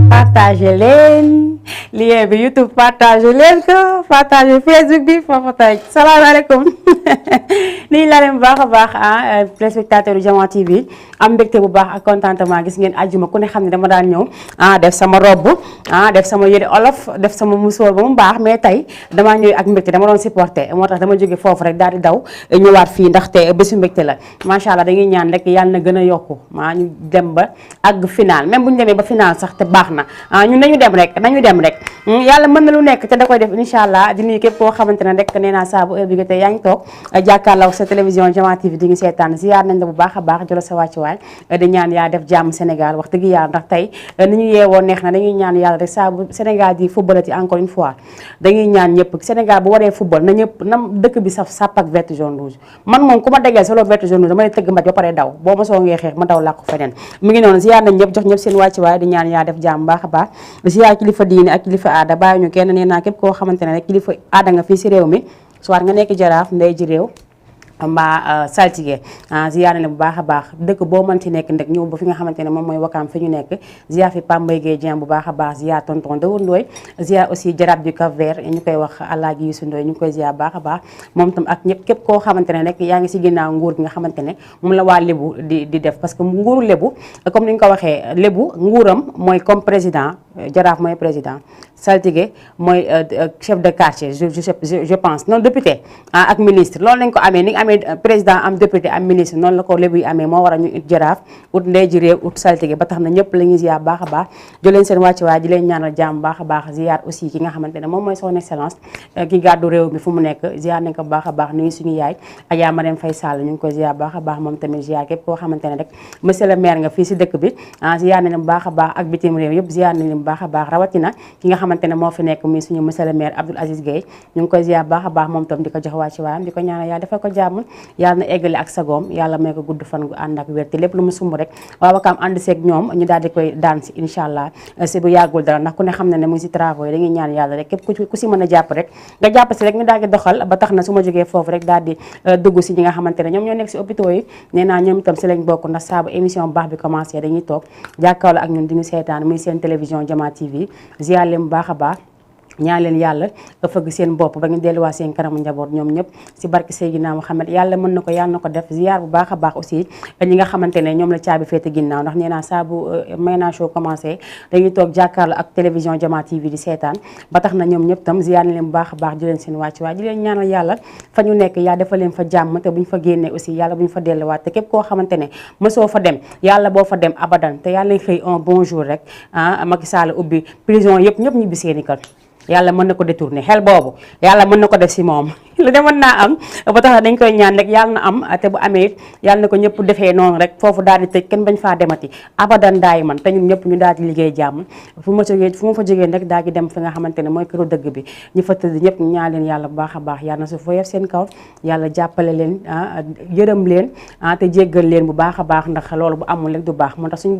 Partagez leen lien bi YouTube partagez leen ko partagez Facebook bi foofu tey salaamaaleykum nii laa leen bu baax a baax téléspectateur yu Diama TV am mbégte bu baax ak contentement gis ngeen àjjuma ku ne xam ne dama daan ñëw def sama robe def sama yére olof def sama musóor ba mu baax mais tey damaa ñëw ak mbégte dama doon supporter moo tax dama jóge foofu rek daal di daw ñëwaat fii ndaxte bésu mbégte la macha allah dañuy ñaan rek yàlla na gën a yokku ñu dem ba àgg final même bu ñu demee ba final sax te baax na ñun nañu dem rek yàlla mën na lu nekk te da koy def incha allah di nuyu képp koo xamante ne rek nee naa saa bu heure bi tey yaa ngi toog jàkkaarloo sa télévision Diama TV di ngi seetaan ziar nañ la bu baax a baax jëla sa wàccuwaay di ñaan yaa def jàmm Sénégal wax dëgg yàlla ndax tey ni ñu yeewoo neex na dañuy ñaan yàlla rek saa bu Sénégal di footballati encore une fois dañuy ñaan ñëpp Sénégal bu waree football na ñëpp nam dëkk bi saf sàpp ak vert jaune rouge man moom ku ma déggee solo vert jaune rouge dama lay tëgg mbaj ba pare daw boo ma soo ngee xeex ma daw làqu feneen mu ngi noonu ziar nañ ñëpp jox ñëpp seen wàccuwaay di ñaan yaa def jàmm baax a baax ziar kilifa diine ak kilifa aada bàyyi ñu kenn nee naa képp koo xamante ne rek kilifa aada nga fii si réew mi soit nga nekk jaraaf ndey ji réew mbaa saltige ziar na bu baax a baax dëkk boo mën ci nekk ndek ñëw ba fi nga xamante ne moom mooy wakaam fi ñu nekk ziar fi Pambay Gueye Dieng bu baax a baax ziar tonton Dawur Ndoy ziar aussi jarab du Cap Vert ñu koy wax Alaaji Yusu Ndoy ñu ngi koy ziar baax a baax moom tam ak ñëpp képp koo xamante ne rek yaa ngi si ginnaaw nguur gi nga xamante ne moom la waa lébu di def parce que nguuru lébu comme ni ñu ko waxee lébu nguuram mooy comme président jaraaf mooy président saltige mooy chef de quartier je pense non député ak ministre loolu lañ ko amee ni amee président am député am ministre noonu la ko lébu yi amee moo war a ñu ut jaraaf ut ndey ji réew ut saltige ba tax na ñëpp la ñuy ziar baax a baax jo leen seen wàcc waay di leen ñaanal jàmm baax a baax ziar aussi ki nga xamante ne moom mooy son excellence ki gàddu réew mi fu mu nekk ziar nañ ko baax a baax nuyu suñu yaay Adja Marème Faye Sall ñu ngi koy ziar baax a baax moom tamit ziar képp koo xamante ne rek monsieur le maire nga fii si dëkk bi ziar nañ bu baax a baax ak bitim réew yëpp ziar nañ bu baax a baax rawatina ki nga xamante ne moo fi nekk muy suñu monsieur le maire Abdoul Aziz Gueye ñu ngi koy ziar baax a baax moom tam di ko jox wàcc waayam di ko ñaanal yaa defal ko jàmm yàlla na eggale ak sagoom yàlla may ko gudd fan gu ànd ak wér te lépp lu mu sumb rek waa Wakaam ànd seeg ñoom ñu daal di koy daan si incha allah si bu yàggul dara ndax ku ne xam ne mu ngi si travaux yi dañuy ñaan yàlla rek képp ku si mën a jàpp rek nga jàpp si rek ñu daal di doxal ba tax na su ma jógee foofu rek daal di dugg si ñi nga xamante ne ñoom ñoo nekk si hôpitaux yi nee naa ñoom itam si lañ bokk ndax saa bu émission baax bi commencé dañuy toog jàkkaarloo ak ñun di ñu seetaan muy seen télévision Diama TV ziar leen bu baax a baax ñaan leen yàlla fëgg seen bopp ba ngeen delluwaat seen kanamu njaboot ñoom ñëpp si barke Seydina Muhammad yàlla mën na ko yàlla na ko def ziar bu baax a baax aussi ñi nga xamante ne ñoom la caabi féete ginnaaw ndax nee naa saa bu Mayna Show commencé dañuy toog jàkkaarloo ak télévision Diama TV di seetaan ba tax na ñoom ñëpp tam ziar na leen bu baax a baax di leen seen wàcc waaye di leen ñaanal yàlla fa ñu nekk yaa defal leen fa jàmm te buñ fa génnee aussi yàlla buñ fa delluwaat te képp koo xamante ne mësoo fa dem yàlla boo fa dem abadan te yàlla xëy un bon jour rek Macky Sall ubbi prison yëpp ñëpp ñibbi seeni kër yàlla mën na ko détourner xel boobu yàlla mën na ko def si moom lu de mën naa am ba tax dañ koy ñaan rek yàlla na am te bu amee yàlla na ko ñëpp defee noonu rek foofu daal di tëj kenn bañ faa demati abadan daay man te ñun ñëpp ñu daal di liggéey jàmm fu ma fa jógee rek daal di dem fi nga xamante ne mooy këru dëgg bi ñu fa tëdd ñëpp ñu ñaan leen yàlla bu baax a baax yàlla na su fa seen kaw yàlla jàppale leen yërëm leen te jéggal leen bu baax a baax ndax loolu bu amul rek du baax moo tax suñu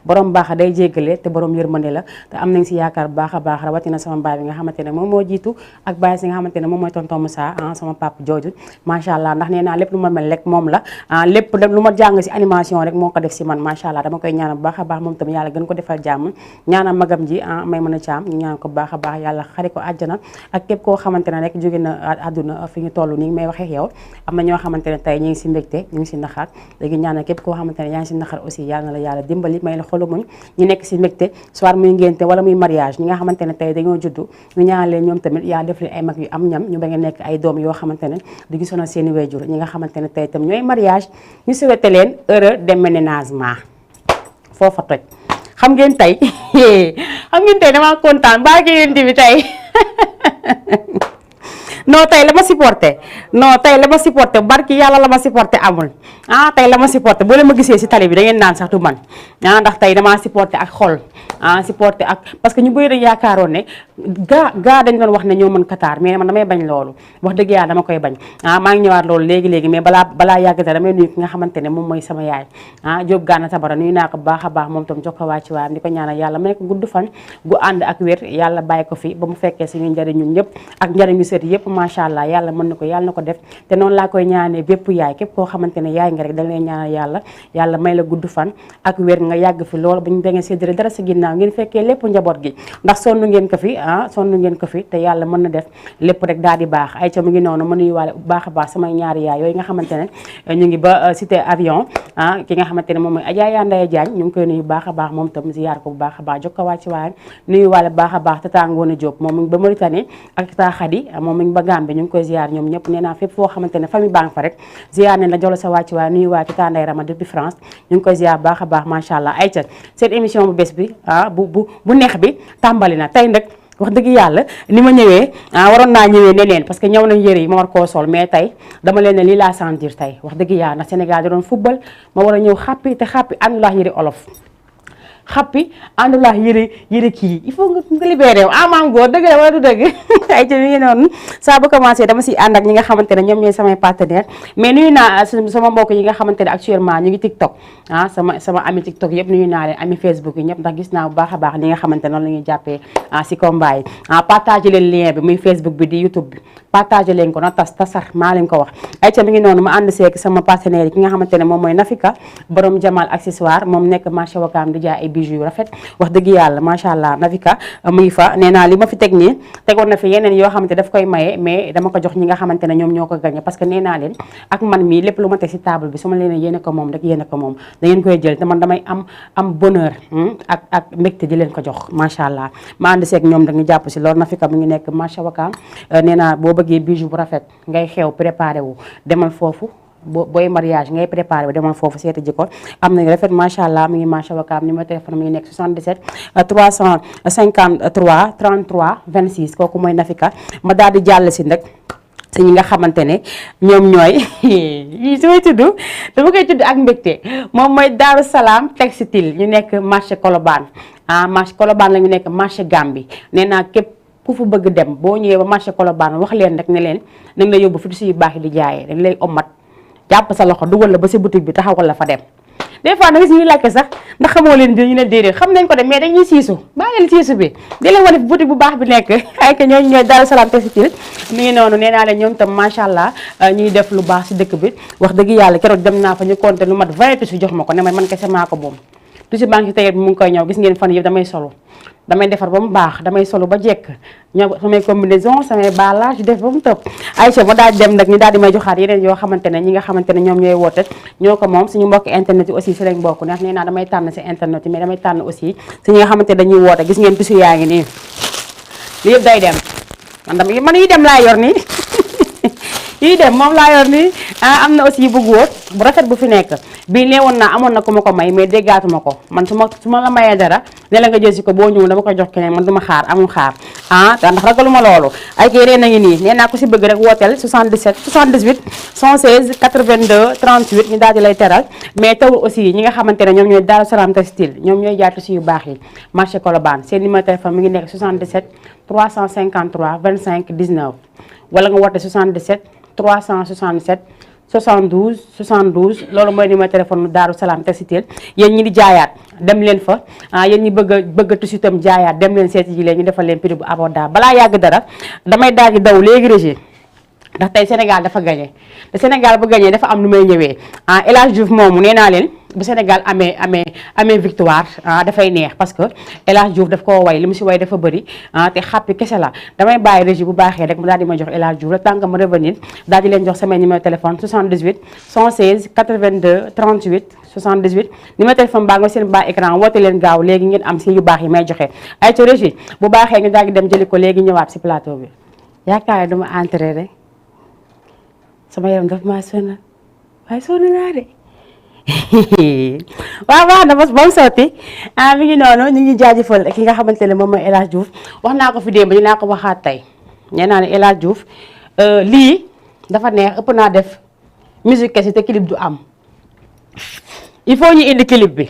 borom baax day jéggale te borom yërmande la te am nañ si yaakaar bu baax a baax rawatina sama mbaay bi nga xamante ne moom moo jiitu ak bàyyi si nga xamante ne moom mooy tonton Moussa sama papa jooju macha allah ndax nee naa lépp lu ma mel rek moom la lépp lu ma jàng si animation rek moo ko def si man macha allah dama koy ñaanal bu baax a baax moom tamit yàlla gën ko defal jàmm ñaanal magam ji may mën a caam ñu ñaan ko bu baax a baax yàlla xari ko àjjana ak képp koo xamante ne rek jóge na àdduna fi ñu toll nii may waxee yow am na ñoo xamante ne tey ñu ngi si mbégte ñu ngi si naxar léegi ñaanal képp koo xamante ne yaa ngi si naxar aussi yàlla na la yàlla dimbali may la xolu muñ ñu nekk si mbégte soit muy ngénte wala muy mariage ñi nga xamante ne tey dañoo juddu ñu ñaanal leen ñoom tamit yaa def leen ay mag yu am ñam ñu ba ngeen nekk ay doom yoo xamante ne di gisoon seeni wéjur ñi nga xamante ne tey itam ñooy mariage ñu souhaité leen heureux déménagement foofa toj xam ngeen tey damaa kontaan baa ngeen bi tey non tey la ma supporté barki yàlla la ma supporté amul tey la ma supporté boo leen ma gisee si tali bi da ngeen naan sax du man ndax tey damaa supporté ak xol supporté ak parce que ñu bëri dañ yaakaaroon ne gaa dañ doon wax ne ñoo mën Qatar mais man damay bañ loolu wax dëgg yàlla dama koy bañ maa ngi ñëwaat loolu léegi mais balaa yàgg te damay nuyu ki nga xamante ne moom mooy sama yaay Diop Gana Tabara nuyu naa ko bu baax a baax moom tam jox ko wàcc waayam di ko ñaanal yàlla may ko gudd fan gu ànd ak wér yàlla bàyyi ko fi ba mu fekkee suñu njëriñu ñëpp ak njëriñu sët yëpp macha allah yàlla mën na ko yàlla na ko def te noonu laa koy ñaanee bépp yaay képp koo xamante ne yaay nga rek dañ lay ñaanal yàlla may la gudd fan ak wér nga yàgg fi loolu bañu ngeen séddale dara sa ginnaaw ngeen fekkee lépp njaboot gi ndax sonn ngeen ko fi te yàlla mën na def lépp rek daal di baax ay ca mu ngi noonu ma nuyuwaale bu baax a baax samay ñaari yaay yooyu nga xamante ne ñu ngi ba cité avion ki nga xamante ne moom mooy Adja Yandaye Diagne ñu ngi koy nuyu baax a baax moom tam ziyaar ko bu baax a baax jox ko wàcc waaye nuyuwaale bu baax a baax tata Ngoone Diop moom mu ngi ba Mauritanie ak tata Khady moom mu ngi ba Gambie ñu ngi koy ziyaar ñoom ñëpp nee naa fépp foo xamante ne famille baa nga fa rek ziyaar ne la jox la sa wàcc waaye nuyuwaale tata Ndeye Rama depuis France ñu ngi koy ziyaar baax a baax macha allah ay ca seen émission bu bés bi bu neex bi tàmbali na tey nag wax dëgg yàlla ni ma ñëwee waroon naa ñëwee neneen parce que ñëw nañ yëre yi ma war koo sol mais tey dama leen ne lii laa sentir tey wax dëgg yàlla ndax Sénégal da doon football ma war a ñëw xàppi te xàppi àndulaax yëre olof xappi àndulaax yëre kii il faut nga libéré maam góor dëgg la wala du dëgg ay ci mi ngi noonu saa bu commencé dama si ànd ak ñi nga xamante ne ñoom ñooy samay partenaire mais nuyu naa sama mbokk yi nga xamante ne actuellement ñu ngi TikTok sama ami TikTok yëpp nuyu naa leen ami Facebook yi ñëpp ndax gis naa bu baax a baax li nga xamante ne noonu la ñuy jàppee si combat yi partagé leen lien bi muy Facebook bi di YouTube bi partagé leen ko na tasar maa leen ko wax ay ca mi ngi noonu ma ànd seek sama partenaire yi ki nga xamante ne moom mooy Nafika borom Jamal accessoire moom nekk marché Wakaam di jaay ay bijoux yu rafet wax dëgg yàlla macha allah Nafika mu ngi fa nee naa li ma fi teg nii tegoon na fi yeneen yoo xamante daf koy maye mais dama ko jox ñi nga xamante ne ñoom ñoo ko gagné parce que nee naa leen ak man mii lépp lu ma teg si table bi su ma leen yéene ko moom rek yéene ko moom da ngeen koy jël te man damay am bonheur ak mbégte di leen ko jox macha allah ma ànd seeg ñoom dañu jàpp si loolu Nafika mu ngi nekk marché Wakaam nee naa boo bëggee bijou bu rafet ngay xew préparé wu demal foofu booy mariage ngay préparé wu demal foofu seeti ji ko am nañu rafet macha allah mi ngi marché Wakaam numéro téléphone mi ngi nekk 77 353 33 26 kooku mooy Nafika ma daal di jàll si nag si ñi nga xamante ne ñoom ñooy su may tudd dama koy tudd ak mbégte moom mooy Daaru Salaam Textile ñu nekk marché Colobane marché Colobane la ñu nekk marché Gambie nee naa képp ku fu bëgg dem boo ñëwee ba marché Colobane wax leen rek ne leen nañ la yóbbu fi du yu baax yi di jaayee dañ lay ommat jàpp sa loxo dugal la ba si boutique bi taxawal la fa dem des fois nag ñuy laajte sax ndax xamoo leen ñu ne déedéet xam nañ ko de mais dañuy siisu bàyyi leen siisu bi di leen wane boutique bu baax bi nekk ay que ñooñu ñooy Daaru Salaam Textile mi ngi noonu nee naa leen ñoom tam macha allah ñuy def lu baax si dëkk bi wax dëgg yàlla keroog dem naa fa ñu compter lu mat 20 tissus jox ma ko ne ma man kese maa ko moom tissu baa ngi si tayet bi mu ngi koy ñëw gis ngeen fan yëpp damay solo damay defar ba mu baax damay solo ba jekk ñoo samay combinaison samay balage def ba mu tëb Aïcha ma daal di dem nag ñu daal di may joxaat yeneen yoo xamante ne ñi nga xamante ne ñoom ñooy woote ñoo ko moom suñu mbokk internet yi aussi si lañ bokk ndax nee naa damay tànn si internet yi mais damay tànn aussi si ñi nga xamante ne dañuy woote gis ngeen tissu yaa ngi nii li yëpp day dem man yi dem laa yor nii yii dem moom laa yor nii am na aussi bu góor bu rafet bu fi nekk bii neewoon naa amoon na ku ma ko may mais déggaatuma ko man su ma la mayee dara ne la nga jël si ko boo ñëw dama koy jox keneen man duma xaar amul xaar ndax ragaluma loolu ay kay reen a ngi nii nee naa ko si bëgg rek wooteel 77 78 116 82 38 ñu daal di lay teral mais tawul aussi ñi nga xamante ne ñoom ñooy Daaru Salaam Textile ñoom ñooy jaay tissu yu baax yi marché Colobane seen numéro téléphone mi ngi nekk 77 353 25 19 wala nga woote 77 367 72 72 loolu mooy numéro téléphone Daaru Salaam Textile yéen ñi di jaayaat dem leen fa yéen ñi bëgg tissu itam jaayaat dem leen seeti ji leen ñu defal leen prix bu abordable balaa yàgg dara damay daal di daw léegi régie ndax tey Sénégal dafa gagné te Sénégal bu gagné dafa am lu may ñëwee El Hadj Diouf moomu nee naa leen bu Sénégal amee victoire dafay neex parce que El Hadj Diouf daf koo way li mu si way dafa bëri te xàppi kese la damay bàyyi régie bu baaxee rek mu daal di ma jox El Hadj Diouf le temps que ma revenir daal di leen jox samay numéro téléphone 78 116 82 38 78 numéro téléphone baa nga seen baa écran woote leen gaaw léegi ngeen am si yu baax yi may joxe ay ca régie bu baaxee ñu daal di dem jëli ko léegi ñëwaat si plateau bi yaakaar dama entré rek sama yaram daf maa sonal waaye sonn naa de waaw waaw na ba mu sotti mi ngi noonu ñu ngi jaajëfal ki nga xamante ne moom mooy El Hadj Diouf wax naa ko fi démb dinaa ko waxaat tey nee naa ne El Hadj Diouf lii dafa neex ëpp naa def musique kese te clip du am il faut ñu indi clip bi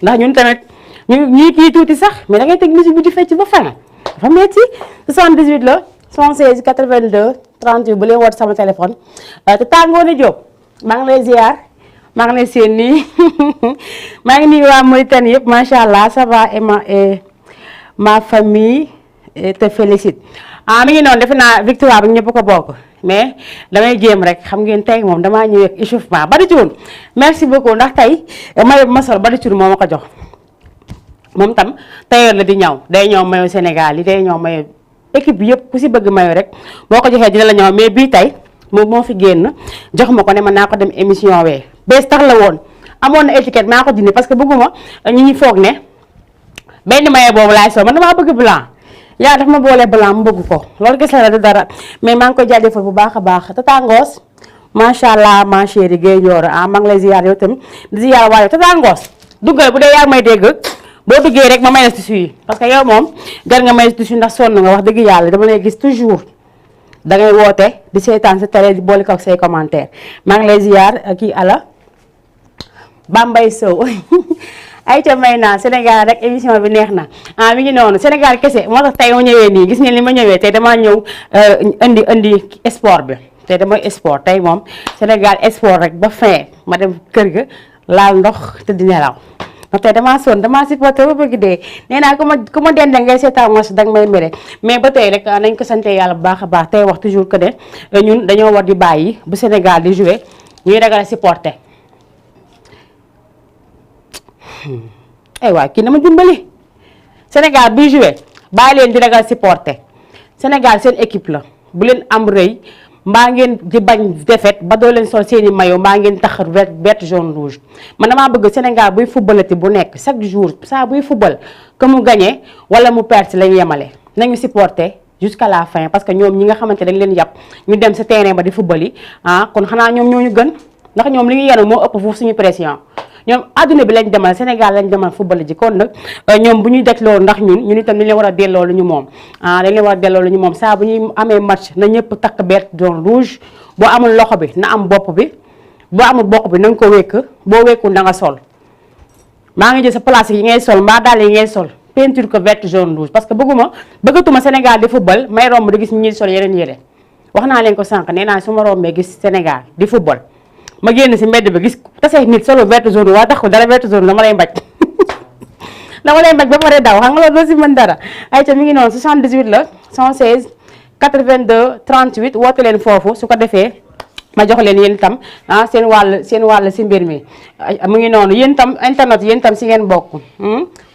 ndax ñun tamit ñuy kii tuuti sax mais da ngay teg musique bi di fecc ba fan dafa metti 78 la 116 82 38 bu leen woote sama téléphone te tàngoone Diop maa ngi lay ziar maa ngi lay seen nii maa ngi nuyu waa Mauritanie yëpp macha allah ça va et ma famille te félicite mi ngi noonu defe naa victoire bi ñëpp ko bokk mais damay jéem rek xam ngeen tey moom damaa ñëw ak échauffement Badi Thioune merci beaucoup ndax tey mayo bi ma sol Badi Thioune moo ma ko jox moom tam tailleur la di ñaw day ñëw mayo Sénégal yi day ñëw mayo équipe bi yëpp ku si bëgg mayo rek boo ko joxee dina la ñëw mais bii tey moom moo fi génn jox ma ko ne ma naa ko dem émission wee bees tax la woon amoon na étiquette maa ko dindi parce que bëgguma ñi foog ne benn mayo boobu laay sol man damaa bëgg blanc yaa daf ma boole blanc mu bëgg ko loolu kese la du dara mais maa ngi koy jaajëfal bu baax a baax Tata Ngoos macha allah ma chérie Guèye Ndioro maa ngi lay ziar yow tamit di ziar waaye Tata Ngoos duggal bu dee yaa may dégg boo duggee rek ma may la tissu yi parce que yow moom jar nga may tissu ndax sonn nga wax dëgg yàlla dama lay gis toujours dangay woote di seetaan sa télé di boole ko ak say commentaire maa ngi lay ziar kii ala Bambay Sow ay ca may naa Sénégal rek émission bi neex na mi ngi noonu Sénégal kese moo tax tey ma ñëwee nii gis ngeen li ma ñëwee tey damaa ñëw indi sport bi tey damay sport tey moom Sénégal sport rek ba fin ma dem kër ga laal ndox te di nelaw ndax tey damaa sonn damaa supporté ba bëgg dee nee naa ku ma dende ngay seetaan mos danga may mere mais ba tey rek nañ ko sante yàlla bu baax a baax tey wax toujours que ne ñun dañoo war di bàyyi bu Sénégal di jouer ñuy ragal a supporté waay kii na ma dimbali Sénégal buy joué bàyyi leen di ragal supporter Sénégal seen équipe la bu leen am rëy mbaa ngeen di bañ défaite ba doo leen sol seeni maillot mbaa ngeen tax vert jaune rouge man damaa bëgg Sénégal buy footballati bu nekk chaque jour saa buy football que mu gagné wala mu perte lañu yemale nañu supporter jusqu'à la fin parce que ñoom ñi nga xamante dañ leen yàpp ñu dem sa terrain ba di football yi kon xanaa ñoom ñoo ñu gën ndax ñoom li ñu yenu moo ëpp foofu suñu pression ñoom adduna bi lañ demal Sénégal lañ demal football ji kon nag ñoom bu ñuy daj loolu ndax ñun itam dañ leen war a delloo lu ñu moom dañ leen war a delloo lu ñu moom saa bu ñuy amee match na ñëpp takk vert jaune rouge boo amul loxo bi na am bopp bi boo amul bopp bi na nga ko wékk boo wékkul na nga sol maa ngi jël sa place yi ngay sol mbaa daal yi ngay sol peinture ko vert jaune rouge parce que bëggatuma Sénégal di football may romb di gis ñi sol yeneen yére wax naa leen ko sànq nee naa su ma rombee gis Sénégal di football ma génn si mbedd bi gis tase nit solo vert jaune waa tax ko dara vert jaune dama lay mbaj dama lay mbaj ba pare daw xam nga loolu doo si mën dara ay ca mi ngi noonu 78 la 116 82 38 woote leen foofu su ko defee ma jox leen yéen itam seen wàll si mbir mi mu ngi noonu yéen itam internet yéen itam si ngeen bokk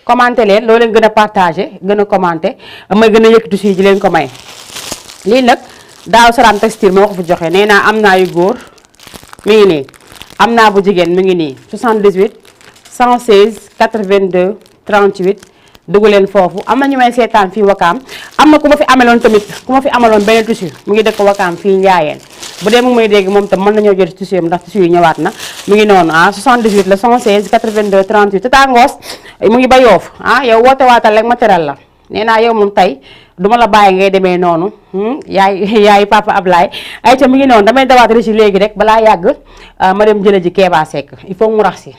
commenté leen loo leen gën a partagé gën a commenté may gën a yëkkati si ji leen ko may lii nag daaw Salam Textile moo ko fi joxe nee naa am naa yu góor mi ngi nii am naa bu jigéen mi ngi nii 78 116 82 38 dugg leen foofu am na ñu may seetaan fii Wakaam am na ku ma fi ameloon tamit ku ma fi amaloon benn tissu mu ngi dëkk Wakaam fii Njaayeen bu dee mu ngi may dégg moom tam mën nañoo jot tissu ndax tissu yi ñëwaat na mi ngi noonu 78 la 116 82 38 Tata Ngoos mu ngi ba Yoof yow woote waatal rek ma teral la nee naa yow moom tey duma la bàyyi ngay demee noonu yaay papa Ablaye ay ca mi ngi noonu damay dawaat ci léegi rek balaa yàgg ma dem jële ji Kéba Seck il faut mu rax si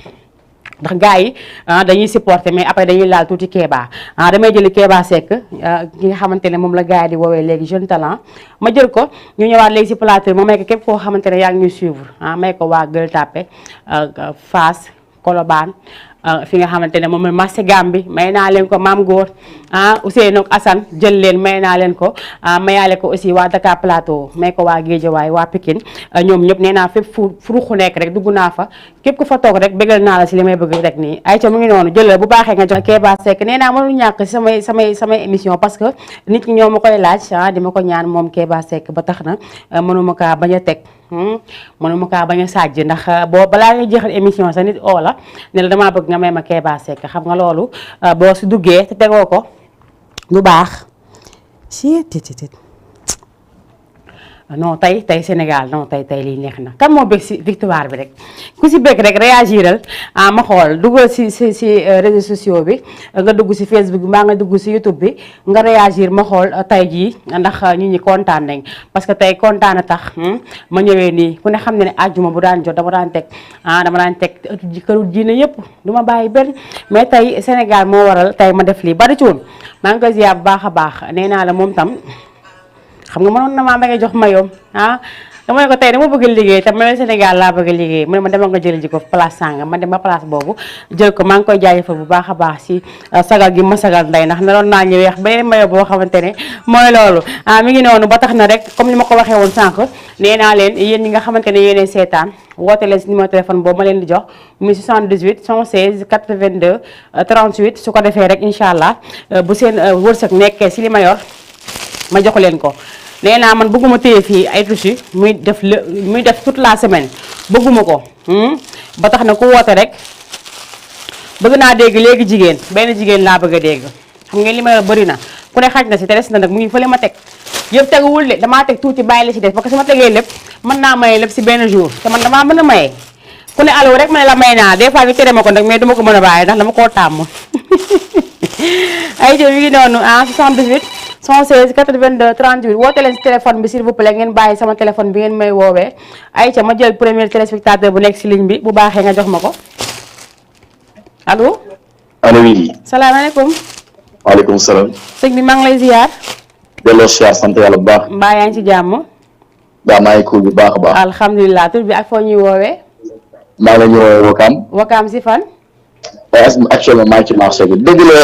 ndax gars yi dañuy supporter mais après dañuy laal tuuti Kéba damay jëli Kéba Seck ki nga xamante ne moom la gars yi di woowee léegi jeune talent ma jël ko ñu ñëwaat léegi si plateau ma may ko képp koo xamante ne yaa ngi ñuy suivre may ko waa Gueule Tapée Fass Colobane fi nga xamante ne moom mooy marché Gambie may naa leen ko Maam Góor Ousseynou ak Assane jël leen may naa leen ko mayaale ko aussi waa Dakar Plateau may ko waa Guédiawaye waa Pikine ñoom ñëpp nee naa fépp fu ruxu nekk rek dugg naa fa képp ku fa toog rek bégal naa la si li may bëgg rek nii ay ca mu ngi noonu jël bu baaxee nga jox Kéba Seck nee naa mënul ñàkk si samay émission parce que nit ñi ñoo ma koy laaj di ma ko ñaan moom Kéba Seck ba tax na mënuma kaa bañ a teg mënuma kaa bañ a sàjj ndax boo balaa ngay jeexal émission sa nit oo la ne la damaa bëgg nga may ma Kéba Seck xam nga loolu boo si duggee te tegoo ko lu baax si non tey Sénégal non tey lii neex na kan moo bëgg si victoire bi rek ku si bëgg rek réagiral ma xool duggal si réseaux sociaux bi nga dugg si Facebook bi mbaa nga dugg si YouTube bi nga réagir ma xool tey jii ndax nit ñi kontaan nañ parce que tey kontaan a tax ma ñëwee nii ku ne xam ne ne àjjuma bu daan jot dama daan teg këru diine yëpp du ma bàyyi benn mais tey Sénégal moo waral tey ma def lii bari ci woon maa ngi koy ziar bu baax a baax nee naa la moom tam xam nga mënoon na maa ba nga jox mayoom dama ne ko tey dama bëgg liggéey te ma Sénégal laa bëgg liggéey mu ne ma demal nga jël ji ko place sànga ma dem ba place boobu jël ko maa ngi koy jaajëfal bu baax a baax si sagal gi ma sagal nday ndax naroon naa ñu weex beneen mayo boo xamante ne mooy loolu mi ngi noonu ba tax na rek comme ni ma ko waxee woon sànq nee naa leen yéen ñi nga xamante ne yéenee seetaan woote leen si numéro téléphone boobu ma leen di jox muy 78 116 82 38 su ko defee rek incha allah bu seen wërsëg nekkee si li ma yor ma jox leen ko nee naa man bëgguma téye fii ay touche muy def toute la semaine bëgguma ko ba tax na ku woote rek bëgg naa dégg léegi jigéen benn jigéen laa bëgg a dégg xam ngeen li ma bëri na ku ne xaj na si te des na nag mu ngi fële ma teg yëpp teguwul de damaa teg tuuti bàyyi la si des parce que su ma tegee lépp mën naa maye lépp si benn jour te man damaa mën a maye ku ne allo rek ma ne la may naa des fois ñu tere ma ko nag mais duma ko mën a bàyyi ndax dama koo tàmm ay jël mi ngi noonu 78 116 82 38 woote leen si téléphone bi s'il vous plaît ngeen bàyyi sama téléphone bi ngeen may woowee ayca ma jël premier téléspectateur bu nekk si ligne bi bu baaxee nga jox ma ko allo. allo oui. salaamaaleykum. waaleykum salaam. sëñ bi maa ngi lay ziar. delloo ziar sant yàlla bu baax. mbaa yaa ngi ci jàmm. maa ngi cool bu baax a baax. alhamdulilah tur bi ak foo ñuy woowee. maa ngi la ñu woowee Wakaam. Wakaam si fan. waaye actuellement maa ngi ci marché bi dëgg la.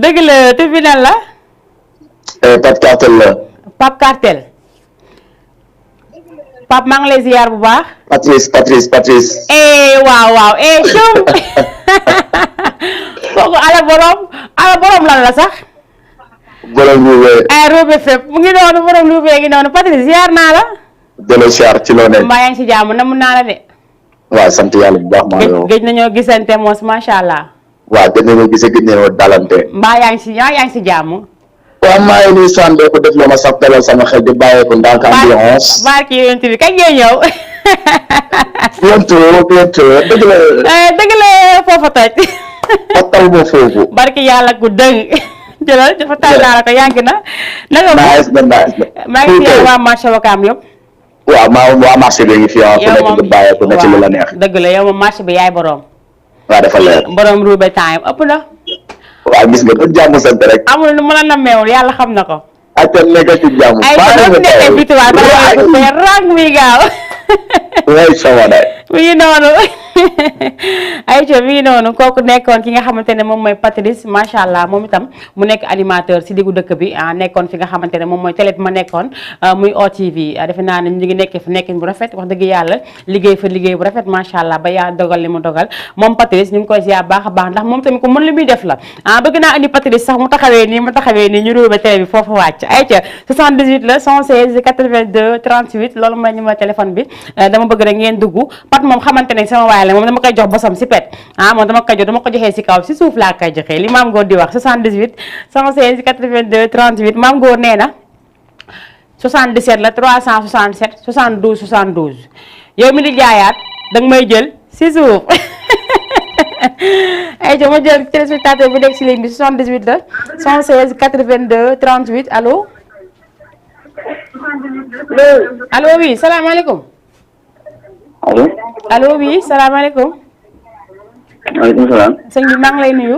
dëgg la tur bi nan la. Pape Cartel la. Pape Cartel. Pape maa ngi lay ziar bu baax. Patrice. waaw cum. kooku ala borom lan la sax. borom Louga. Rouba fépp mu ngi noonu borom Louga ngi noonu Patrice ziar naa la. delloo ziar ci loo nekk. mbaa yaa ngi si jàmm namu naa la de. waaw sant yàlla bu baax maa ngi gëj nañoo gisante moos macha allah. waaw gëj nañoo dalante. mbaa yaa ngi si jàmm. waaw maa ngi nuyu Sane ko def loo ma sax dalal sama xel di bàyyeeku ndànk ambiance. barki yonent bi kañ ngay ñëw. bientôt dëgg la foofa toj. taw ba foofu. barki yàlla ku dëng. jëlal dafa taw naa la ko yàgg na. naka maa ngi fi waa marché Wakaam yëpp. waaw waa marché bi ngi fi ku nekk di bàyyeeku na ci lu la neex. dëgg la yow moom marché bi yaay borom. waaw dafa leer. borom Rouba time ëpp na. waaw gis nga doon jàmm sant rek. amul lu mën a nammeewul yàlla xam na ko. ak nekk ci jàmm. ay doon nekkee victoire dara rang muy gaaw. way sama day. mi ngi noonu ayca mi ngi noonu kooku nekkoon ki nga xamante ne moom mooy Patrice macha allah moom itam mu nekk animateur si diggu dëkk bi nekkoon fi nga xamante ne moom mooy télé bi ma nekkoon muy OTV defe naa ne ñu ngi nekkee fa nekkin bu rafet wax dëgg yàlla liggéey fa liggéey bu rafet macha allah ba yaa dogal li mu dogal moom Patrice ñu ngi koy ziar baax a baax ndax moom tamit ko mën li muy def la bëgg naa andi Patrice sax mu taxawee nii ñu Rouba télé bi foofu wàcc ayca 78 la 116 82 38 loolu mooy numéro téléphone bi dama bëgg rek ngeen dugg Pat moom xamante ne sama waay la moom dama koy jox bosam si pet moom dama koy jox dama ko joxee si kaw si suuf laa koy joxee li maam góor di wax 78 116 82 38 maam góor nee na 77 la 367 72 72 yow mi di jaayaat danga may jël si suuf ay jo ma jël téléspectateur bi nekk si ligne bi 78 la 116 82 38 allo allo oui salaamaaleykum. allo oui salaamaaleykum. maaleykum salaam. sëñ bi maa ngi lay nuyu.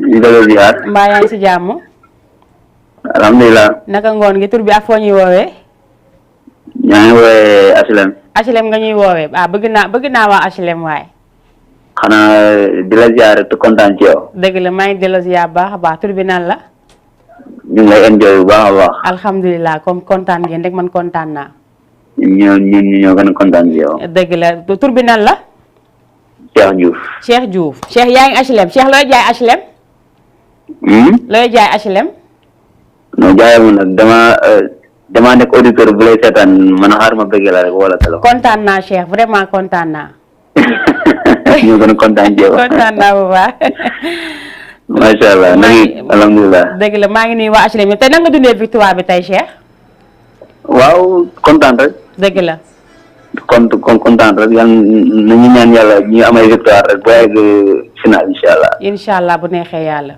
ñu ngi ziar. mbaa yaa ngi si jàmm. alhamdulilah. naka ngoon gi tur bi ak foo ñuy woowee. ñaa ngi woowee HLM. HLM nga ñuy woowee bëgg naa waa HLM waaye. xanaa di la ziar te kontaan ci yow. dëgg la maa ngi delloo ziar baax a baax tur bi nan la. ñu ngi lay enjoy bu baax a baax. alhamdulilah comme kontaan ngeen rek man kontaan naa. ñun ñoo gën a kontaan ci yow. dëgg la tur bi nan la. Cheikh Diouf. Cheikh Diouf Cheikh yaa ngi HLM Cheikh looy jaay HLM. looy jaay HLM. non jaayamul nag dama nekk auditeur bu lay seetaan man xaar ma bëgg la rek wala téléphone. kontaan naa Cheikh vraiment kontaan naa. ñoo gën a kontaan ci yow. kontaan naa bu baax. macha allah alhamdulilah. dëgg la maa ngi nuyu waa HLM te nan nga dundee victoire bi tey Cheikh. waaw kontaan rek. dëgg la. kontaan rek nañu ñaan yàlla ñu amay victoire rek ba yegg final incha allah. incha allah bu neexee yàlla.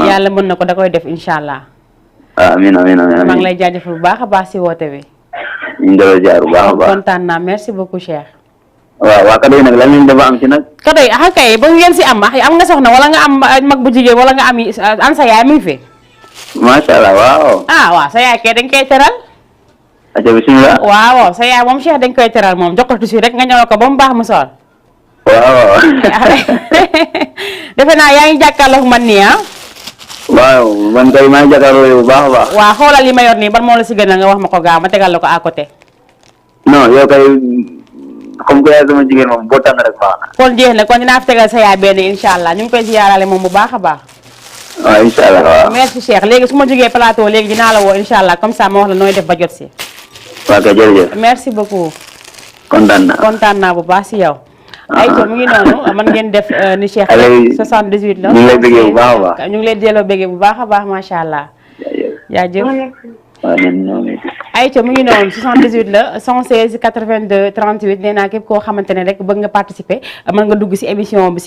yàlla mën na ko da koy def incha allah. amiin maa ngi lay jaajëfal bu baax a baax si woote bi. ñu ngi lay jaar bu baax a baax kontaan naa merci beaucoup Cheikh. waaw kado yi nag lan lañ dafa am ci nag. kado yi kay ba ngeen si am nga soxna wala nga am mag bu jigéen wala nga am an sa yaay mu ngi fi. macha allah waaw. waaw sa yaay kay dañ koy teral. aca bisimilah. waaw sa yaay moom Cheikh dañ koy teral moom jox ko tuuti rek nga ñëwal ko ba mu baax mu sol. waaw. defe naa yaa ngi jàkkaarloog man nii waaw man kay maa ngi jàkkaarloo yow bu baax a baax. waaw xoolal li ma yor nii ban moo la si gën a nga wax ma ko gaaw ma tegal la ko à côté. non yow kay comme que yaay sama jigéen moom boo tànn rek baax na. kon jeex na kon dinaa fi tegal sa yaay benn incha allah ñu ngi koy ziyaarale moom bu baax a baax. waaw incha allah waaw. merci Cheikh léegi su ma jógee plateau léegi dinaa la woo incha allah comme ça ma wax la nooy def ba jot si. waaw kay jërëjëf. merci beaucoup. kontaan naa bu baax si yow. ayca mu ngi noonu man ngeen def ni Cheikh. 78 la ñu ngi lay bëggee bu baax a baax. ñu ngi lay delloo bëggee bu baax a baax macha allah. jaajëf. ayca mu ngi noonu 78 la 116 82 38 nee naa képp koo xamante ne rek bëgg nga participer mën nga dugg si émission bi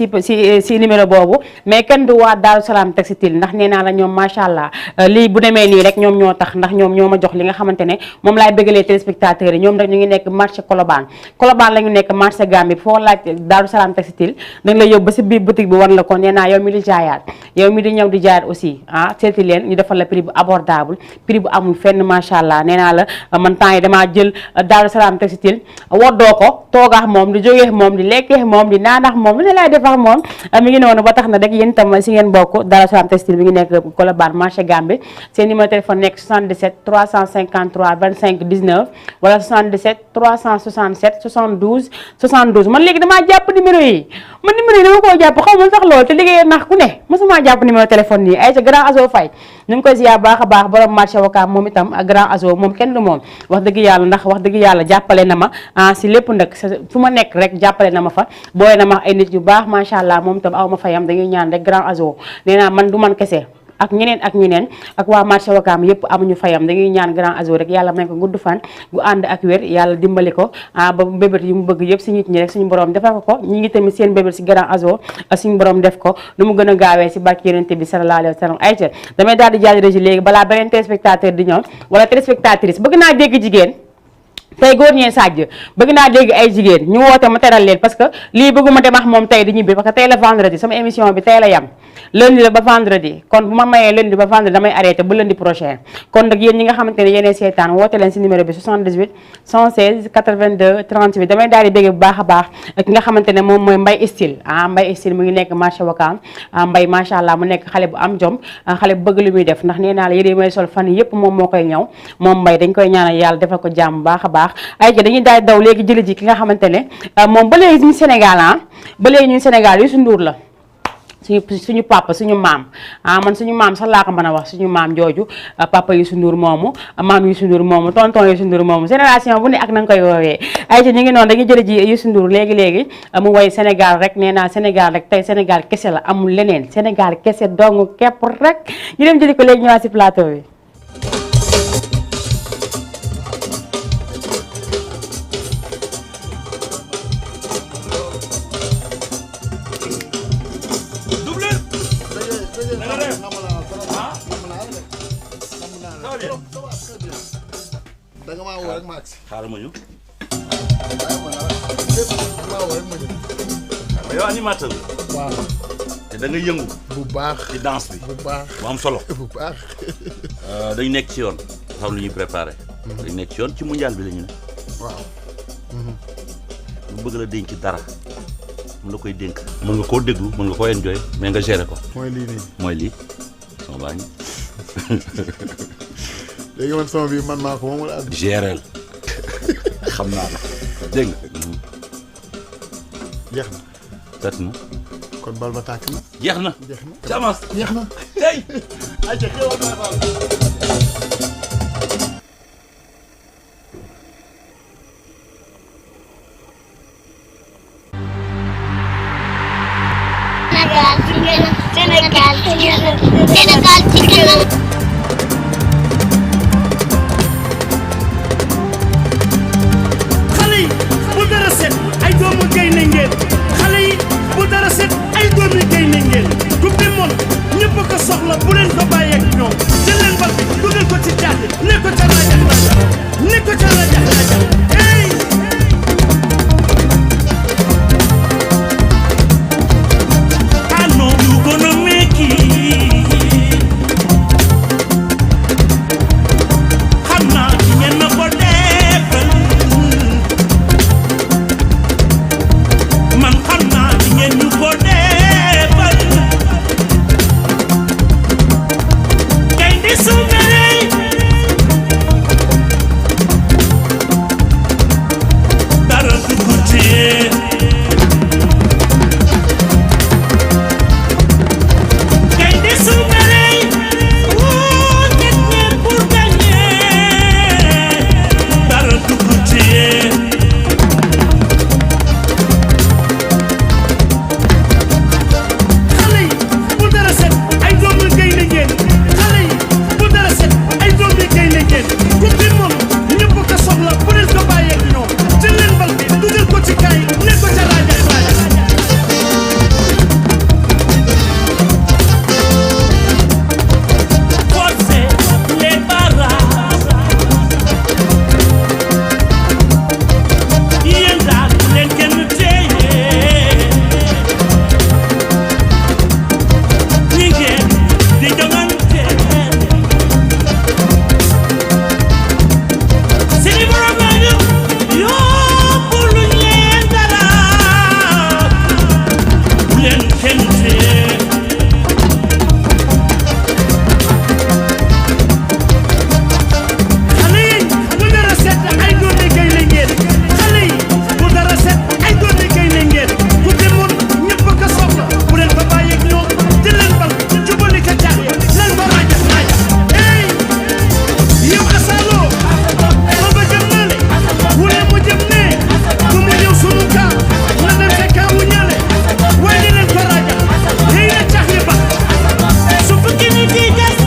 si numéro boobu mais kenn du waa Daaru Salaam Textile ndax nee naa la ñoom macha allah lii bu demee nii rek ñoom ñoo tax ndax ñoom ñoo ma jox li nga xamante ne moom laay bëggalee téléspectateurs yi ñoom rek ñu ngi nekk marché Colobane la ñu nekk marché Gambie foo laaj Daaru Salaam Textile dañ la yóbbu ba si biir boutique bi war la ko nee naa yow mi di jaayaat yow mi di ñëw di jaayaat aussi seeti leen ñu defal la prix bu abordable prix bu amul fenn macha allah nee naa la man temps yi damaa jël Daaru Salaam Textile woddoo ko toogaax moom di jógee moom di lekkee moom di naanax moom lu ne laay defax moom mi ngi noonu ba tax na rek yéen itam si ngeen bokk Daaru Salaam Textile mi ngi nekk Colobane marché Gambie seen numéro téléphone nekk 77 353 25 19 wala 77 367 72 72 man léegi damaa jàpp numéro yi dama koo jàpp xaw ma sax loolu te liggéey nax ku ne mosuma jàpp numéro téléphone nii ay ca grand azo fay ñu ngi koy ziar baax a baax borom marché Wakaam moom itam ak grand azo moom kenn du moom wax dëgg yàlla ndax wax dëgg yàlla jàppale na ma si lépp nag fu ma nekk rek jàppale na ma fa booy na ma ay nit yu baax macha allah moom itam aw ma fayam dañuy ñaan rek grand azo nee naa man du man kese ak ñeneen ak waa marché Wakaam yëpp amuñu fayam dañuy ñaan grand azo rek yàlla may ko gudd fan gu ànd ak wér yàlla dimbali ko ba bébét yu mu bëgg yëpp si nit ñi rek suñu borom defal ko ñi ngi tamit seen bébét si grand azo suñu borom def ko nu mu gën a gaawee si barke yonent bi sallallahu alayhi wa sallam ayca damay daal di jaay régi léegi balaa beneen téléspectateur di ñëw wala téléspectatrice bëgg naa dégg jigéen tey góor ñee sàjj bëgg naa dégg ay jigéen ñu woote ma teral leen parce que lii bëgguma dem ak moom tey di ñibbi parce que tey la vendredi sama émission bi tey la yam lundi la ba vendredi kon bu ma mayee lundi ba vendredi damay arrêté ba lundi prochain kon nag yéen ñi nga xamante ne yéenee seetaan woote leen si numéro bi 78 116 82 38 damay daal di bégge bu baax a baax ki nga xamante ne moom mooy Mbaye Style Mbaye Style mu ngi nekk marché Wakaam Mbaye macha allah mu nekk xale bu am jom xale bu bëgg lu muy def ndax nee naa la yére may sol fan yëpp moom moo koy ñëw moom Mbaye dañ koy ñaanal yàlla defal ko jàmm baax a baax ay ja dañuy daal daw léegi jëli ji ki nga xamante ne moom ba léegi ñu Sénégal ba léegi ñu Sénégal Youssou Ndour la suñu papa suñu maam man suñu maam sax laa ko mën a wax suñu maam jooju papa Youssou Ndour moomu maam Youssou Ndour moomu tonton Youssou Ndour moomu génération bu ne ak na nga koy woowee ay ca ñu ngi noonu dañuy jële ji Youssou Ndour léegi mu woy Sénégal rek nee naa Sénégal rek tey Sénégal kese la amul leneen Sénégal kese dong képp rek ñu dem jëli ko léegi ñëwaat si plateau bi. da nga maa woo rek ma agsi. xaaral ma ñu. yow animateur la. waaw. te da nga yëngu. bu baax ci danse bi. bu baax bu am solo. bu baax. dañu nekk ci yoon. dafa am lu ñuy préparé. dañu nekk ci yoon ci mondial bi la ñu ne. waaw. mu bëgg la dénk dara. mu la koy dénk. mën nga koo déglu mën nga koo enjoy mais nga gérer ko. mooy lii nii. mooy lii. sama baa ngi. léegi man sama bi man maa ko moom la. géreel xam naa la dégg nga. jeex na. tat na. kon bal ba tàkk na. jeex na. jeex na. Camas. jeex na. tey. ayca xéwal naa baal. Sénégal Sénégal ci kanam. xale yi bu dara set ay doomu gaynde ngeen xale yi bu dara set ay doomu gaynde ngeen coupe du monde ñëpp ko soxla bu leen ko bàyyeeg ñoom jël leen bal bi dugal ko ci jaaxle ne ko ca rajax rajax ne ko ca rajax rajax hey I know you gonna make it xam naa ci ngeen ma ko defal man xam naa ci ngeen ñu ko defal gaynde su merey dara du ko téye gaynde su merey woo ñett ñeent pour gagner dara du ko téye xale yi bu dara set ay doomu gaynde ngeen xale yi bu dara set ay doomu gaynde ngeen coupe du monde ñëpp ko soxla bu leen ko bàyyeeg ñoom jël leen bal bi dugal ko ci kaay ne ko ca rajax rajax forcer les barrages yéen daal bu leen kenn téye ñi ngeen di jongante seeni borom lañu yóbbu lu leen dara bu leen kenn téye xale yi bu dara set ay doomi gaynde ngeen xale yi bu dara set ay doomi gaynde ngeen ku demoon ñëpp ko soxla bu leen ko bàyyeeg ñoom jël leen bal jubali ka jaax ya leen ko rajax rajax hey yow asalo ma ba jëm na le wule mu jëm ne bu mu ñëw sunu kaa na dem ca kaa wu ñale waaye di leen ko rajax hey na caax yi ba su fukki nit yi gas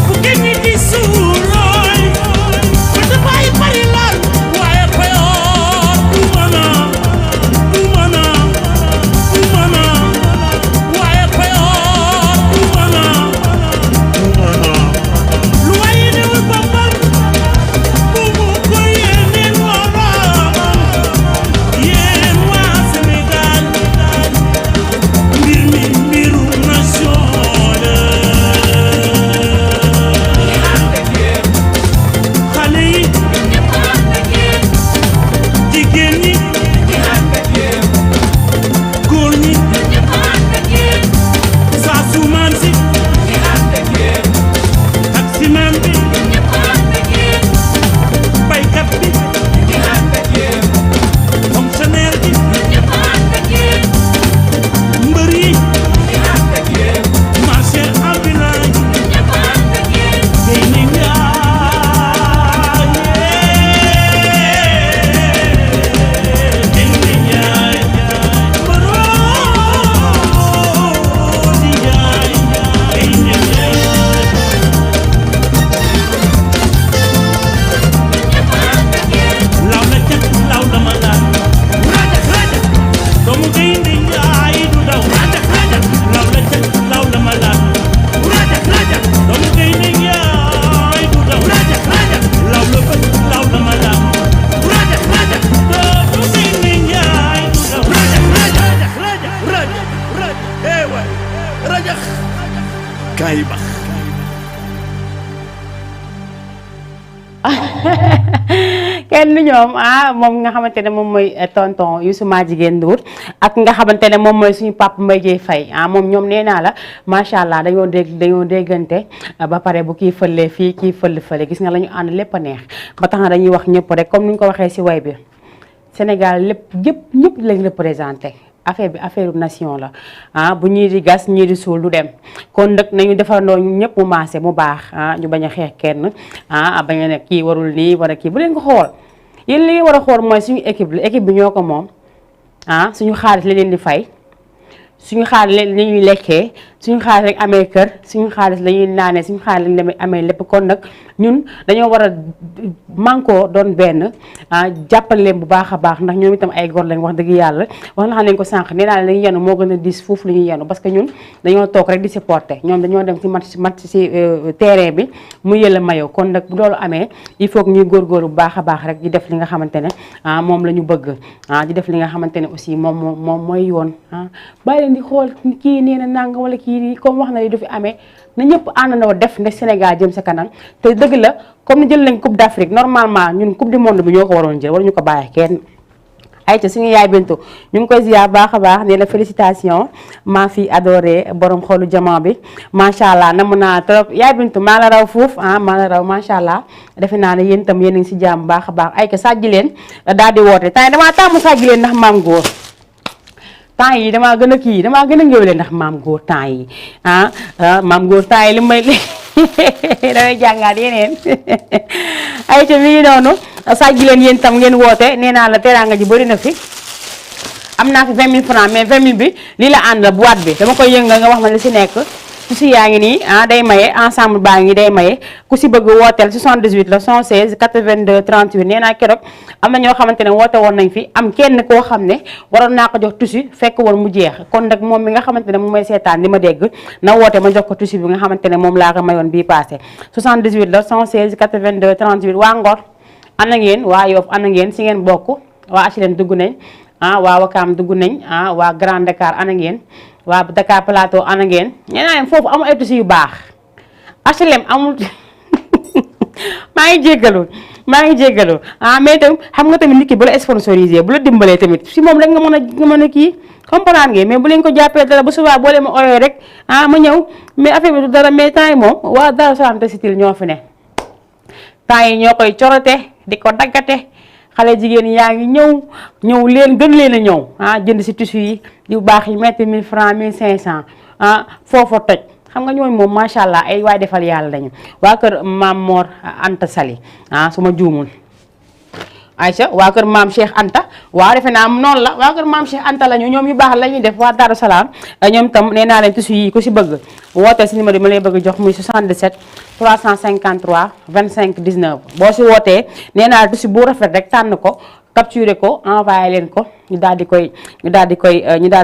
fukki nit yi suurooy bu dafay bari lool waaye payoor du mën a waaye payoor du mën a lu waaye newul boppam bu mu ko yéeneen moroomam yéen waa Sénégal mbir mi mbiru nation la xale yi jigéen ñi góor ñi saa sumaan si ak simaan bi baykat bi fonctionnaire bi mbër yi marché ambulant yi Gaynde Njaay mbaroo di Njaay Gaynde Njaay law la cat law la ma laal rajax rajax doomu Gaynde Njaay du daw rajax rajax law la cat law la ma laal rajax rajax doomu Gaynde Njaay du daw rajax rajax law la bët law la ma laal rajax rajax doomu Gaynde Njaay du daw rajax rajax rajax rajax rajax eh waay rajax kaay bax kenn ñoom moom nga xamante ne moom mooy tonton Youssou Madjiguène Ndour ak nga xamante ne moom mooy suñu papa Mbaye Dieye Faye moom ñoom nee naa la macha allah dañoo déggante ba pare bu kii fëlee fii kii fële gis nga la ñu ànd lépp a neex ba tax na dañuy wax ñëpp rek comme ni ñu ko waxee si way bi Sénégal lépp ñëpp lañ représenté affaire bi affaire nation la bu ñii di gas ñii di suul du dem kon nag nañu defandoo ñu ñëpp mu maase mu baax ñu bañ a xeex kenn bañ a ne kii warul nii wala kii bu leen ko xool yéen li ngeen war a xool mooy suñu équipe la équipe bi ñoo ko moom suñu xaalis li leen di fay suñu xaalis la ñuy lekkee suñu xaalis lañ amee kër suñu xaalis la ñuy naanee suñu xaalis lañ amee lépp kon nag ñun dañoo war a mànkoo doon benn jàppale leen bu baax a baax ndax ñoom itam ay gor lañ wax dëgg yàlla wax na xam leen ko sànq nee naa la ñuy yenu moo gën a diis foofu la ñuy yenu parce que ñun dañoo toog rek di supporter ñoom dañoo dem ci match ci terrain bi mu yëla mayoo kon nag bu loolu amee il faut que ñuy góorgóorlu bu baax a baax rek di def li nga xamante ne moom la ñu bëgg di def li nga xamante ne aussi moom mooy yoon bàyyi leen di xool kii nee na nanga wala kii nii comme wax na li du fi amee na ñëpp àndandoo def ne Sénégal jëm sa kanam te dëgg la comme ni jël nañ coupe d'Afrique normalement ñun coupe du monde bi ñoo ko waroon jël wala ñu ko bàyyi kenn ayca suñu yaay Bintu ñu ngi koy ziar baax a baax ne la félicitation maa fi adoré borom xolu jamono bi macha allah namu naa trop yaay Bintu maa la raw fuuf maa la raw macha allah defe naa ne yéen itam yéen a ngi si jàmm baax a baax ayca sàjji leen daal di woote temps damaa tàmm sàjji leen ndax maam góor temps yi damaa gën a ngéwéle ndax maam góor temps yi maam góor temps yi li may damay jàngaat yeneen ayca mi ngi noonu sàjji leen yéen tam ngeen woote nee naa la teraanga ji bëri na fi am naa fi 20 000 francs mais 20 000 bi lii la ànd la boîte bi dama koy yëngal nga wax ma li si nekk si yaa ngi nii day maye ensemble baa ngi day maye ku si bëgg wooteel 78 la 116 82 38 nee naa keroog am na ñoo xamante ne woote woon nañ fi am kenn koo xam ne waroon naa ko jox tusi fekk woon mu jeex kon nag moom mi nga xamante ne mu may seetaan di ma dégg na woote ma jox ko tusi bi nga xamante ne moom laa ko mayoon bii passé 78 la 116 82 38 waa Ngor ana ngeen waa Yoff ana ngeen si ngeen bokk waa HLM dugg nañ waa Wakaam dugg nañ waa Grand Dakar ana ngeen waa Dakar Plateau ana ngeen nee naa leen foofu amul ay tusi yu baax HLM amul maa ngi jéggalu mais itam xam nga tamit nit ki bu la sponsorisé bu la dimbalee tamit si moom rek nga mën a kii comprendre ngeen mais bu leen ko jàppee dara bu subaa boo leen ma oyoo rek ma ñëw mais affaire bi du dara mais temps yi moom waa Darou Salam Textile ñoo fi ne temps yi ñoo koy corote di ko daggate xale jigéen yaa ngi ñëw leen gën leen a ñëw jënd si tissu yi yu baax yi metti 1000 francs 1500 foofa toj xam nga ñooñu moom macha allah ay waay defal yàlla lañu waa kër maam Mor Anta Sali su ma juumul Aïcha waa kër maam Cheikh Anta waaw defe naa noonu la waa kër maam Cheikh Anta lañu ñoom yu baax la ñuy def waa Darou Salam ñoom itam nee naa leen tissu yi ku si bëgg wooteel si numéro bi ma lay bëgg jox muy 77 353 25 19 boo si wootee nee naa tissu bu rafet rek tànn ko capturer ko envoyé leen ko ñu daal di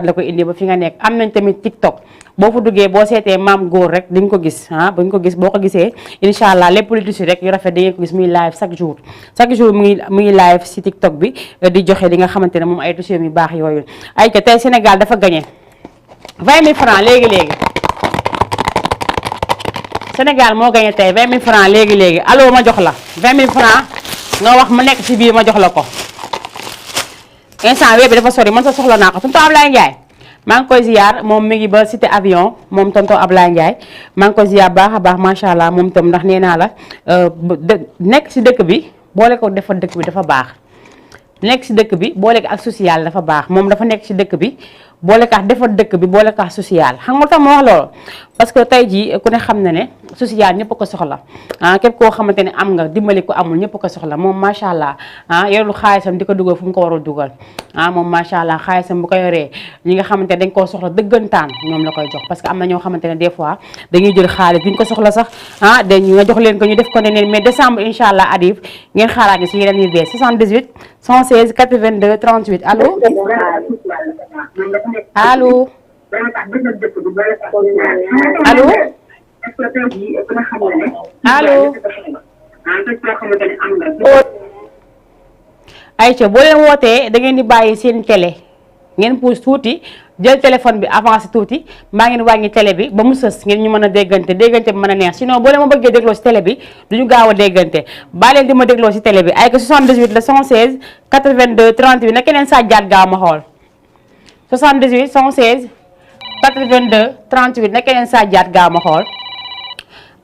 la koy indi ba fi nga nekk am nañ tamit TikTok boo fa duggee boo seetee maam góor rek di nga ko gis buñ ko gis boo ko gisee incha allah lépp lu tissu rek yu rafet da ngeen ko gis muy live chaque jour mu ngi live si TikTok bi di joxe li nga xamante ne moom ay tissu yu baax yooyu ay que tey Sénégal dafa gagné 20 000 francs léegi Sénégal moo gagné tey 20 000 francs léegi allo ma jox la 20 000 francs nga wax ma nekk si biir ma jox la ko instant bi dafa sori man sa soxla naa ko tonton Ablaye Ndiaye maa ngi koy ziar moom mi ngi ba cité avion moom tonton Ablaye Ndiaye maa ngi koy ziar baax a baax macha allah moom itam ndax nee naa la nekk si dëkk bi boole ko defar dëkk bi dafa baax nekk si dëkk bi boole ko ak social dafa baax moom dafa nekk si dëkk bi boole ko ak defar dëkk bi boole ko ak social xam nga tax ma wax loolu parce que tey jii ku ne xam na ne social ñëpp ko soxla képp koo xamante ne am nga dimbali ko amul ñëpp ko soxla moom macha allah yorul xaalisam di ko dugal fu mu ko warul dugal moom macha allah xaalisam bu ko yoree ñi nga xamante ne dañ koo soxla dëggantaan ñoom la koy jox parce que am na ñoo xamante ne des fois dañuy jël xaalis duñ ko soxla sax dañ nga jox leen ko ñu def ko ne neen mais décembre incha allah adib ngeen xaaraat ni si yeneen yu bees 78 116 82 38 allo allo allo allo ayca boo leen wootee da ngeen di bàyyi seen télé ngeen pousse tuuti jël téléphone bi avancé tuuti maa ngeen wàññi télé bi ba mu sës ngeen ñu mën a déggante bi mën a neex sinon boo leen ma bëggee dégloo si télé bi duñu gaaw a déggante baa leen di ma dégloo si télé bi ay ko 78 la 116 82 38 na keneen sàjjaat gaaw ma xool 78 116 82 38 na keneen sàjjaat gaaw ma xool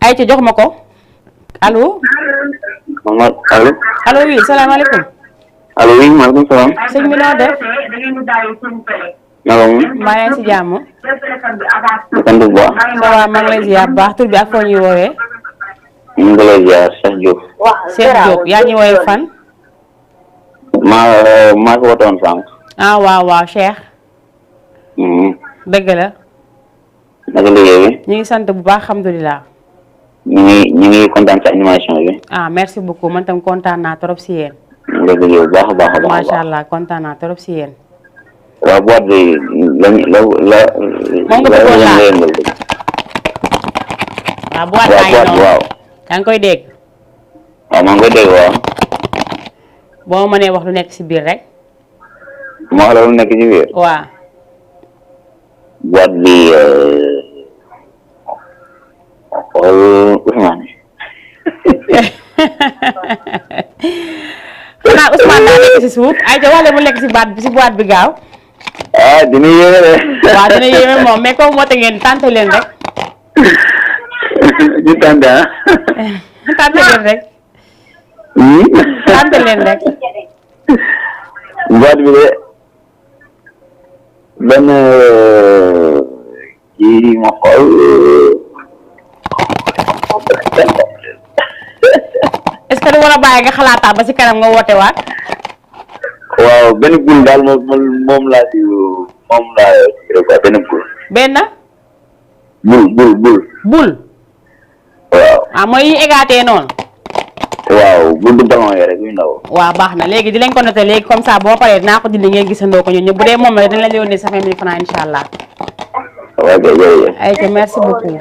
ay ca jox ma ko allo. allo oui salaamaaleykum. allo oui maaleykum salaam. sëñ bi noo def. naka mu. maa ngi si jàmm. sant bu baax. ça va maa ngi lay ziar bu baax tur bi ak foo ñuy woowee. ñu ngi lay ziar Cheikh Diop. Cheikh Diop yaa ñuy woowee fan. maa fi wotoon sànq. waaw Cheikh. dëgg la. naka liggéey bi. ñu ngi sant bu baax alhamdulilah. ñu ngi kontaan sa animation bi. ah merci beaucoup man tam kontaan naa trop si yéen. nga liggéey bu baax a baax a baax. macha allah kontaan naa trop si yéen. waaw boîte bi moom nga bëggoon laal waaw boîte baa ngi noonu waaw. yaa ngi koy dégg. waaw maa ngi koy dégg waaw. boo mënee wax lu nekk si biir rek. ma wax la lu nekk ci biir. waaw. boîte bi Ousmane. xanaa Ousmane daa nekk si suuf ay ca wax leen mu lekk si baat bi si boîte bi gaaw. ah dina yéeme de. waaw dina yéeme moom mais comme moo te ngeen tànte leen rek. ñu tànn ah. tànte leen rek. tànte leen rek. boîte bi de benn kii ma xool. est-ce que du war a bàyyi nga xalaataat ba si kanam nga woote waat. waaw benn bul daal moom laa ci quoi benn bul. benn. bul. bul. waaw. ah mooy yi égaatee noonu. waaw bul du ballon yi rek yu ndaw. waaw baax na léegi di lañ ko noté léegi comme ça boo paree dinaa ko dindi ngeen gisandoo ko ñun ñëpp bu dee moom la dina la yónnee sa 20 000 francs incha allah. waaw kay jërëjëf. ayca merci beaucoup.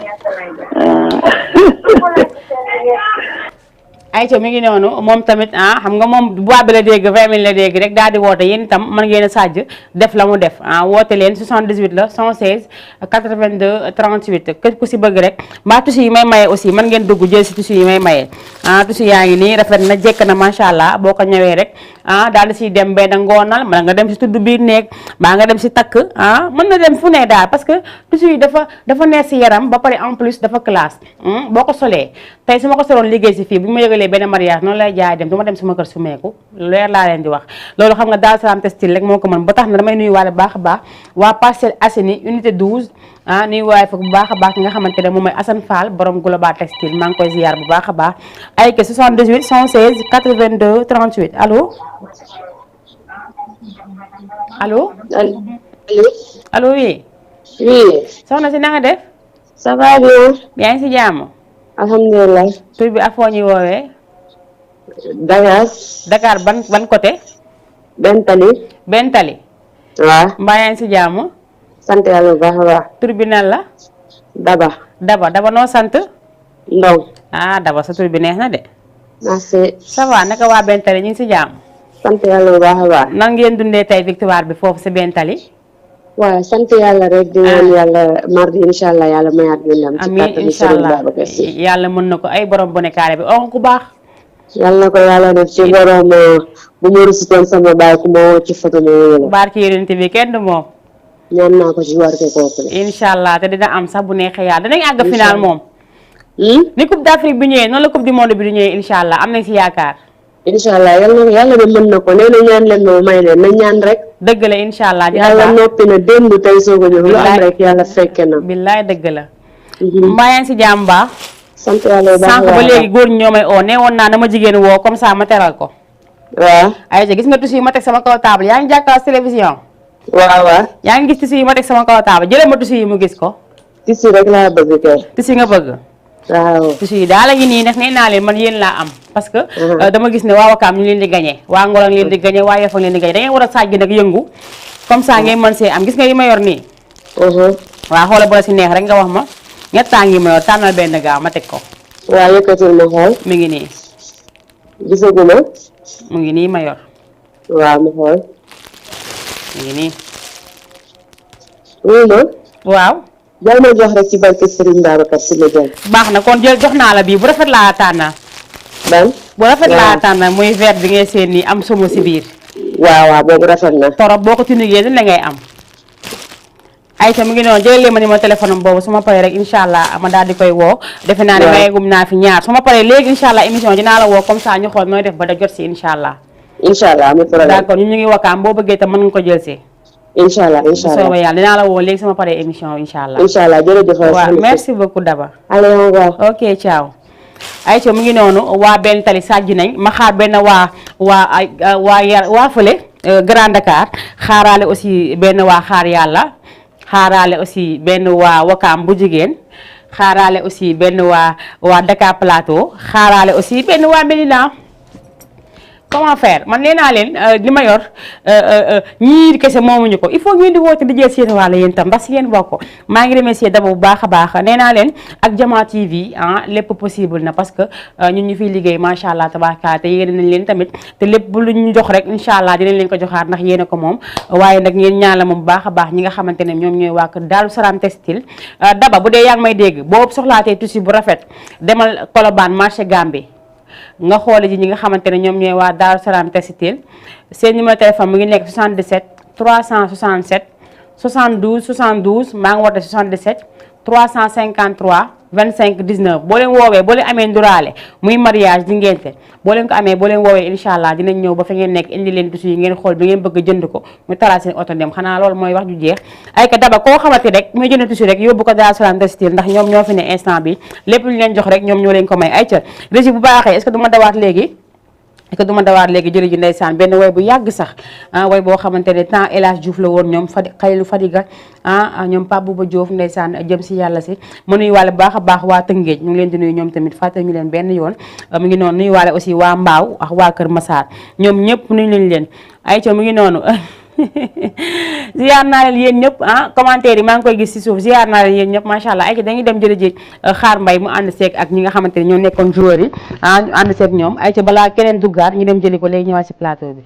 ayca mi ngi noonu moom tamit xam nga moom boîte bi la dégg 20 000 la dégg rek daal di woote yéen itam mën ngeen a sàjj def la mu def woote leen 78 la 116 82 38 képp ku si bëgg rek mbaa tissu yi may maye aussi mën ngeen dugg jël si tissu yi may maye tissu yaa ngi nii rafet na jekk na macha allah boo ko ñëwee rek daal di siy dem benn ngoonal mën nga dem si tudd biir néeg mbaa nga dem si takk mën na dem fu ne daal parce que tissu yi dafa neex si yaram ba pare en plus dafa classe boo ko solee tey su ma ko soloon liggéey si fii bu ma yëgalee benn mariage noonu lay jaay dem du ma dem suma kër su meeku leer laa leen di wax loolu xam nga Daaru Salaam textile rek moo ko mën ba tax na damay nuyu waale baax a baax waa Parcelles Assainies unité 12 nuyu waaye fa bu baax a baax ki nga xamante ne moom mooy Assane Fall borom Global Textile maa ngi koy ziar bu baax a baax ay ke 78 116 82 38 allo allo allo oui soxna si na nga def ça va bien. yaa ngi si jàmm alhamdulilah. tur bi ak foo ñuy woowee Dakar ban côté benn tali. benn tali waaw. mbaa yaa ngi si jàmm sant yàlla bu baax a baax. tur bi nan la daba noo sant Ndaw. daba sa tur bi neex na de merci. ça va naka waa benn tali ñu ngi si jàmm sant yàlla bu baax a baax. nan ngeen dundee tey victoire bi foofu si benn tali waaw sant yàlla rek di ñaan yàlla mardi incha allah yàlla mayaat ñu ndam. amiin incha allah yàlla mën na ko ay borom bone kaare bi ku baax yàlla na ko yàlla def ci borom bu ma rusutoon sama baay ku ma woo ci photo ma wóolu. barke yonent bi kenn du moom ñaan naa ko ci barke kooku. incha allah te dina am sax bu neexee yàlla danañ àgg final moom ni coupe d'Afrique bi ñëwee noonu la coupe du monde bi di ñëwee incha allah am nañ si yaakaar incha allah yàlla de mën na ko nee na ñaan leen ma may leen na ñaan rek. dëgg la incha allah yàlla noppi na démb tey soo ko ñëw lu am rek yàlla fekke na. billaay dëgg la mbaa yaa ngi si jàmm baax sant yàlla bu baax sànq ba léegi góor ñi ñoo may oo nee woon naa na ma jigéen woo comme ça ma teral ko waaw ay gis nga tissu yi ma teg sama kaw table yaa ngi jàkkaarloo télévision waaw yaa ngi gis tissu yi ma teg sama kaw table jëlee ma tissu yi mu gis ko tissu rek laa bëgg kay tissu nga bëgg waaw tissu yi daal la ngi nii nag nee naa leen man yéen laa am parce que dama gis ne waa Wakaam ñu leen di gagné waa Ngor leen di gagné waa Yoff leen di gagné da ngeen war a sàjj nag yëngu comme ça ngeen mën see am gis nga yi ma yor nii waaw xoola bu la si neex rek nga wax ma ñettaa ngi ma yor tànnal benn gaaw ma teg ko waaw yëkkatil ma xool mi ngi nii gisaguma mu ngi nii ma yor waaw ma xool mi ngi nii waaw jël ma jox rek ci barke Serigne Babacar si la jël baax na kon jël jox naa la bii bu rafet laa tànnal bu rafet laa tànnal muy vert bi ngay seen nii am sumu si biir waaw boobu rafet na torop boo ko tunigee la ngay am ayca mu ngi noonu jëlee ma ni ma téléphone am boobu su ma paree rek incha allah ma daal di koy woo defe naa ne mayegum naa fi ñaar su ma paree léegi incha allah émission dinaa la woo comme ça ñu xool nooy def ba da jot si incha allah amul problème d'accord ñun ñu ngi Wakaam boo bëggee tam mën nga ko jël si incha allah soobee yàlla dinaa la woo léegi sama paree émission incha allah jërëjëf waaw merci beaucoup Daba allez au revoir ok ciao ayca mu ngi noonu waa benn tali sàjj nañ ma xaar benn waa fële Grand Dakar xaaraale aussi benn waa xaar yàlla xaaraale aussi benn waa Wakaam bu jigéen xaaraale aussi benn waa Dakar Plateau xaaraale aussi benn waa Médina comment faire man nee naa leen li ma yor ñii kese moomuñu ko il faut ngeen di woote di jël seen wàll yéen tam ndax si ngeen bokk maa ngi remercier Daba bu baax a baax nee naa leen ak Jama TV lépp possible na parce que ñun ñu fiy liggéey macha allah tabaaraka te yéen nañ leen tamit te lépp lu ñu jox rek incha allah dinañ leen ko joxaat ndax yéen a ko moom waaye nag ngeen ñaan la moom bu baax a baax ñi nga xamante ne ñoom ñooy waa kër Daaru Salaam Textile Daba bu dee yaa ngi may dégg boo soxlaatee tissu bu rafet demal Colobane marché Gambie nga xoole ji ñi nga xamante ne ñoom ñooy waa Daaru Salaam Textile seen numéro téléphone mu ngi nekk 77 367 72 72 maa ngi woote 77 353 25 19 boo leen woowee boo leen amee nduraale muy mariage di ngénte boo leen ko amee boo leen woowee incha allah dinañ ñëw ba fa ngeen nekk indi leen tissu yi ngeen xool bi ngeen bëgg a jënd ko mu talaat seen oto dem xanaa loolu mooy wax ju jeex ay ka Daba koo xamante rek muy jënd tissu rek yóbbu ko Daaru Salaam Textile ndax ñoom ñoo fi ne instant bi lépp lu leen jox rek ñoom ñoo leen ko may ay ca régi bu baaxee est-ce que du ma dawaat léegi jëri ji ndeysaan benn way bu yàgg sax way boo xamante ne temps El Hadj Diouf la woon ñoom Xaylu Fadiga ñoom Pape Bouba Diouf ndeysaan jëm si yàlla si mu nuyu waale baax a baax waa Tëngéej ñu ngi leen di nuyu ñoom tamit fàtte ñu leen benn yoon mu ngi noonu nuyu waale aussi waa Mbaaw ak waa Kër Massar ñoom ñëpp nuyu leen leen ay ca mu ngi noonu ziar naa leen yéen ñëpp commentaire yi maa ngi koy gis ci suuf ziar naa leen yéen ñëpp macha allah ay dañuy dem jëli ji xaar mbay mu ànd seeg ak ñi nga xamante ne ñoo nekkoon joueurs yi ñu ànd seeg ñoom ay ca balaa keneen duggaat ñu dem jëli ko léegi ñëwaat ci plateau bi.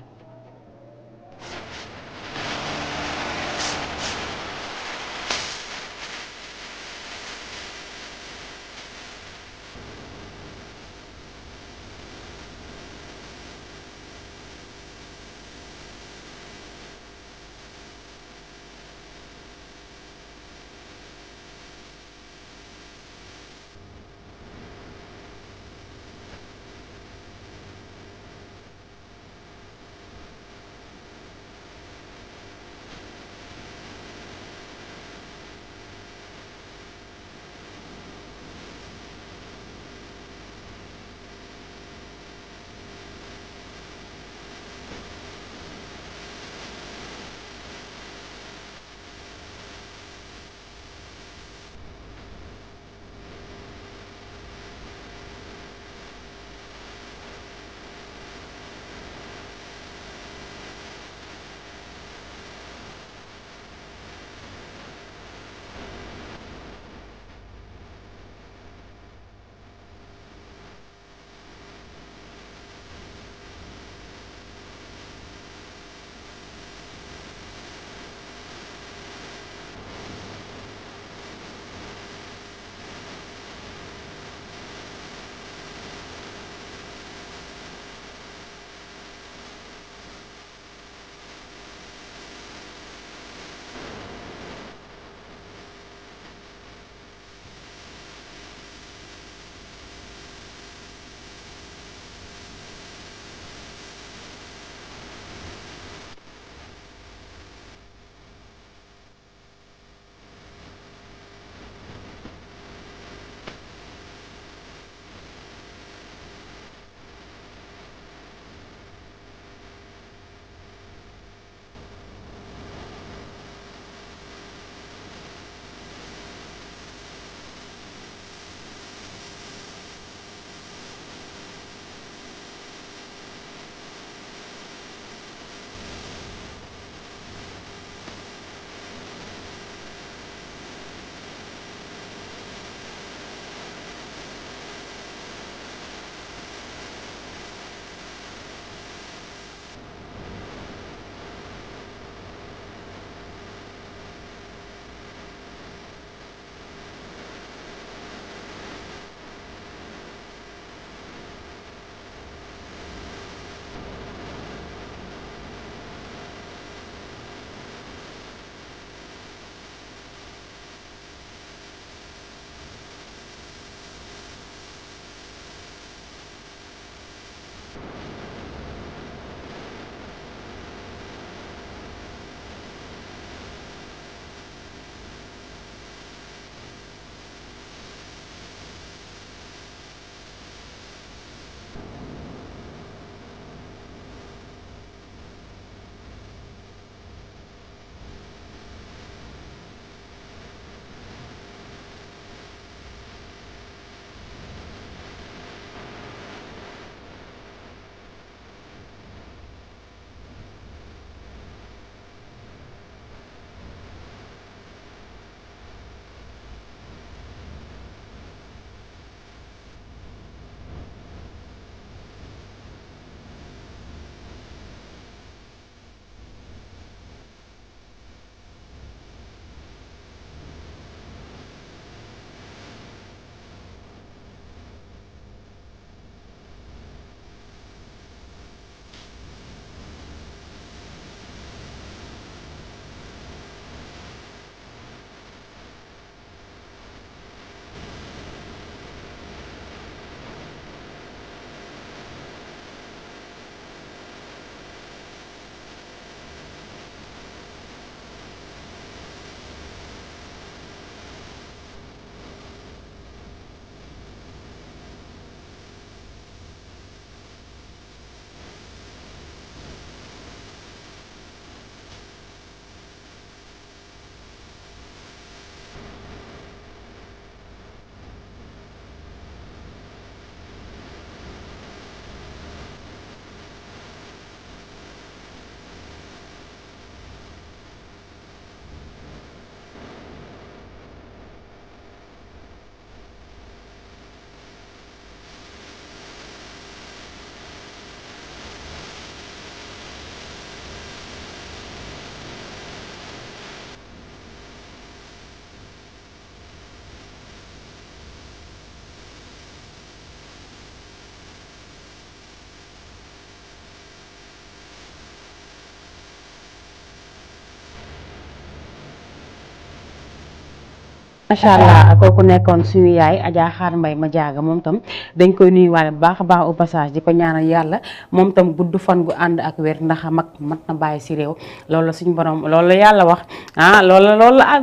macha allah kooku nekkoon suñu yaay Adja Xaar Mbay ma jaaga moom tam dañ koy nuyuwaale bu baax a baax au passage di ko ñaanal yàlla moom tam gudd fan gu ànd ak wér ndax mag mat na bàyyi si réew loolu la suñu borom loolu la yàlla wax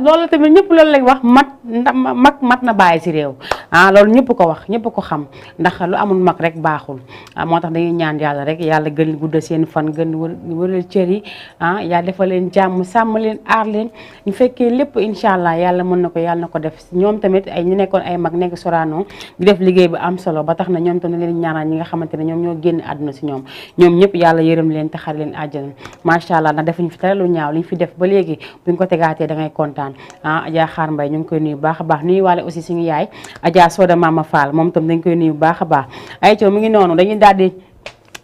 loolu tamit ñëpp loolu lañ wax mag mat na bàyyi si réew loolu ñëpp ko wax ñëpp ko xam ndax lu amul mag rek baaxul moo tax dañuy ñaan yàlla rek yàlla gën guddal seen fan gën wëral cër yi yàlla defal leen jàmm sàmm leen aar leen ñu fekkee lépp incha allah yàlla mën na ko yàlla na ko def ñoom tamit ay ñu nekkoon ay mag nekk Sorano di def liggéey bu am solo ba tax na ñoom tamit leen ñaanal ñi nga xamante ne ñoom ñoo génn àdduna si ñoom ñëpp yàlla yërëm leen te xar leen àjjana macha allah ndax defuñu fi dara lu ñaaw li ñu fi def ba léegi buñ ko tegaatee da ngay kontaan Adja Xaar Mbay ñu ngi koy nuyu baax a baax nuyu waale aussi suñu yaay Adja Soda Mama Fall moom tam dañ koy nuyu baax a baax ay coow mi ngi noonu dañuy daal di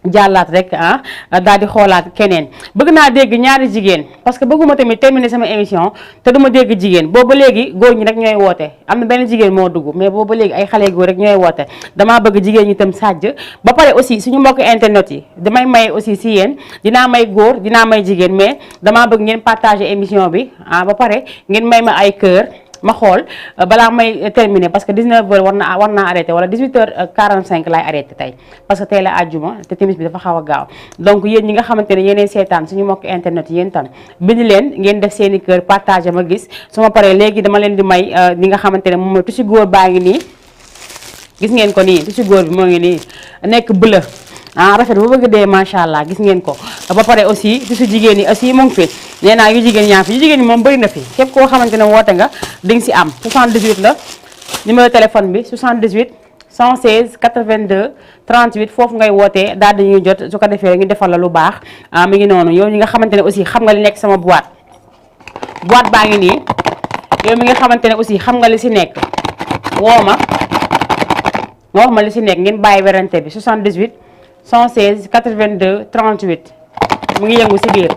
jàllaat rek daal di xoolaat keneen bëgg naa dégg ñaari jigéen parce que bëgguma tamit terminer sama émission te duma dégg jigéen boobu ba léegi góor ñi rek ñooy woote am na benn jigéen moo dugg mais boobu ba léegi ay xale góor rek ñooy woote damaa bëgg jigéen ñi itam sàjj ba pare aussi suñu mbokk internet yi damay may aussi si yéen dinaa may góor dinaa may jigéen mais damaa bëgg ngeen partager émission bi ba pare ngeen may ma ay cœur ma xool balaa may terminer parce que 19h war naa arrêté wala 18h45 laay arrêté tey parce que tey la àjjuma te timis bi dafa xaw a gaaw donc yéen ñi nga xamante ne yéenay seetaan suñu mbokk internet yéen tam bind leen ngeen def seen i kër partagé ma gis su ma paree léegi dama leen di may ñi nga xamante ne moom mooy tusi góor baa ngi nii gis ngeen ko nii tusi góor bi moo ngi nii nekk bleu rafet bu bëgg dee macha allah gis ngeen ko ba pare aussi tusi jigéen ñi aussi mu ngi fi nee naa yu jigéen ñaa fi yu jigéen ñi moom bëri na fi képp koo xamante ne woote nga di nga si am 78 la numéro téléphone bi 78 116 82 38 foofu ngay wootee daal di ñuy jot su ko defee ñu defal la lu baax mi ngi noonu yow ñi nga xamante ne aussi xam nga li nekk sama boîte baa ngi nii yow mi nga xamante ne aussi xam nga li si nekk woo ma nga wax ma li si nekk ngeen bàyyi werante bi 78 116 82 38 mu ngi yëngu si biir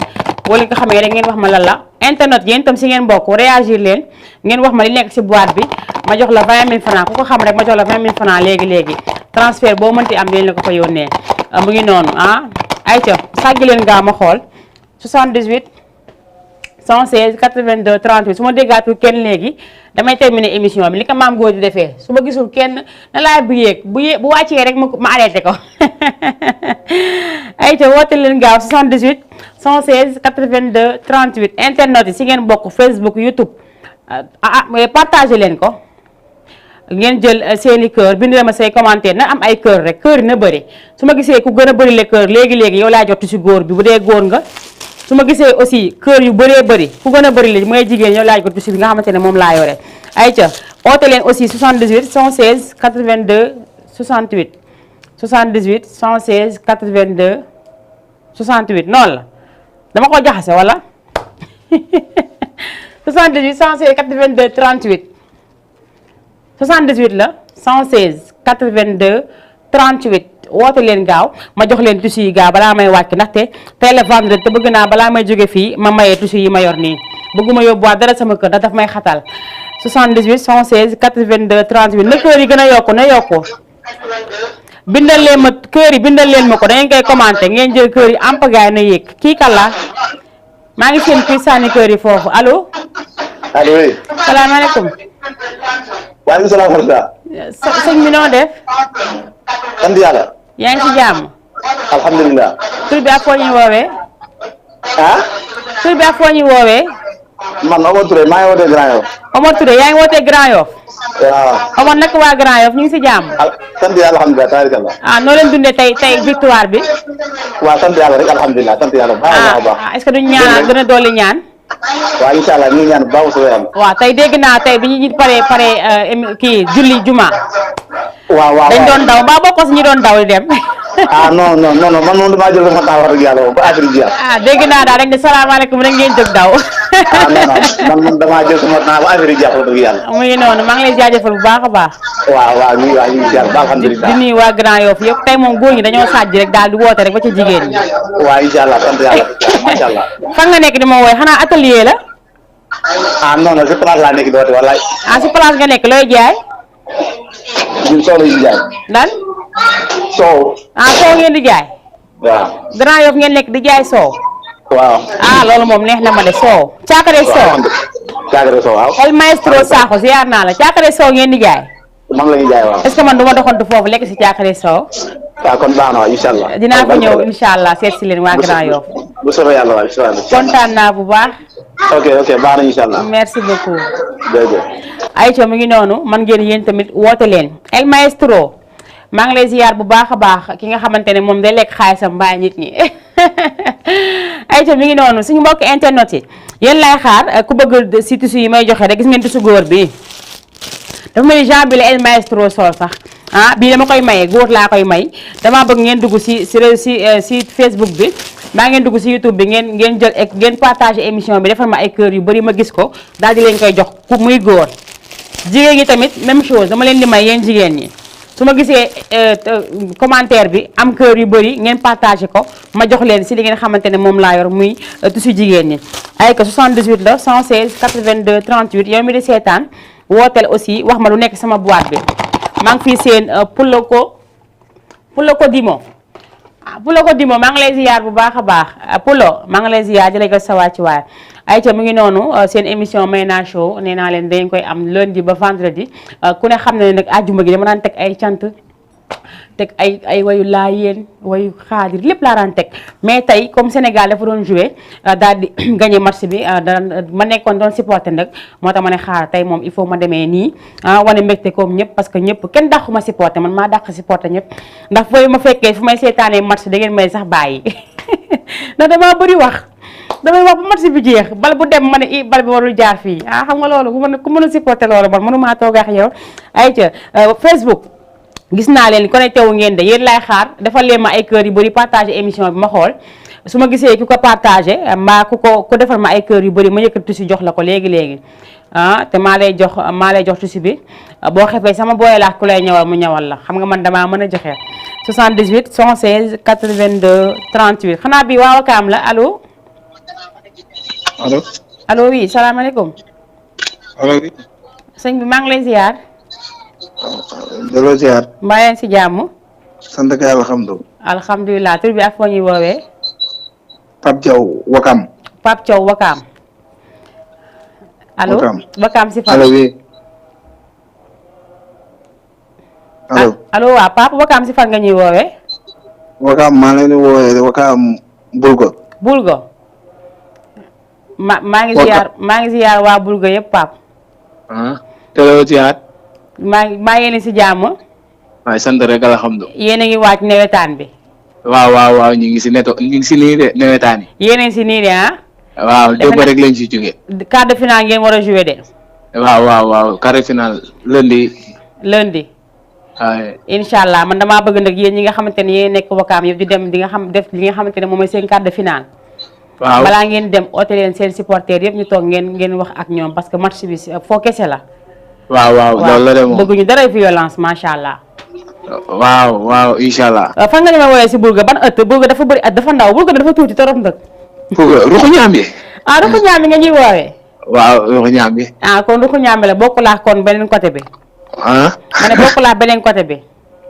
wala nga xamee rek ngeen wax ma lan la internet yéen itam si ngeen bokk réagir leen ngeen wax ma li nekk si boîte bi ma jox la 20 000 francs ku ko xam rek ma jox la 20 000 francs léegi transfert boo mënti am dañ la ko fa yónnee mu ngi noonu ayca sàggi leen gaaw ma xool 78 116 82 38 su ma déggaatul kenn léegi damay terminer émission bi li ko maam góor di defee su ma gisul kenn na laay bu yéeg bu wàccee rek ma arrêté ko ayca woote leen gaaw 78 116 82 38 internet yi si ngeen bokk Facebook YouTube partagé leen ko ngeen jël seeni cœur bind ma say commentaire na am ay cœur rek cœur yi na bëri su ma gisee ku gën a bëri le cœur léegi yow laa jot si góor bi bu dee góor nga su ma gisee aussi cœur yu bëree bëri ku gën a bëri la mooy jigéen yow laa jot si bi nga xamante ne moom laa yore ayca oote leen aussi 78 116 82 68 78 116 82 68 noonu la dama ko jaxase wala 78 116 82 38 78 la 116 82 38 woote leen gaaw ma jox leen tissu yi gaaw balaa may wàcc ndaxte tey la vendredi te bëgg naa balaa may jóge fii ma mayee tissu yi ma yor nii bëgguma yóbbuwaat dara sama kër ndax daf may xatal 78 116 82 38 na kër yi gën a yokku na yokku bindal leen ma kër yi bindal leen ma ko da ngeen koy commenté ngeen jël kër yi ampagaay na yéeg kii kan la maa ngi seen kii sànni kër yi foofu allo. allo oui. salaamaaleykum. waaleykum salaam wa rahmatulah. sëñ bi noo def. sant yàlla. yaa ngi ci jàmm. alhamdulilah. tur bi ak foo ñuy woowee. tur bi ak foo ñuy woowee. man Omar Touré maa ngi wootee Grand Yoff. Omar Touré yaa ngi wootee Grand Yoff. waaw. Omar nag waa Grand Yoff ñu ngi si jàmm. sant yàlla alhamdulilah tabaarkalla. noo leen dundee tey victoire bi. waaw sant yàlla rek alhamdulilah sant yàlla bu baax a baax. est-ce que duñu ñaanal gën a dolli ñaan. waaw incha allah ñu ngi ñaan bu baax a yàlla. waaw tey dégg naa tey bi ñu pare kii julli juma. waaw dañ doon daw mbaa bokkoo si ñu doon daw di dem. non man moom damaa jël sama temps wax dëgg yàlla moom ba affaire ji dégg naa daal rek ne salaamaaleykum rek ngeen jóg daw. non man damaa jël sama temps ba affaire ji wax dëgg yàlla. mu ngi noonu maa ngi lay jaajëfal bu baax a baax. waaw ñu ngi si yàlla ba alhamdulilah. di nuyu waa Grand Yoff yëpp tey moom góor ñi dañoo sàjj rek daal di woote rek ba ci jigéen ñi. waaw incha allah sant yàlla macha allah. fan nga nekk di ma wooy xanaa atelier la. non si place laa nekk di woote wallaay. si place nga nekk looy jaay. ñun soow la ñuy jaay. lan. soow. soow ngeen di jaay. waaw. Grand Yoff ngeen nekk di jaay soow. waaw. loolu moom neex na ma de soow. caakare soow. Caakare Sow waaw. El Maestro Sakho ziar naa la Caakare Sow ngeen di jaay. moom la ñuy jaay waaw. est-ce que man du ma doxantu foofu lekk si Caakare Sow. waaw kon baax na waaw incha allah. dinaa fa ñëw incha allah seet si leen waa Grand Yoff. bu soobee yàlla waaw incha allah. kontaan naa bu baax. ok baax na incha allah. merci beaucoup. jërëjëf. Aïcha mu ngi noonu man ngeen yéen tamit woote leen El Maestro maa ngi lay ziar bu baax a baax ki nga xamante ne moom day lekk xaalisam bàyyi nit ñi Aïcha mi ngi noonu suñu mbokk internet yi yéen lay xaar ku bëgg si tissu yi may joxe rek gis ngeen tissu góor bi dafa mel ni genre bi la El Maestro sol sax bii dama koy maye góor laa koy may damaa bëgg ngeen dugg si Facebook bi maa ngeen dugg si YouTube bi ngeen jël ngeen partager émission bi defal ma ay kër yu bari ma gis ko daal di leen koy jox ku muy góor jigéen ñi tamit même chose dama leen di may yéen jigéen ñi su ma gisee commentaire bi am kër yu bari ngeen partager ko ma jox leen si li ngeen xamante ne moom laa yor muy tissu jigéen ñi ay ko 78 la 116 82 38 yow mi di seetaan wooteel aussi wax ma lu nekk sama boîte bi maa ngi fii seen Pulo ko Dimo Pulo ko Dimo maa ngi lay ziar bu baax a baax Pulo maa ngi lay ziar jëlee ko sa wàcc waay Aïcha mu ngi noonu seen émission Mayna Show nee naa leen dañ koy am lundi ba vendredi ku ne xam ne nag àjjuma gi dama daan teg ay cant teg ay wayu laa yéen wayu xaadir lépp laa daan teg mais tey comme Sénégal dafa doon joué daal di gagné match bi ma nekkoon doon supporté nag moo tax ma ne xaar tey moom il faut ma demee nii wane mbégte comme ñëpp parce que ñëpp kenn dàqu ma supporté man maa dàq supporté ñëpp ndax fooy ma fekkee fu may seetaanee match da ngeen may sax bàyyi ndax damaa bëri wax damay wax ba match bi jeex bal bu dem ma ne bal bi warul jaar fii xam nga loolu ku mën a supporté loolu man mënumaa toog ak yow Aïcha Facebook gis naa leen connecté wu ngeen de yéen laay xaar defal leen ma ay kër yu bari partagé émission bi ma xool su ma gisee ki ko partagé mbaa ku defal ma ay kër yu bari ma yëkkati tissu jox la ko léegi te maa lay jox tissu bi boo xefee sama booy laax ku lay ñawal mu ñawal la xam nga man damaa mën a joxe 78 116 82 38 xanaa bi waa Wakaam la allo. allo oui salaamaaleykum. allo oui. sëñ bi maa ngi lay ziar. delloo ziar. mbaa yaa ngi si jàmm. sant ak yàlla alhamdulilah. alhamdulilah tur bi ak foo ñuy woowee. Pape Thiaw Wakam. Pape Thiaw Wakam. allo Wakam si fan. allo oui. allo allo waaw Pape Wakam si fan nga ñuy woowee. Wakam maa ngi leen di woowee Wakam Bulgo. Bulgo. maa ngi ziar waa Bulgo yëpp Pape. delloo ziar. maa yéen si jàmm. waaye sant rek alhamdulilah. yéen a ngi waaj nawetaan bi. waaw ñu ngi si nii de nawetaan yi. yéen a ngi si nii de waaw démb rek lañ si jógee. quart de finale ngeen war a joué de. waaw quart de finale lundi. waaye incha allah man damaa bëgg nag yéen ñi nga xamante ne yéen nekk Wakaam yëpp di dem di nga xam def li nga xamante ne moom mooy seen quart de finale. waaw balaa ngeen dem oote leen seen supporters yëpp ñu toog ngeen wax ak ñoom parce que match bi foo kese la. waaw loolu la de moom bëgguñu dara violence macha allah. waaw incha allah. fan nga ñëwee woowee si Bulga ban ëtt Bulga dafa bëri ëtt dafa ndaw Bulga dafa tuuti torop nag. ruxu ñaam bi. ruxu ñaam bi nga ñuy woowee. waaw ruxu ñaam bi. kon ruxu ñaam bi la bokkul ak kon beneen côté bi. ma ne bokkul ak beneen côté bi.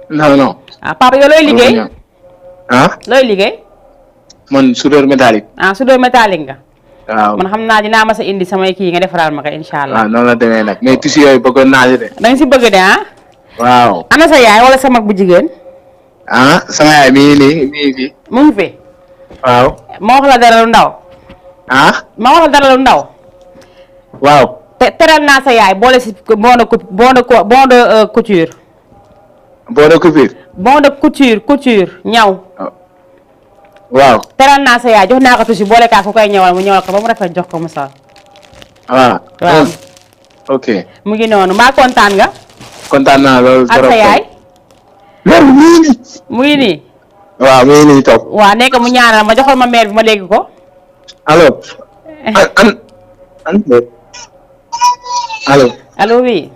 non. papa yow looy liggéey. looy liggéey. man soudeur métallique. soudeur métallique nga. waaw man xam naa dinaa mas a indi samay kii nga defaral ma ko incha allah. waaw noonu la demee nag mais tissu yooyu bëggoon naa si de. da nga si bëgg de waaw. ana sa yaay wala sa mag bu jigéen. sama yaay mi ngi fi. mu ngi fi. waaw. ma wax la dara lu ndaw. ma wax la dara lu ndaw. waaw. teral naa sa yaay boole si bon de couture. bon de couture. bon de couture ñaw. waaw. teral naa sa yaay jox naa ko tuuti boole kaa ku koy ñëwal mu ñëwal ko ba mu rafet jox ko mu sol. waaw. ok. mu ngi noonu mbaa kontaan nga. kontaan naa loolu. ak sa yaay. mu ngi nii. waaw mu ngi nii toog. waaw nekk mu ñaanal ma joxal ma mère bi ma dégg ko. allo. allo oui.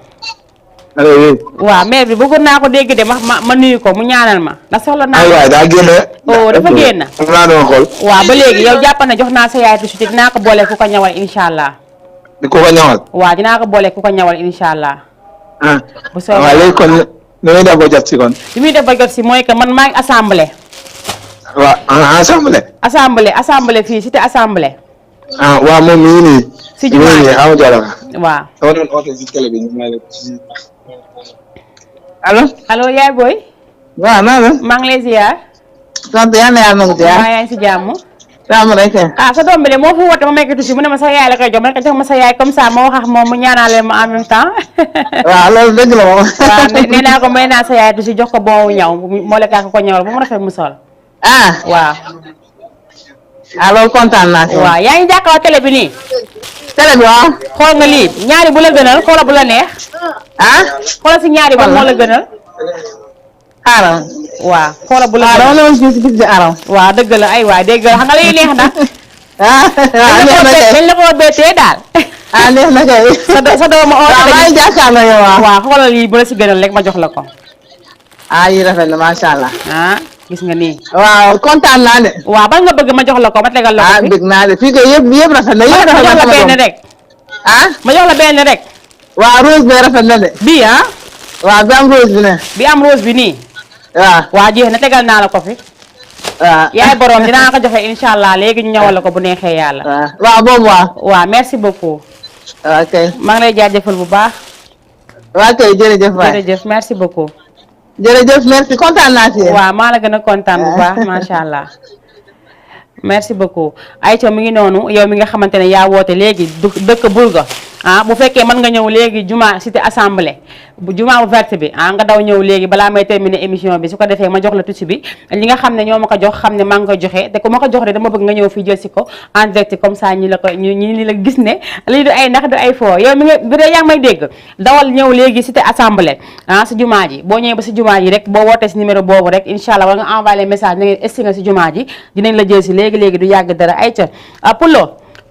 allo oui. waaw mère bi bëggoon naa ko dégg de ma nuyu ko mu ñaanal ma ndax soxla naa. aywa daa génn. dafa génn. am naa doon xool. waaw ba léegi yow jàpp na jox naa sa yaay tuuti dinaa ko boole ku ko ñawal incha allah. di ko ñawal. waaw dinaa ko boole ku ko ñawal incha allah. bu soobee waaw léegi kon nu muy def ba jot si kon. li muy def ba jot si mooy que man maa ngi assemblée. waaw assemblée. assemblée fii cité assemblée. ah waaw moom mi ngi nii. si jumaa mi ngi nii Awa Diallo. waaw. dama doon oote si télé bi ñu may la. allo. allo yaay booy. waaw naa la. maa ngi lay ziar. sant yàlla na yàlla nangu ziar. maa yaa ngi si jàmm. jàmm rek. ah sa doom bi de moo fi woote ma may ko tuuti mu ne ma sa yaay la koy jox ma ne ko jox ma sa yaay comme ça ma wax ak moom mu ñaanale ma en même temps. waaw loolu dëgg la moom. waaw nee naa ko may naa sa yaay tuuti jox ko bon ñaw moo la ko ñawal ba mu rafet mu sol. ah. waaw. ah loolu kontaan naa si. waaw yaa ngi jàkkaarloo télé bi nii. télé bi waaw. xool nga lii ñaari bu la gënal xoola bu la neex. ah. xoola si ñaari ba moo la gënal. xaaral. waaw xoola bu la waaw dama gënal. doon gis gis di aram. waaw dëgg la ay waay dëgg la xam nga lay neex na. ah waaw neex na kay. dañ la ko bettee daal. ah neex na kay. sa doomu oo. waaw maa ngi jàkkaarloo yow waaw. waaw xoolal lii bu la si gënal rek ma jox la ko. ah yi rafet na macha allah. ah gis nga nii. waaw kontaan naa de. waaw ban nga bëgg ma jox la ko ma tegal la ko ah fi. bëgg naa de fii kay yëpp rafet na yëpp ma rafet jox na la benn rek. ah. ma jox la benn rek. waaw rose bi rafet na de. bii ah. waaw bi am rose bi ne. bi am rose bi nii. waaw. waa jeex na tegal naa la ko fi. waaw. yaay borom dinaa ko joxe incha allah léegi ñu ñëwal la ko bu neexee yàlla. waaw waaw boobu waaw. waaw merci beaucoup. waaw kay. maa ngi lay jaajëfal bu baax. waaw kay jërëjëf waay. jërëjëf merci beaucoup. jërëjëf merci kontaan naa ci yéen. waaw maa la gën a kontaan bu baax macha allah. merci beaucoup Aïcha mi ngi noonu yow mi nga xamante ne yaa woote léegi dëkk Bourga ah bu fekkee mën nga ñëw léegi juma cité assemblée bu juma bu verte bi ah nga daw ñëw léegi balaa may terminer émission bi su ko defee ma jox la tuuti bi li nga xam ne ñoo ma ko jox xam ne maa ngi koy joxe te ku ma ko jox de dama bëgg nga ñëw fii jël si ko en direct comme ça ñi la ko ñi la gis ne lii du ay ndax du ay foo yow mi nga bu dee yaa ngi may dégg dawal ñëw léegi cité assemblée ah si jumaa ji boo ñëwee ba si jumaa ji rek boo wootee si numéro boobu rek incha allah war nga envoyé message na ngeen esti nga si jumaa ji dinañ la jël si léegi du yàgg dara ay ca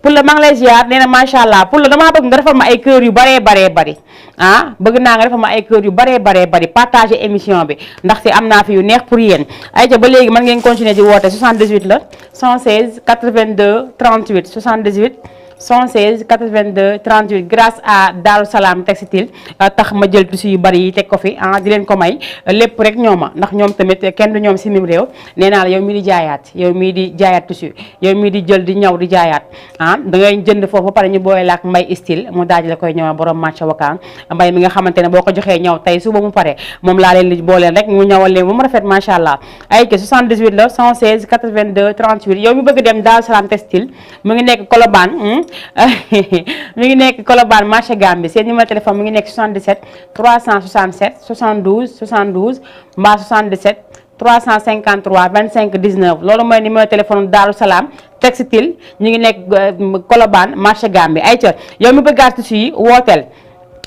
Pulo maa ngi lay ziar nee na macha allah Pulo damaa bëgg nga defal ma ay kër yu baree bari ah bëgg naa nga defal ma ay kër yu baree bari partager émission bi ndaxte am naa fi yu neex pour yéen ayca ba léegi mën ngeen continuer di woote 78 la 116 82 38 78 116 82 38 grâce à Darou Salam Textile tax ma jël tissu yu bari yi teg ko fi ah di leen ko may lépp rek ñooma ndax ñoom tamit kenn du ñoom si mim réew nee naa la yow mii di jaayaat yow mii di jaayaat tissu yow mii di jël di ñaw di jaayaat ah da ngay jënd foofu ba pare ñu booy laak mbay style mu daaj la koy ñëwa borom marché wakaan mbay mi nga xamante ne boo ko joxee ñaw tey suba mu pare moom laa leen li booleen rek mu ñawal leen ba mu rafet macha allah ay ke 78 la 116 82 38 yow mi bëgg dem Darou Salam Textile mu ngi nekk Colobane mi ngi nekk Colobane marché Gambie seen numéro téléphone mi ngi nekk 77 367 72 72 mbaa 77 353 25 19 loolu mooy numéro téléphone Darou Salam Textile ñu ngi nekk Colobane marché Gambie ay ca yow mi bëggaat tissu yi wooteel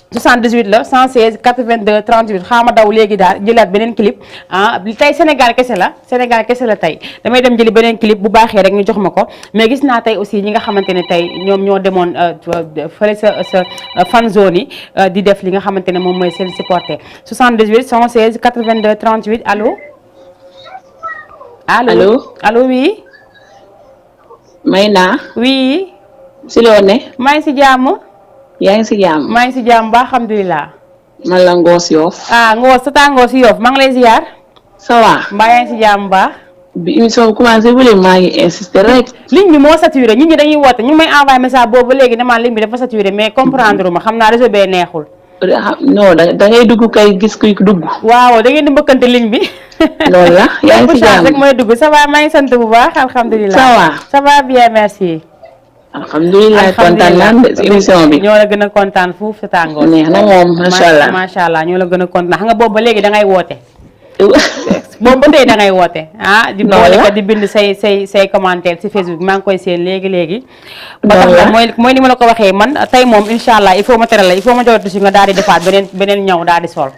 78 la 116 82 38 xaama daw léegi daal jëlaat beneen clip ah tey Sénégal kese la tey damay dem jëli beneen clip bu baaxee rek ñu jox ma ko mais gis naa tey aussi ñi nga xamante ne tey ñoom ñoo demoon fële sa fan zone yi di def li nga xamante ne moom mooy seen supporter 78 116 82 38 allo allo oui Mayna oui si loo ne maa ngi si jàmm yaa ngi si jàmm maa ngi si jàmm ba alhamdulilah man la Ngoos Yoff Ngoos sa taa Ngoos Yoff maa ngi lay ziar ça va mbaa yaa ngi si jàmm baax bi émission bi commencé bu leen maa ngi insister rek ligne bi moo saturé nit ñi dañuy woote ñu ngi may envoyé message boobu léegi ne maa ligne bi dafa saturé mais comprendre ma xam naa réseau bee neexul non da ngay dugg kay gis kuy dugg waaw da ngeen di mbëkkante ligne bi loolu la yaa ngi si jàmm rek mooy dugg ça va maa ngi sant bu baax alhamdulilah ça va bien merci alhamdulilah kontaan naa de émission bi ñoo la gën a kontaan fuuf sa tàngoor neex na moom macha allah ñoo la gën a kontaan xam nga boobu ba léegi da ngay woote boobu ba tey da ngay woote di boole ko di bind say commentaire si Facebook maa ngi koy seen léegi ba tax na mooy ni ma la ko waxee man tey moom incha allah il faut ma teral la il faut ma jox si nga daal di defaat beneen ñaw daal di sol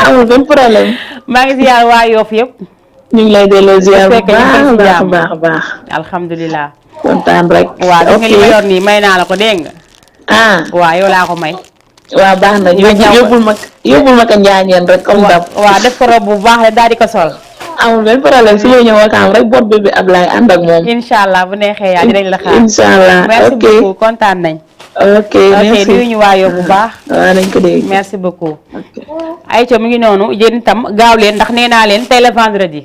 amul benn problème maa ngi ziar waa Yoff yëpp ñu ngi lay delloo ziar bu baax alhamdulilah kontaan rek waaw da nga li ma yor nii may naa la ko dégg nga waaw yow laa ko may waaw baax na yóbbul ma ko njaañeen rek comme dab waaw def ko rob bu baax rek daal di ko sol amul benn problème su ma ñëw wakaam rek bot bi Ablaye ànd ak moom incha allah bu neexee yaa dinañ la xaar incha allah merci beaucoup kontaan nañ ok merci nuyu ñu waa Yoff bu baax. waaw nañ ko dégg. merci beaucoup. ayca mu ngi noonu yéen itam gaaw leen ndax nee naa leen tey la vendredi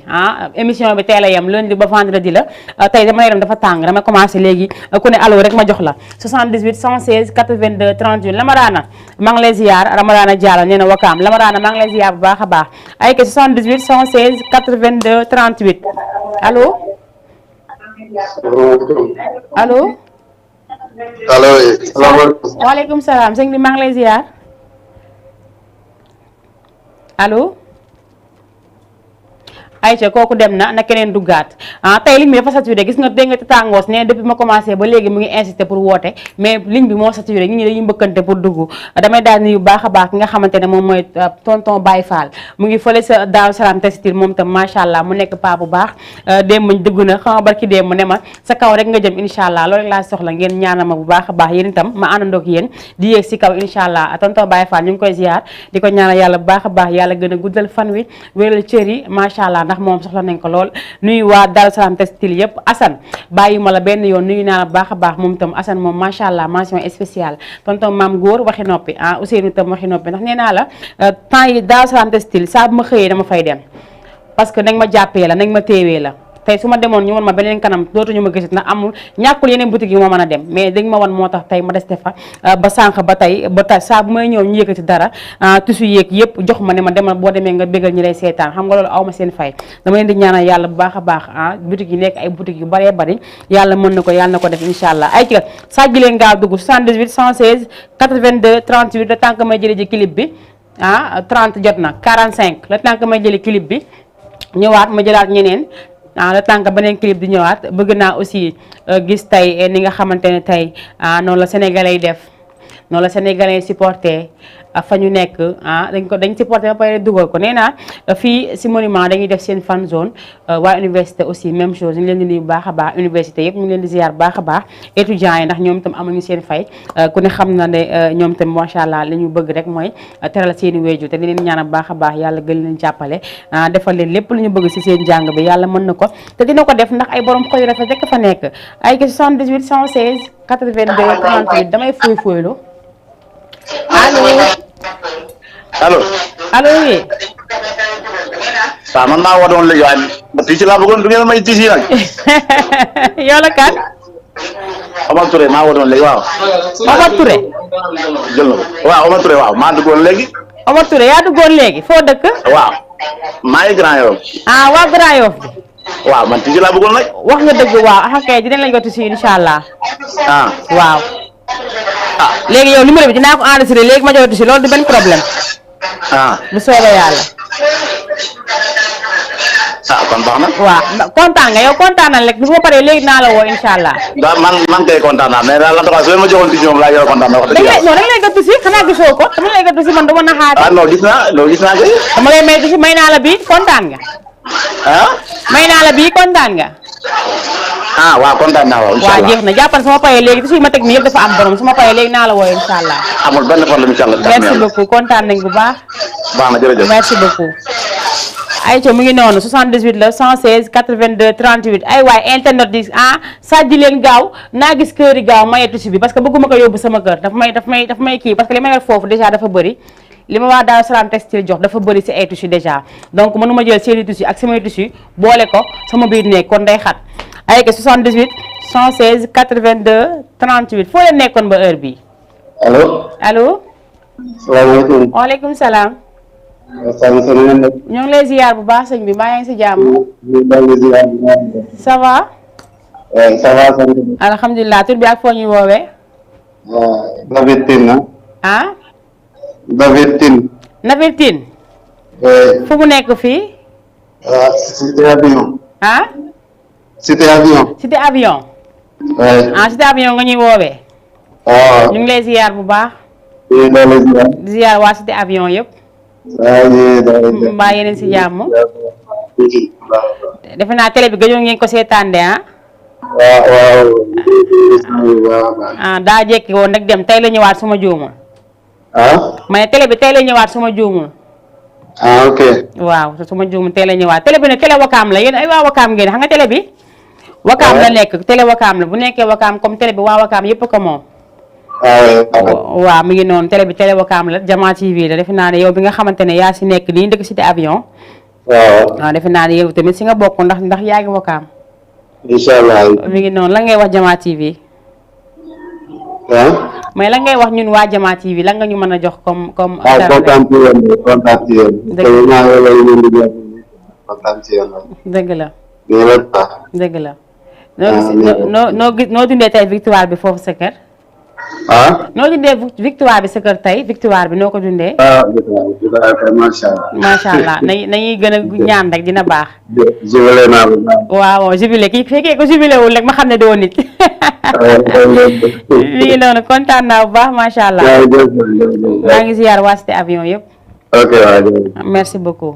émission bi tey la yem lundi ba vendredi la tey dama yaram dafa tàng dama commencé léegi ku ne allo rek ma jox la 78 116 82 38 Lamarana maa ngi lay ziar Ramadana Diallo nee na Wakaam Lamarana maa ngi lay ziar bu baax a baax ayca 78 116 82 38 allo. allo. allo salaamaaleykum. waaleykum salaam sëñ bi maa ngi lay ziar allo. Aïcha kooku dem na keneen duggaat tey ligne bi dafa saturé gis nga dégg nga tàngoos ne depuis ma commencé ba léegi mu ngi insisté pour woote mais ligne bi moo saturé nit ñi dañuy mbëkkante pour dugg damay daal nuyu baax a baax ki nga xamante ne moom mooy tonton Baye Fall mu ngi fële sa Daaru Salaam Textile moom tam macha allah mu nekk paa bu baax démb dugg na xam nga barki démb ne ma sa kaw rek nga jëm incha allah loolu rek laa soxla ngeen ñaanal ma bu baax a baax yéen itam ma àndandoo ak yéen di yéeg si kaw incha allah tonton Baye Fall ñu ngi koy ziar di ko ñaanal yàlla bu baax a baax yàlla gën a guddal fan wi wéral cër yi macha allah ndax moom soxla nañ ko lool nuyu waa Daaru Salaam Textile yëpp Assane bàyyi ma la benn yoon nuyu naa la baax a baax moom itam Assane moom macha allah mention spéciale tonton maam góor waxi noppi Ousseynou itam waxi noppi ndax nee naa la temps yi Daaru Salaam Textile saa bu ma xëyee dama fay dem parce que nañ ma jàppee la nañ ma téewee la tey su ma demoon ñu won ma beneen kanam dootuñu ma gisit ndax amul ñàkkul yeneen boutique yi moo mën a dem mais dañ ma wan moo tax tey ma des fa ba sànq ba tey saa bu may ñëw ñu yëkkati dara tissu yéeg yëpp jox ma ne ma demal boo demee nga bégal ñi lay seetaan xam nga loolu aw ma seen fay dama leen di ñaanal yàlla bu baax a baax boutique yi nekk ay boutique yu baree bari yàlla mën na ko yàlla na ko def incha allah ay ci sajji leen gaaw dugg 78 116 82 38 le temps que may jëlee ji clip bi 30 jot na 45 le temps que may jëlee clip bi ñëwaat ma jëlaat ñeneen le temps que beneen clip di ñëwaat bëgg naa aussi gis tey ni nga xamante ne tey noonu la sénégalais yi def noonu la sénégalais yi supporté fa ñu nekk dañ supporté ba pare dugal ko nee naa fii si monument dañuy def seen fan zone waa université aussi même chose ñu ngi leen di nuyu bu baax a baax université yëpp ñu ngi leen di ziar bu baax a baax étudiants yi ndax ñoom itam amuñu seen fay ku ne xam na ne ñoom itam macha allah li ñu bëgg rek mooy teral seeni wéju te di leen ñaan bu baax a baax yàlla gën leen jàppale defal leen lépp lu ñu bëgg si seen jàng bi yàlla mën na ko te dina ko def ndax ay borom xol yu rafet rek fa nekk ay 78 116 82 38 damay fuy fuylu allo. allo oui. waaw man maa woote woon léegi waaye ba tiisi laa bëggoon du ngeen may tiisi nag. yow la kan. Omar Touré maa woote woon léegi waaw. Omar Touré. jël na ko waaw Omar Touré waaw maa duggoon léegi. Omar Touré yaa duggoon léegi foo dëkk. waaw maa ngi Grand Yoff. waa Grand Yoff bi. waaw man tiisi laa bëggoon nag. wax nga dëgg waaw kay dinañ la jot si incha allah. waaw. léegi yow numéro bi dinaa ko enregistré léegi ma jot si loolu du benn problème. bu soobee yàlla. kon baax na. waaw kontaan nga yow kontaan na rek bu ma paree léegi naa la woo incha allah. man kay kontaan naa mais daal en tout cas su leen ma joxoon tiisi moom laa yor kontaan na wax dëgg yàlla. non dañ lay gëstu si xanaa gisoo ko dama lay gëstu si man du ma naxaate. non gis naa kay. dama lay may si may naa la bii kontaan nga. may naa la bii kontaan nga. waaw kontaan naa waaw incha allah waaw jeex na jàppal su ma payee léegi te su ma teg nii yëpp dafa am borom su ma payee léegi naa la woo incha allah. amul benn problème incha allah. merci beaucoup kontaan nañ bu baax. baax na jërëjëf merci beaucoup. ayca mu ngi noonu 78 la 116 82 38 ay waay internet di sajji leen gaaw naa gis kër yi gaaw mayetu si bi parce que bëgguma ko yóbbu sama kër daf may kii parce que li ma yor foofu déjà dafa bëri li ma waa Daaru Salaam Textile jox dafa bëri si ay tissus déjà donc mënuma jël seeni tissus ak samay tissus boole ko sama biir nekk kon day xat ayca 78 116 82 38 foo leen nekkoon ba heure bi allo salaamaaleykum. waaleykum salaam. ñu ñoo ngi lay ziar bu baax sëñ bi maa ngi si jàmm. ça va. ça va sant. alhamdulilah tur bi ak foo ñuy woowee. David Tine na. David Tine. David Tine. fu mu nekk fii. Cité Avion. Cité Avion. Cité Avion. Cité Avion nga ñuy woowee. ñu ngi lay ziar bu baax. di ziar waa Cité Avion yëpp. mbaa yeneen si jàmm. defe naa télé bi gëjoon ngeen ko seetaan de daa jekki woon rek dem tey la ñëwaat suma juumul. ma ne télé bi tey la ñëwaat suma juumul. ok. waaw suma juumul tey la ñëwaat télé bi nag télé wakaam la yéen ay waa wakaam ngeen xam nga télé bi. wakaam la nekk télé wakaam la bu nekkee wakaam comme télé bi waa wakaam yëpp ko moom. waaw mi ngi noonu télé bi télé Wakaam la Jama TV la defe naa ne yow bi nga xamante ne yaa si nekk nii dëkk cité avion. waaw defe naa ne yow tamit si nga bokk ndax yaa ngi Wakaam. incha allah. mi ngi noonu lan ngay wax Jama TV. mais lan ngay wax ñun waa Jama TV lan nga ñu mën a jox comme. kontaan ci yéen kontaan ci yéen. kontaan ci yéen. dëgg la. dëgg la. noo dundee tey victoire bi foofu sa kër. noo dundee victoire bi sa kër tey victoire bi noo ko dundee. macha allah. macha allah nañuy gën a ñaan rek dina baax. jubilé naa ko. waaw jubilé kii fekkee ko jubilé wul rek ma xam ne doo nit. mi ngi noonu kontaan naa bu baax macha allah. maa ngi ziar waa cité avion yëpp. ok waaw. merci beaucoup.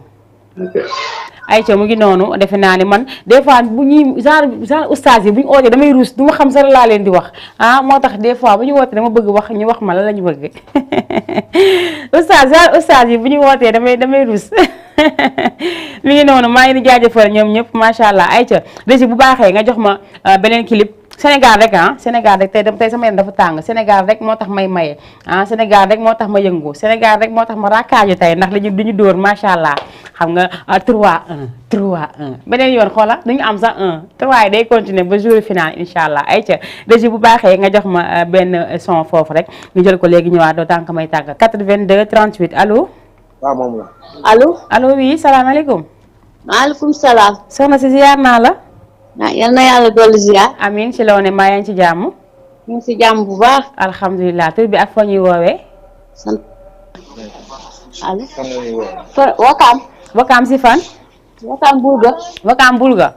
Aïcha mu ngi noonu defe naa ne man des fois bu ñuy genre oustaz yi bu ñu ootee damay ruus du ma xam sax laa leen di wax moo tax des fois bu ñu wootee dama bëgg wax ñu wax ma la ñu bëgg oustaz yi bu ñu wootee damay ruus mi ngi noonu maa ngi di jaajëfal ñoom ñëpp macha allah Aïcha régi bu baaxee nga jox ma beneen clip Sénégal rek Sénégal rek tey sama yaram dafa tàng Sénégal rek moo tax may maye Sénégal rek moo tax ma yëngu Sénégal rek moo tax ma rakkaaju tey ndax li ñu dóor macha allah xam nga 3-1 beneen yoon xoola duñu am sax 3 yi day continuer ba jour final incha allah Aïcha régi bu baaxee nga jox ma benn son foofu rek ñu jël ko léegi ñëwaat doo tànk may tàgg 82 38 allo. waaw moom la. allo oui salaamaaleykum. maaleykum salaam. soxna si ziar naa la. yal na yàlla dolli ziar. amiin ci loo ne maa yaa ngi ci jàmm. ñu ngi si jàmm bu baax. alhamdulilah tur bi ak foo ñuy woowee. sant. allo. Wakaam. Wakaam si fan. Wakaam Bulga. Wakaam Bulga.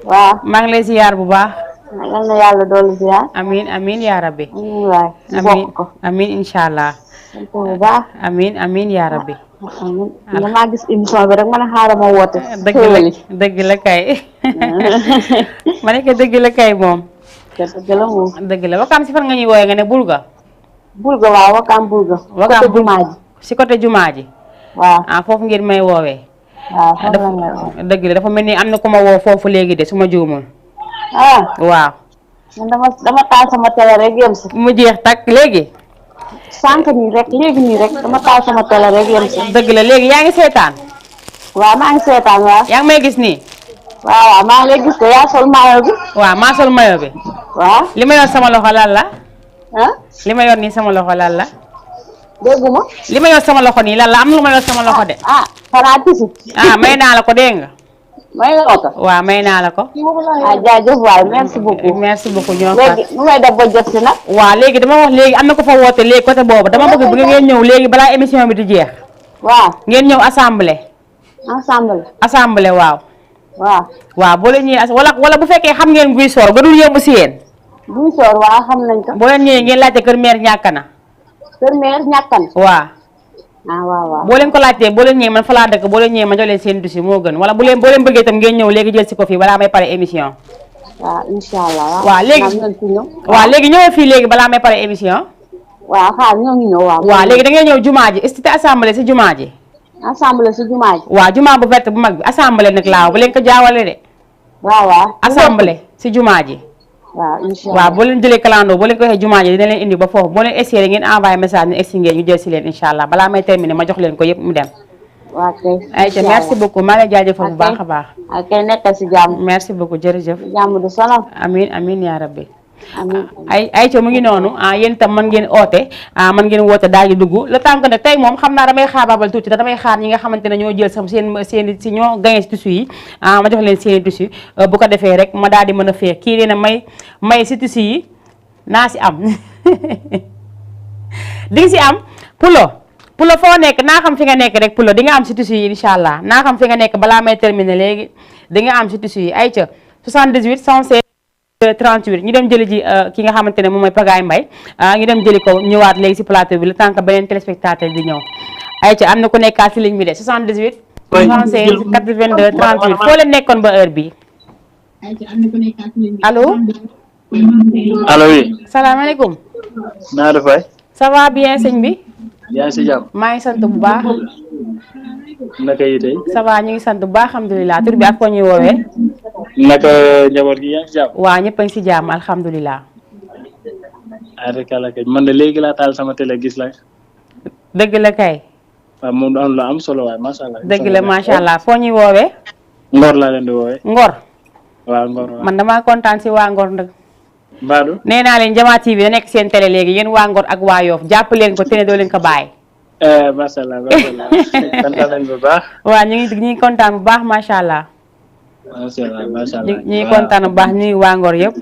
waaw. maa ngi lay ziar bu baax. yal na yàlla dolli ziar. amiin yaa rabbi. amiin waay. amiin amiin incha allah. sant bu baax. amiin yaa rabbi. damaa gis émission bi rek ma ne xaaral ma woote. dëgg la kay. ma ne ko dëgg la kay moom. dëgg la moom. dëgg la Wakaam si fan nga ñuy woowee nga ne Bulga. Bulga waaw Wakaam Bulga. Wakaam côté jumaa ji. si côté jumaa ji. waaw foofu ngeen may woowee. waaw foofu la nga woowee. dëgg la dafa mel ni am na ku ma woo foofu léegi de su ma juumul. waaw. man dama taal sama télé rek yem si. mu jeex takk léegi. sànq nii rek dama taal sama télé rek yem si. dëgg la léegi yaa ngi seetaan. waaw maa ngi seetaan waaw. yaa ngi may gis nii. waaw maa ngi lay gis te yaa sol mayo bi. waaw maa sol mayo bi. waaw. li ma yor sama loxo lan la. li ma yor nii sama loxo lan la. dégguma. li ma yor sama loxo nii lan la am na lu ma yor sama loxo de. xanaa tisi. may naa la ko dégg nga. may nga ko. waaw may naa la ko. jaajëf waay merci beaucoup. merci beaucoup ñoo léegi nu may def ba jot si nag. waaw léegi dama wax léegi am na ko fa woote léegi côté boobu dama bëgg bu ngeen ñëw léegi balaa émission bi di jeex. waaw ngeen ñëw assemblée. assemblée waaw. waaw boo leen ñëwee wala bu fekkee xam ngeen guy soor ba dul yóbbu si yéen. guy soor waaw xam nañ ko. boo leen ñëwee ngeen laajte kër maire ñàkk na. kër maire ñàkk na. waaw. waaw. boo leen ko laajtee boo leen ñëwee man fa laa dëkk boo leen ñëwee ma jox leen seen dossier moo gën wala boo leen bëggee itam ngeen ñëw léegi jël si ko fii balaa may pare émission. waaw incha allah. waaw léegi ñëwal fii léegi balaa may pare émission. waaw xaar ñoo ngi ñëw waaw. waaw léegi da ngay ñëw jumaa ji cité assemblée si jumaa ji. assemblée si jumaa ji. waaw jumaa bu verte bu mag bi assemblée nag laaw bu leen ko jaawale de. waaw. assemblée si jumaa ji. waaw incha allah waaw boo leen jëlee kalandoo boo leen ko waxee jumaa ji dina leen indi ba foofu boo leen essayé ngeen envoyé message ñu egsi ngeen ñu jël si leen incha allah balaa may terminé ma jox leen ko yëpp mu dem. waaw kay. Aïcha merci beaucoup maa ngi lay jaajëfal bu baax a baax. ok nekkal si jàmm. merci beaucoup jërëjëf. jàmm du sonal. amiin yaa rabbi. amiin. Aïcha mu ngi noonu yéen itam mën ngeen oote mën ngeen woote daal di dugg le temps que nag tey moom xam naa damay xaabaabal tuuti te damay xaar ñi nga xamante ne ñoo jël sam seen si ñoo gagné si tissu yi ma jox leen seen i tissu bu ko defee rek ma daal di mën a fee kii nee na may si tissu yi naa si am di nga si am pulo foo nekk naa xam fi nga nekk rek pulo di nga am si tissu yi incha allah naa xam fi nga nekk balaa may terminer léegi di nga am si tissu yi Aïcha 78 116 38 ñu dem jëli ji ki nga xamante ne moom mooy Pagaye Mbaye ñu dem jëli ko ñëwaat léegi si plateau bi le temps que beneen téléspectateur di ñëw Aïcha am na ku nekkaat si ligne bi de 78 116 82 38 foo leen nekkoon ba heure bi allo allo oui. salaamaaleykum. naa def waay. ça va bien sëñ bi. yaa ngi si jàmm. maa ngi sant bu baax. naka yi tey. ça va ñu ngi sant bu baax alhamdulilah tur bi ak foo ñuy woowee. naka njaboot gi yaa ngi si jàmm. waaw ñëpp a ngi si jàmm alhamdulilah. arikala kay man de léegi laa taal sama télé gis la. dëgg la kay. waaw moom du am lu am solo waaye macha allah. dëgg la macha allah foo ñuy woowee. Ngor laa leen di woowee. Ngor. waaw Ngor waaw. man damaa kontaan si waa Ngor nag. Mbadou. nee naa leen Jama TV da nekk seen télé léegi yéen waa Ngor ak waa Yoff jàpp leen ko te ne doo leen ko bàyyi. macha allah kontaan nañ bu baax. waaw ñu ngi kontaan bu baax macha allah. macha allah macha allah. ñu ngi kontaan bu baax ñu ngi waa Ngor yëpp.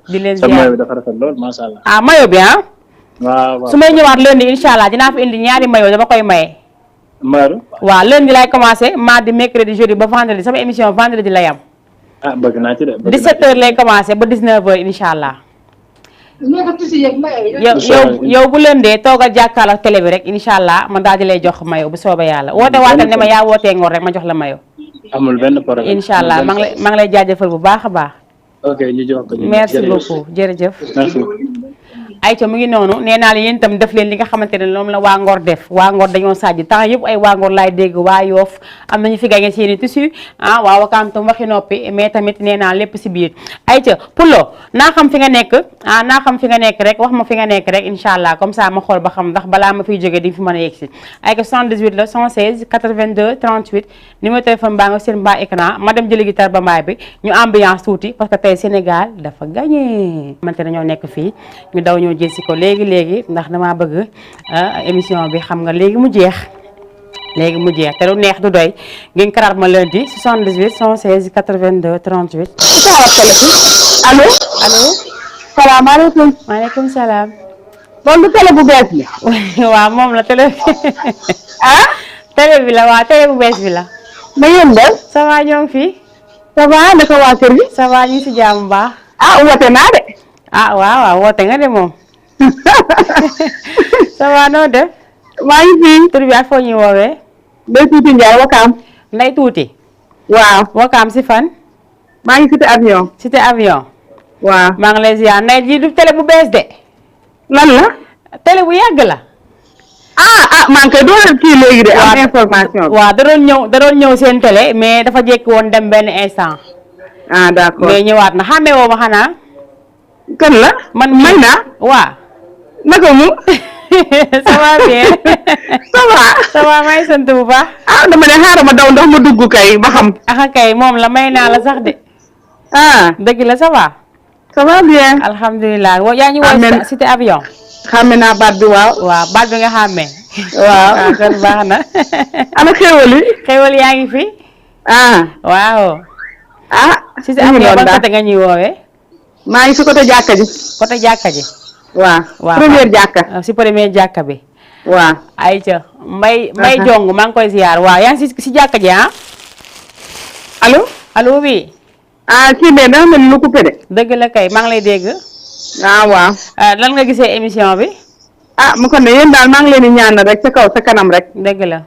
di leen ziar sa mayo bi dafa rafet lool macha allah. ah mayo bi ah. waaw su may ñëwaat lundi incha allah dinaa fi indi ñaari mayo dama koy maye. Mbadou. waaw lundi lay commencé mardi mercredi jeudi ba vendredi sama émission vendredi lay am. bëgg naa ci de. 17h lay commencé ba 19h incha allah. yow bu lëndee toogal jàkkaarloo télé bi rek incha allah man daal di lay jox mayo bu soobee yàlla woote waatal ne ma yaa wootee Ngor rek ma jox la mayo. amul benn problème incha allah maa ngi lay jaajëfal bu baax a baax. ok ñu jox ko merci beaucoup jërëjëf. merci. ayca mu ngi noonu nee naa la yéen itam def leen li nga xamante ne moom la waa Ngor def waa Ngor dañoo sàjj temps yëpp ay waa Ngor laay dégg waa Yoff am nañu fi gagné seeni tissu waa Wakaam tam waxi noppi mais tamit nee naa lépp si biir ayca Poulo naa xam fi nga nekk naa xam fi nga nekk rek wax ma fi nga nekk rek incha allah comme ça ma xool ba xam ndax balaa ma fiy jógee di nga fi mën a yegg si ayca 78 la 116 82 38 numéro téléphone baa nga seen mbaa écran ma dem jëli guitare ba mbaay bi ñu ambiance tuuti parce que tey Sénégal dafa gagné mante na ñoo nekk fii ñu daw ñoo jël si ko léegi ndax damaa bëgg émission bi xam nga léegi mu jeex te lu neex du doy ngeen karaat ma lundi 78 116 82 38. allo. salaamaaleykum. maaleykum salaam. moom du télé bu bees bi. waaw moom la télé. télé bi la waaw télé bu bees bi la. na ngeen def. ça va ñoo ngi fi. ça va naka waa kër gi. ça va ñu ngi si jàmm baax. woote naa de. waaw woote nga de moom. ça va noo def. maa ngi fi. tur bi ak foo ñuy woowee. Ndeye Tuuti Ndiaye Wakaam. Ndeye Tuuti. waaw. Wakaam si fan. maa ngi cité avion. cité avion. waaw. maa ngi lay ziar Ndeye ji du télé bu bees de. lan la. télé bu yàgg la. maa ngi koy doon kii léegi de. am information bi. waaw da doon ñëw seen télé mais dafa jékki woon dem benn instant. d'accord mais ñëwaat na xàmmee woo ma xanaa. kan la. man may naa. waaw. naka mu. ça va bien. ça va may sant bu baax. dama ne xaaral ma daw ndax ma dugg kay ba xam. kay moom la may naa la sax de. dëgg la ça va. ça va bien. alhamdulilah yaa ngi woy cité avion. xàmme naa baat bi waaw. waaw baat bi nga xàmmee. waaw kon baax na. ana xéwal yi. xéwal yaa ngi fi. waaw. cité avion ban côté nga ñuy woowee. maa ngi si côté jàkka ji. côté jàkka ji. waaw première jàkka. si première jàkka bi. waaw. ayca mbay jong maa ngi koy ziar waaw yaa ngi si jàkka ji allo oui. kii de dama mel ni lu coupé de. dëgg la kay maa ngi lay dégg. waaw. lan nga gisee émission bi. mu ko ne yéen daal maa ngi leen di ñaanal rek ca kaw sa kanam rek. dëgg la.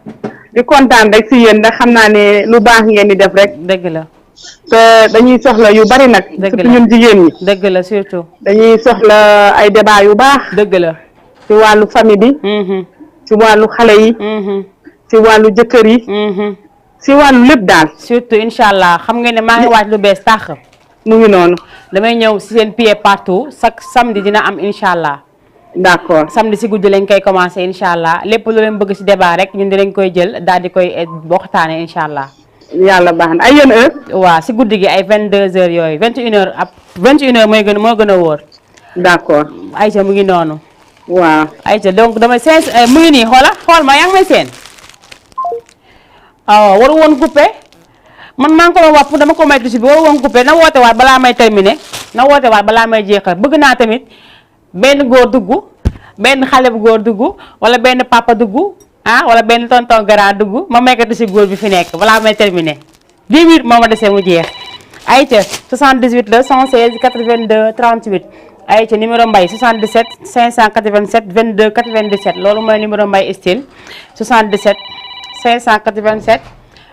di kontaan rek si yéen ndax xam naa ne lu baax ngeen di def rek. dëgg la. te dañuy soxla yu bari nag. surtout ñun jigéen ñi. dëgg la surtout. dañuy soxla ay débat yu baax. dëgg la. ci wàllu famille bi. ci wàllu xale yi. ci wàllu jëkkër yi. ci wàllu lépp daal. surtout incha allah xam nga ne maa ngi waaj lu bees tàq. mu ngi noonu. damay ñëw si seen pied partout chaque samedi dina am incha allah. d'accord samedi si guddi lañ koy commencé incha allah lépp lu leen bëgg si débat rek ñun dinañ koy jël daal di koy waxtaane incha allah. yàlla baax na ay yenn heure. waaw si guddi gi ay 22h yooyu 21h ab 21h moo gën a wóor. d'accord. ayca mu ngi noonu. waaw. ayca donc damay mu ngi nii xool ma yaa ngi may seen. waru woon coupé man maa ngi ko doon wax pour dama ko may tuuti bi waru woon coupé na woote waat balaa may terminé na woote waat balaa may jeexal bëgg naa tamit benn góor dugg benn xale bu góor dugg wala benn papa dugg wala benn tonton grand dugg ma mekkati si góor bi fi nekk balaa may terminé 10 minutes moo ma desee mu jeex. ayca 78 la 116 82 38 ayca numéro Mbaye 77 587 22 97 loolu mooy numéro Mbaye style 77 587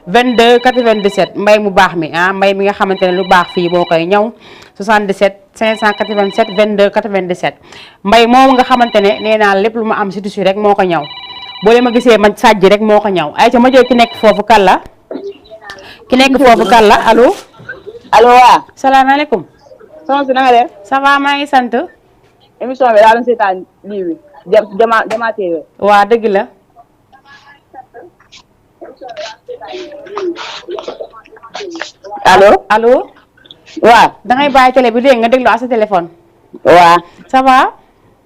22 97 Mbaye mu baax mi Mbaye mi nga xamante ne lu baax fii moo koy ñëw 77 587 22 97 Mbaye moom nga xamante ne nee naa lépp lu ma am si tissu rek moo ko ñëw boo leen ma gisee ma sàjj rek moo ko ñëw ayca ma jël ki nekk foofu kan la allo. allo waaw. salaamaaleykum. soxna si na nga def. ça va maa ngi sant. émission bi daa doon seetaan lii bi Jama TV. waa dëgg la. allo. waaw. da ngay bàyyi télé bi dégg nga déglu à sa téléphone. waaw. ça va.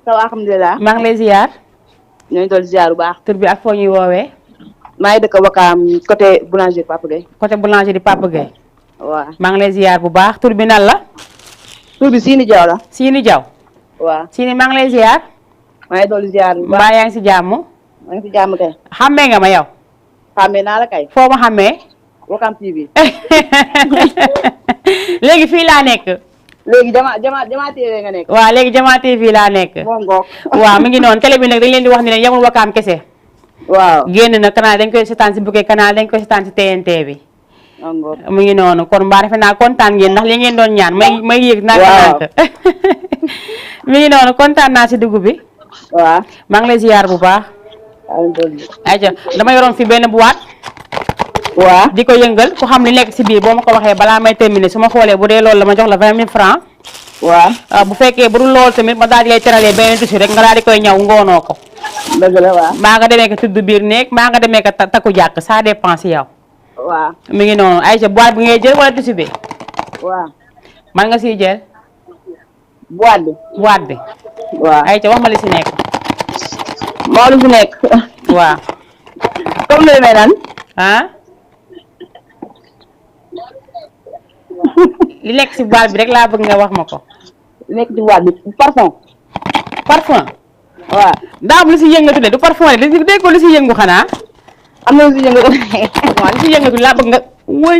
ça va alhamdulilah. maa ngi lay ziar. ñoo ngi doon ziar bu baax. tur bi ak foo ñuy woowee. maa ngi dëkk Wakaam côté boulangerie Papa Gueye. côté boulangerie Papa Gueye. waaw. maa ngi lay ziar bu baax tur bi nan la. tur bi Sini Diaw la. Sini Diaw. waaw. Sini maa ngi lay ziar. maa ngi doon ziar bu baax. mbaa yaa ngi si jàmm. maa ngi si jàmm kay. xàmmee nga ma yow. xàmmee naa la kay. foo ma xàmmee. Wakaam TV. léegi fii laa nekk. léegi Jama TV nga nekk. waaw léegi Jama TV laa nekk. moom ngoog. waaw mi ngi noonu télé bi nag dañ leen di wax ni ne yamul Wakaam kese. waaw. génn na canal dañ koy seetaan si bouquet canal dañ koy seetaan si TNT bi. mu ngi noonu kon mbaa defe naa kontaan ngeen ndax li ngeen doon ñaan may yéeg nànk mi ngi noonu kontaan naa si dugub bi. waaw. maa ngi lay ziar bu baax. ayca dama yoroon fi benn boîte. waaw. di ko yëngal ku xam li nekk si biir boo ma ko waxee balaa may terminer su ma xoolee bu dee loolu la ma jox la 20 000 francs. waaw. bu fekkee bu dul loolu tamit ma daal di lay teralee beneen tissu rek nga daal di koy ñaw ngoonoo ko. dëgg la waaw. maa nga demee ko tudd biir néeg maa nga demee ko takku jàkk ça dépend si yow. waaw. mi ngi noonu ayca boîte bi ngay jël wala tissu bi. waaw. man nga siy jël. boîte bi. boîte bi. waaw. ayca wax ma li si nekk. moo lu fi nekk. waaw. comme lu demee nan. ah. li nekk si boîte bi rek laa bëgg nga wax ma ko. li nekk ci boîte bi parfum. parfum. waaw. daa am lu si yëngatu de du parfum de dégg ko lu si yëngu xanaa. am na lu si yëngatu. waaw lu si yëngatu laa bëgg nga woy.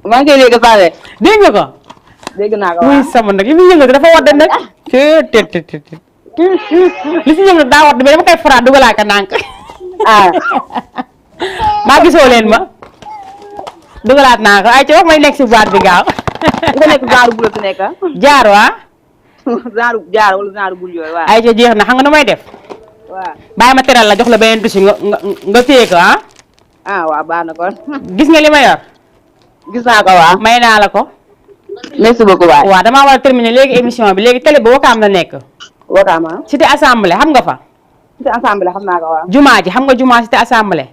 maa ngi koy dégg Fane. dégg nga ko. dégg naa ko wuy waaw. sama nag li muy yëngatu dafa war de nag. li si yëngatu daa war de mais dama koy faraat dugalaa ka ndànk. ah. maa gisoo leen ma. dugalaat naa ko ay ci wax may nekk si boîte bi gaaw. nga nekk genre bul fi nekk. jaar waa. jaar wala genre bul yooyu waaw. ay ca jeex na xam nga nu may def. waaw. bàyyi ma teral la jox la beneen tissu nga téye ko ah. ah waaw baax na kon. gis nga li ma yor. gis naa ko waaw. may naa la ko. merci beaucoup waay. waaw damaa war a terminer léegi émission bi léegi télé bi Wakaam la nekk. Wakaam ah. cité assemblée xam nga fa. cité assemblée xam naa ko waaw. jumaa ji xam nga jumaa cité assemblée.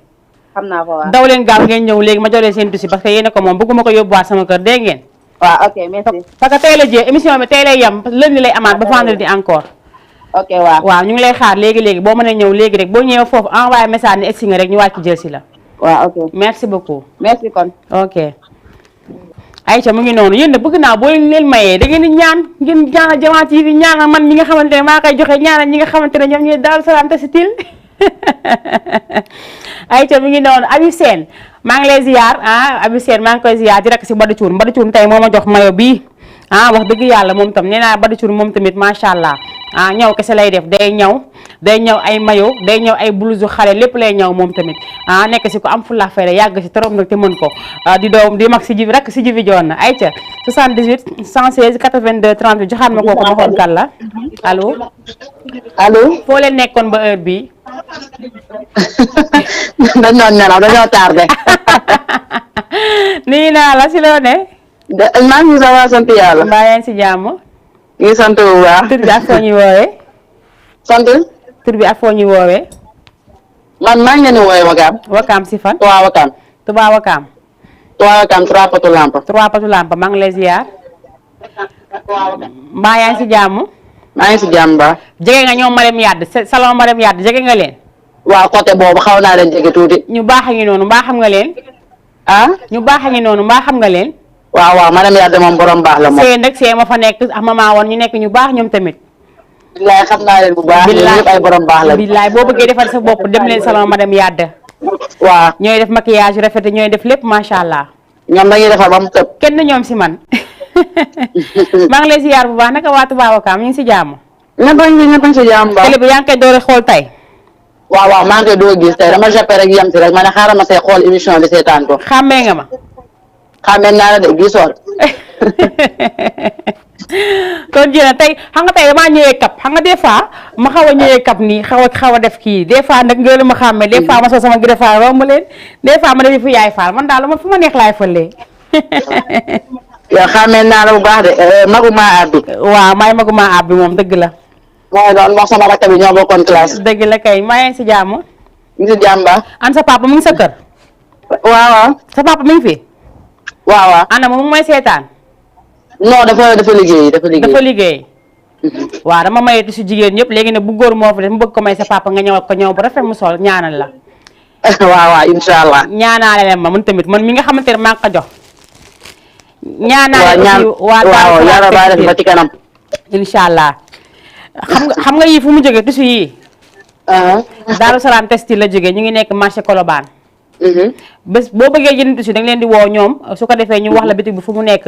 xam naa ko waaw. daw leen gaaw ngeen ñëw léegi ma jox leen seen tissu parce que yéen a ko moom bëgguma ko yóbbuwaat sama kër dégg ngeen. waaw ok merci. parce que tey la jee émission bi tey lay yem lundi lay amaat ba vendredi encore. ok waaw. waaw ñu ngi lay xaar léegi boo mënee ñëw léegi rek boo ñëwee foofu envoyé message ni egsi nga rek ñu wàcc jël si la. waaw ok. merci beaucoup. merci kon. ok. Aïcha mu ngi noonu yéen bëgg naa boo leen mayee da ngeen di ñaan ngeen ñaanal Jama TV ñaanal man ñi nga xamante ne maa koy joxe ñaanal ñi nga xamante ne ñoom ñooy Daaru Salaam Textile Aïcha mu ngi noonu Abi Sène maa ngi lay ziar Abi Sène maa ngi koy ziar di rek si Bada Cuun tey moo ma jox mayo bii wax dëgg yàlla moom tam nee naa Bada Cuun moom tamit macha allah ñaw kese lay def day ñaw ay mayo day ñaw ay blouse xale lépp lay ñaw moom tamit nekk si ko am fulla fayda yàgg si trop nag te mën ko di doom di mag si jibi rek si jibi joon na Aïcha 78 116 82 30 joxaat ma kooku ma xool kan la allo. allo. foo leen nekkoon ba heure bii. dañoo nelaw dañoo tardé. nii naa la si loo ne. maa ngi sa waa sant yàlla. mbaa yaa ngi si jàmm. ngi sant bu baax. tur bi ak foo ñuy woowee. sant. tur bi ak foo ñuy woowee. man maa ngi leen di woowee Wakaam. Wakaam si fan. Touba Wakaam. Touba Wakaam. Touba Wakaam 3 Potou Lampa. 3 Potou Lampa maa ngi lay ziar. mbaa yaa ngi si jàmm. maa ngi si jàmm ba. jege nga ñoom Marème Yade salon Marème Yade jege nga leen. waaw côté boobu xaw naa leen jege tuuti. ñu baax a ngi noonu mbaa xam nga leen. ñu baax a ngi noonu mbaa xam nga leen. waaw Marème Yade moom borom baax la moom. seen nag see ma fa nekk ak mama woon ñu nekk ñu baax ñoom tamit. billaay xam naa leen bu baax. ñoom ñëpp ay borom baax la. billaay boo bëggee defar sa bopp dem leen salon Marème Yade. waaw ñooy def maquillage yu rafet ñooy def lépp macha allah. ñoom dañuy defar ba mu tëb. kenn ñoom si man. maa ngi lay ziar bu baax naka waa Touba Wakaam ñu ngi si jàmm. ñëpp a ngi si jàmm ba. télé bi yaa ngi koy door a xool tey. waaw maa ngi koy doog a gis tey dama jappee rek yem si rek ma ne xaaral ma say xool émission bi seetaan ko. xàmmee nga ma. xàmmee naa la de gisoon. kon jërëjëf tey xam nga tey damaa ñëwee kap xam nga des fois ma xaw a ñëwee kap nii xaw a def kii des fois nag ngeen ma xàmmee des fois ma soo sama gërëm faal romb leen des fois ma def fu yaay faal man daal ma fu ma neex laay fëlee. yow xamee naa la bu baax de maguma abbi. waaw maay maguma abbi moom dëgg la. mooy doon wax sama rakk bi ñoo bokkoon classe. dëgg la kay maa ngi si jàmm. ñu si jàmm ba. an sa papa mu ngi sa kër. waaw. sa papa mi ngi fi. waaw. ana mu ngi may seetaan. non dafa liggéey dafa liggéey. waaw dama mayeetu si jigéen ñëpp léegi ne bu góor moo fi def mu bëgg ko may sa papa nga ñëwal ko ñëw bu rafet mu sol ñaanal la. waaw incha allah. ñaanaale leen ma man tamit man mi nga xamante ne maa ngi ko jox. ñaanaale aussi waaw yàlla baa def ba ci kanam. incha allah xam nga yii fu mu jógee tissu yii. Daaru Salaam textile la jógee ñu ngi nekk marché Colobane. bés boo bëggee jënd tissu da nga leen di woo ñoom su ko defee ñu wax la bitig bi fu mu nekk.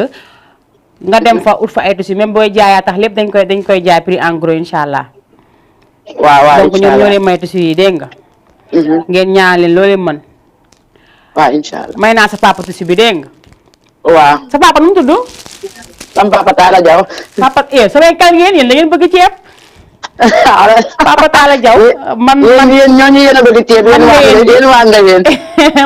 nga dem fa ut fa ay tissu même booy jaayaa tax lépp dañ koy jaay prix en gros incha allah. waaw donc ñoom ñoo leen may tissu yi dégg nga. ngeen ñaan leen loo leen mën. waaw incha allah may naa sa papa tissu bi dégg nga. waaw sa papa nu mu tudd. sama papa Talla Diaw. papa samay kan yéen da ngeen bëgg ceeb. papa Talla Diaw. man yéen ñooñu yéen a bëgg ceeb yéen waa nga yéen.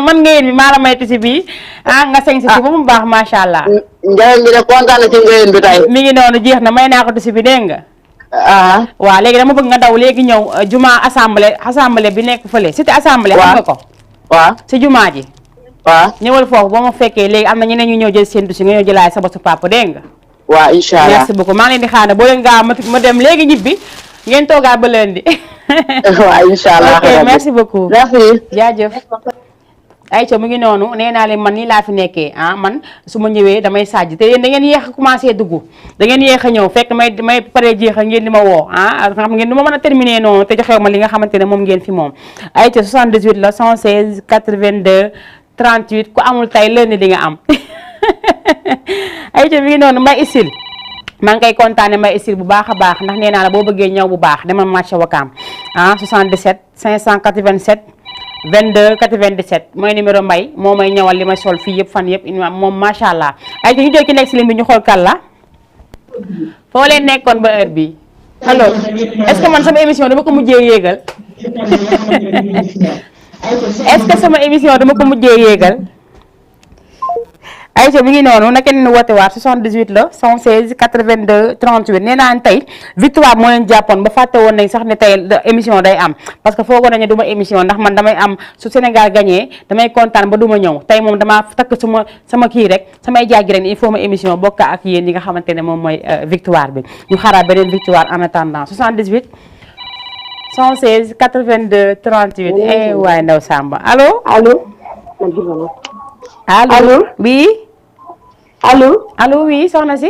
man nga yéen bi maa la may tissu bi nga sañ si ba mu baax macha allah. Ndiaye mi de kontaan na ci ngeen bi tey. mi ngi noonu jeex na may naa ko tissu bi dégg nga. waaw léegi dama bëgg nga daw léegi ñëw juma assemblée bi nekk fële cité assemblée. xam nga ko. waaw si juma ji. waaw ñëwal foofu ba ma fekkee léegi am na ñeneen ñu ñëw jël seen tissu nga ñëw jëlaay sa bosu papa dégg nga. waaw incha allah merci beaucoup maa ngi leen di xaar boo leen gaaw ma dem léegi ñibbi ngeen toogaa ba leen di. waaw incha allah ok merci beaucoup. merci. jaajëf. ayca mu ngi noonu nee naa leen man nii laa fi nekkee man su ma ñëwee damay sàjj te yéen da ngeen yéex a commencé dugg da ngeen yéex a ñëw fekk may paree jeex a ngeen di ma woo xam ngeen du ma mën a terminer noonu te joxew ma li nga xamante ne moom ngeen fi moom. ayca 78 la 116 82 38 ku amul tay lënd di nga am ayca mi ngi noonu may isil maa ngi koy kontaane may isil bu baax a baax ndax nee naa la boo bëggee ñëw bu baax dama marché Wakaam 77 587 22 97 mooy numéro Mbay moo may ñëwal li may sol fii yëpp fan yëpp moom macha allah ay ñu jël ki nekk si ligne bi ñu xool kan la foo leen nekkoon ba heure bi allo est-ce que man sama émission dama ko mujjee yéegal est-ce que sama émission dama ko mujjee yéegal ayca mi ngi noonu na kenn woote waat 78 la 116 82 38 nee naa tey victoire moo leen jàppoon ba fàtte woon nañ sax ne tey émission day am parce que foogoon nañu du ma émission ndax man damay am su Sénégal gagné damay kontaan ba du ma ñëw tey moom damaa takk sama kii rek samay jaaj rek il faut ma émission bokk ak yéen yi nga xamante ne moom mooy victoire bi ñu xaaraat beneen victoire en attendant 78 116 82 38 waaye ndaw Samba allo. allo oui. allo oui soxna si.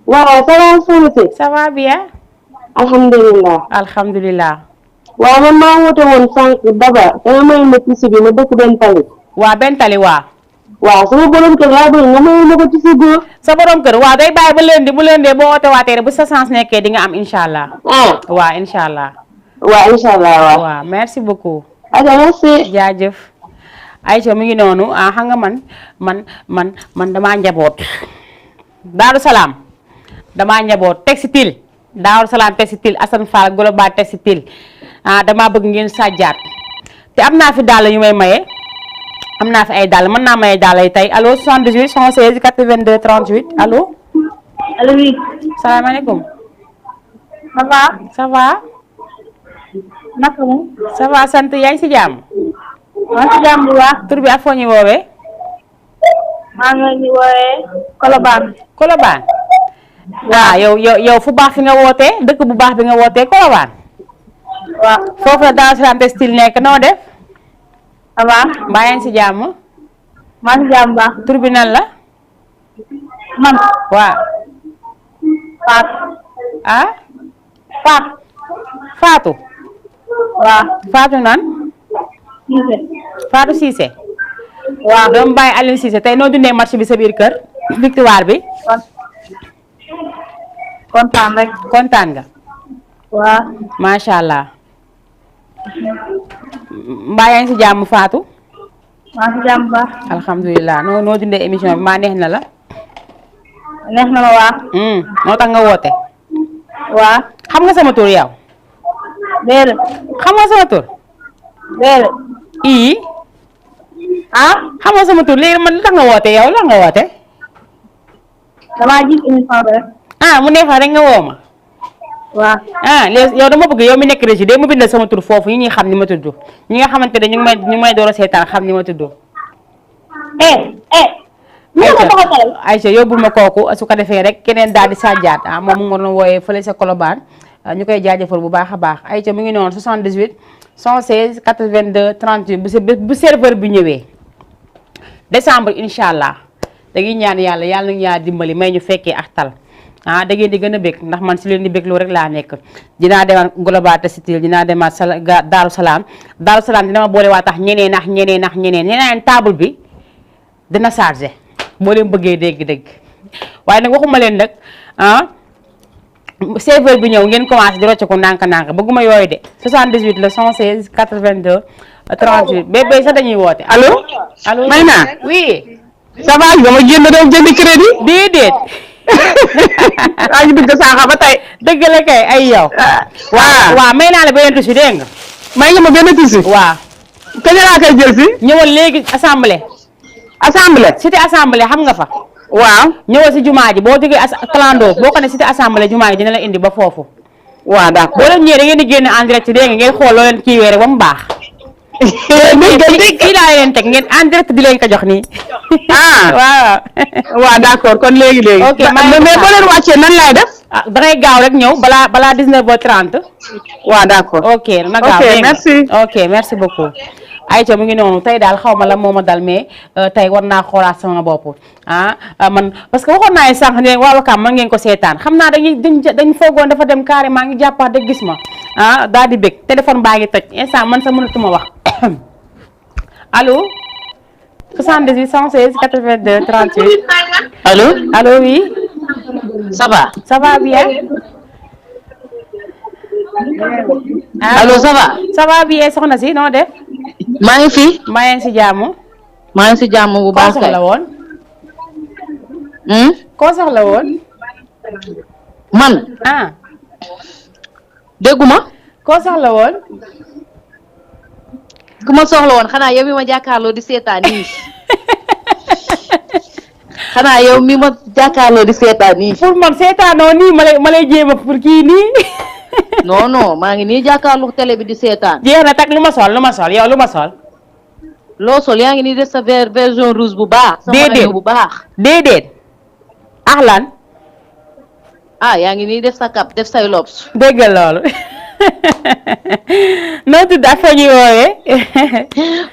waaw ça va soxna si. ça va bien. alhamdulilah. alhamdulilah. waaw man maa woote woon sànq Daba danga may ma tissu bi ma dëkk benn tali. waa benn tali waa. waaw sama borom kër laa bëgg nga may ma ko tissu góor. sa borom kër waaw day bàyyi ba lundi bu lundi boo woote waatee rek bu sa sens nekkee di nga am incha allah. waaw incha allah. waaw incha allah waaw. waaw merci beaucoup. merci. jaajëf. Aïcha mi ngi noonu xam nga man damaa njaboot Daaru Salaam damaa njaboot textile Daaru Salaam textile Assane Fall Global textile damaa bëgg ngeen sàjjaat te am naa fi dàll yu may maye am naa fi ay dàll mën naa maye dàll yi tey allo 78 116 82 38 allo. allo oui. salaamaaleykum. ça va. ça va. naka mu. ça va sant yaa ngi si jàmm. maa ngi si jàmm bu baax. tur bi ak foo ñu woowee. maa ngi leen di woowee Colobane. Colobane. waaw yow fu baax fi nga wootee dëkk bu baax bi nga wootee Colobane. waaw foofu la Daaru Salaam textile nekk noo def. ça va. mbaa yaa ngi si jàmm. maa ngi si jàmm bu baax. tur bi nan la. man. waaw. Fatou. Fatou. waaw. Fatou nan. Cissé. Fatou Cissé. waaw doomu bàyyi Aline Cissé tey noo dundee match bi sa biir kër victoire bi. kontaan rek. kontaan nga. waaw. macha allah. mbaa yaa ngi si jàmm Fatou. maa ngi si jàmm bu baax. alhamdulilah noo dundee émission bi maa neex na la. neex na ma waa. moo tax nga woote. waa. xam nga sama tur yow. déedéet. xam nga sama tur. déedéet. xam nga sama tur léegi man lu tax nga woote yow la nga woote. damaa gis émission bi rek. ah mu neex rek nga woo ma. waaw. ah léegi yow dama bëgg yow mi nekk régie de mu bindal sama tur foofu ñi xam ni ma tudd ñi nga xamante ne ñu ngi may door a seetaan xam ni ma tudd. Aïcha yóbbul ma kooku su ko defee rek keneen daal di sàjjaat ah moom mu ngi doon wooyee fële sa Colobane ñu koy jaajëfal bu baax a baax Aïcha mu ngi noonu 78 116 82 38 bu serveur bi ñëwee décembre incha allah dañuy ñaan yàlla nañu yaa dimbali may ñu fekkee ak tal ah da ngeen di gën a bég ndax man si leen di bégloo rek laa nekk dinaa demaat Global Textile dinaa demaat Daaru Salaam dina ma boole waa tax ñeneen table bi dina chargé boo leen bëggee dégg-dégg waaye nag waxuma leen nag serveur bi ñëw ngeen commencé di rocce ko ndànk-ndànk bëgguma yooyu de 78 la 116 82 38 bébé sax dañuy woote allo. may naa oui. ça va dama génn dem jëndi crédit. déedéet. waa ñu dugg saaxa ba tey. dëgg la kay ay yow. waaw may naa la beneen tissu dégg nga. may nga ma benn tissu. waaw. kañ laa koy jël si. ñëwal léegi assemblée. cité assemblée xam nga fa. waaw. ñëwal si jumaa ji boo jógee clando boo ko ne cité assemblée jumaa ji dina la indi ba foofu. waaw d'accord boo leen ñëwee da ngeen di génn en direct dégg nga ngeen xool loo leen kiiwee rek ba mu baax. fii laa leen teg ngeen en direct di leen ko jox nii. waaw d'accord kon léegi. ok mais boo leen wàccee nan laay def. ah dangay gaaw rek ñëw balaa 19h30. waaw d'accord. ok na gaaw ok merci. ok merci beaucoup. Aïcha mu ngi noonu tey daal xaw ma la moo ma dal mais tey war naa xoolaat sama bopp man parce que waxoon naa sànq ne waa Wakaam man ngeen ko seetaan xam naa dañ foogoon dafa dem carrément ngi jàppaat de gis ma daal di bëgg téléphone baa ngi toj instant man sa mënatuma wax allo 78 116 82 38 allo oui ça va bien allo ça va bien soxna si noo def maa ngi fi. maa ngi si jàmm. maa ngi si jàmm bu baax kay. koo soxla woon. koo soxla woon. man. dégguma. koo soxla woon. ku ma soxla woon xanaa yow mi ma jàkkaarloo di seetaan nii. xanaa yow mi ma jàkkaarloo di seetaan nii. pour man seetaanoo nii ma lay jéem a pour kii nii. non maa ngi nii jàkkaarloo télé bi di seetaan. jeex na tak lu ma sol yow lu ma sol. loo sol yaa ngi nii def sa version rouge bu baax. déedéet bu baax. déedéet. lan. yaa ngi nii def sa cap def say lobs. dégg nga loolu. noo tudd ak fa ñuy woowee.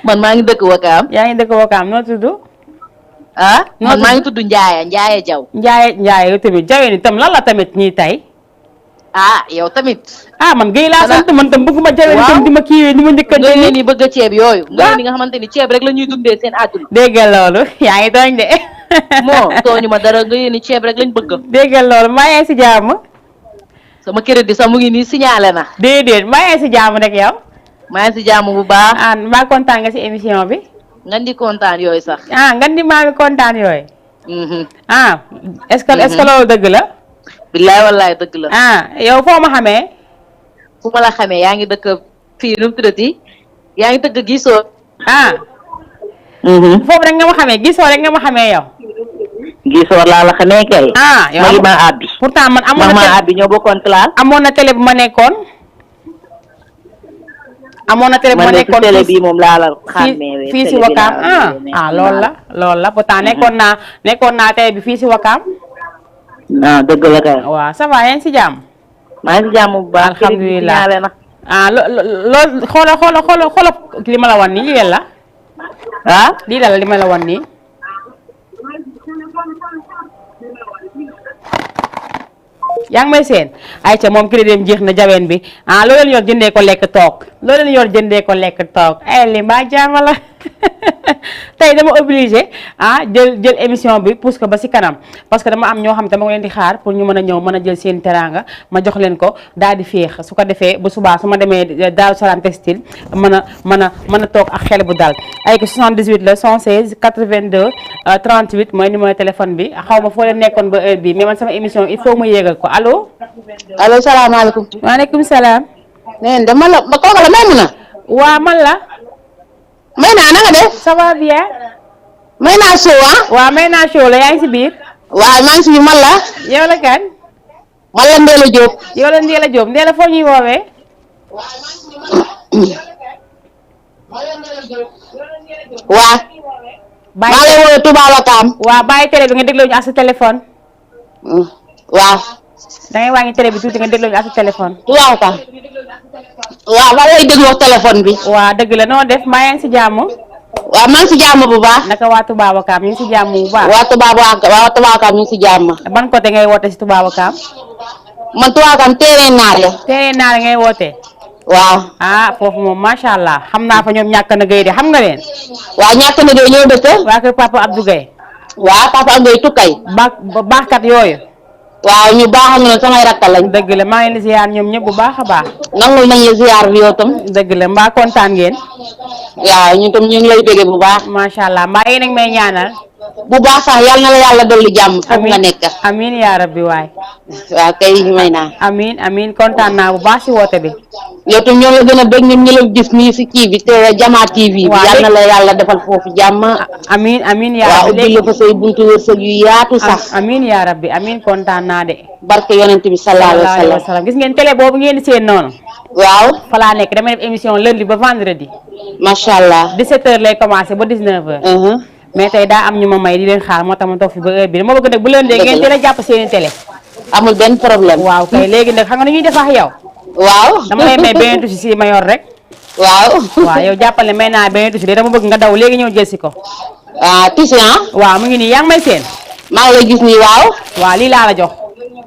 man maa ngi dëkk Wakaam. yaa ngi dëkk Wakaam noo tudd. man maa ngi tudd Ndiaye Jaw. Ndiaye yow tamit Jawe ni tam lan la tamit ñii tey. yow tamit. man Guèye laa sant man tam bëgguma Jawe ni tam di ma kiiwee ni ma njëkk a. nga ni bëgg a ceeb yooyu. nga ni nga xamante ni ceeb rek la ñuy dundee seen àdduna. dégg nga loolu yaa ngi tooñ de. tooñu ma dara nga yéeni ceeb rek lañ bëgg. dégg nga loolu maa ngi si jàmm. sama crédit sax mu ngi nii signalé na. déedéet maa ngi si jàmm rek yow. maa ngi si jàmm bu baax. maa kontaan nga si émission bi. nga di kontaan yooyu sax. nga di maa ngi kontaan yooyu. est-ce que loolu dëgg la. billaay wallaay dëgg la. yow foo ma xamee. fu ma la xamee yaa ngi dëkk fii nu mu tuddati yaa ngi dëkk gisoo. foofu rek nga ma xamee gisoo rek nga ma xamee yow. gisoo laa la xamee kay. yow ma ngi ma àbbi. pourtant man amoon na àbbi ñoo bokkoon classe. amoon na télé bu ma nekkoon. amoon na télé bu ma nekkoon télé bi moom laa la xàmmee. fii si Wakaam loolu la pourtant nekkoon naa télé bi fii si Wakaam. dëgg la kay. waaw ça va yaa ngi si jàmm. maa ngi si jàmm bu baax. alhamdulilah loolu xoola li ma la wan nii lii la. lii la li ma la wan nii. yaa ngi may seen ayca moom crédit jeex na jaween bi loo leen yor jëndee ko lekk toog loo leen yor jëndee ko lekk toog ay li mbaa jaama la tey dama obligé jël émission bi pousse ko ba si kanam parce que dama am ñoo xam te ma ngi leen di xaar pour ñu mën a ñëw mën a jël seen teraanga ma jox leen ko daal di féex su ko defee bu subaa su ma demee Daaru Salaam Textile mën a toog ak xel bu dal ay ko 78 la 116 82 38 mooy numéro téléphone bi xaw ma foo leen nekkoon ba heure bi mais man sama émission il faut ma yéegal ko allo salaamaaleykum. waaleykum salaam. nee dama la ma kooku la may mun a. waa man la. may naa na nga def. ça va bien. may naa show waaw may naa show la yaa ngi si biir. waaw maa ngi fi man la. yow la kan. man la Ndéla Diop. yow la Ndéla Diop Ndéla foo ñuy woowee. waa. maa ngi lay woowee Touba Wakaam. waa bàyyi télé bi nga dégloo ñu ak sa téléphone. waaw. da ngay wàññi télé bi tuuti nga dégloo ñu ak sa téléphone. Touba Wakaam. waaw maa lay dégloo téléphone bi. waa dëgg la noo def mbaa yaa ngi si jàmm. waaw maa ngi si jàmm bu baax. naka waa Touba Wakaam ñu ngi si jàmm bu baax. waa Touba Wakaam ñu ngi si jàmm. ban côté ngay woote si Touba Wakaam. man Touba Wakaam terrain naar la. terrain naar ngay woote. waaw. ah foofu moom macha allah xam naa fa ñoom ñàkk na gay de xam nga leen. waaw ñàkk na gay ñoo dëkk. waa kër papa Abdou Gueye. waaw papa Abdou Gueye tukkay. baaxkat yooyu. waaw ñu baax a ngi noonu samay rakkal lañ. dëgg la maa ngi leen di ziar ñoom ñëpp bu baax a baax. nangul nañu ziar bi yow tam. dëgg la mbaa kontaan ngeen. waaw ñun tam ñu ngi lay bëgg bu baax. macha allah mbaa yéen a ngi may ñaanal. bu baax sax yal na la yàlla dolli jàmm. foofu nga nekk. amiin yaa rabbi waay. waaw kay may naa. amiin kontaan naa bu baax si woote bi. yow tam ñoo la gën a bëgg ñun ñu la gis nii si kii bi te Jama TV bi. waaw yal na la yàlla defal foofu jàmm. amiin yaa waaw rabbi ubbi la fa say buntu wërsëg yu yaatu sax. amiin yaa rabbi amiin kontaan naa de. barke yonent bi sallallahu alayhi wa sallam. gis ngeen télé boobu ngeen di seen noonu. waaw. fa laa nekk damay def émission lundi ba vendredi. macha allah. 17h lay commencé ba 19h. mais tey daa am ñu ma may di leen xaar moo tax ma toog fi ba heure bi dama bëgg nag bu leen dee ngeen teel a jàpp seeni télé. amul benn problème. waaw kay léegi nag xam nga nu ñuy def ak yow. waaw. dama lay may benn tuuti si ma yor rek. waaw. waaw yow jàppal ne may naa benn tuuti de dama bëgg nga daw léegi ñëw jël si ko. tuuti waaw mu ngi nii yaa ngi may seen. maa ngi lay gis nii waaw. waaw lii laa la jox.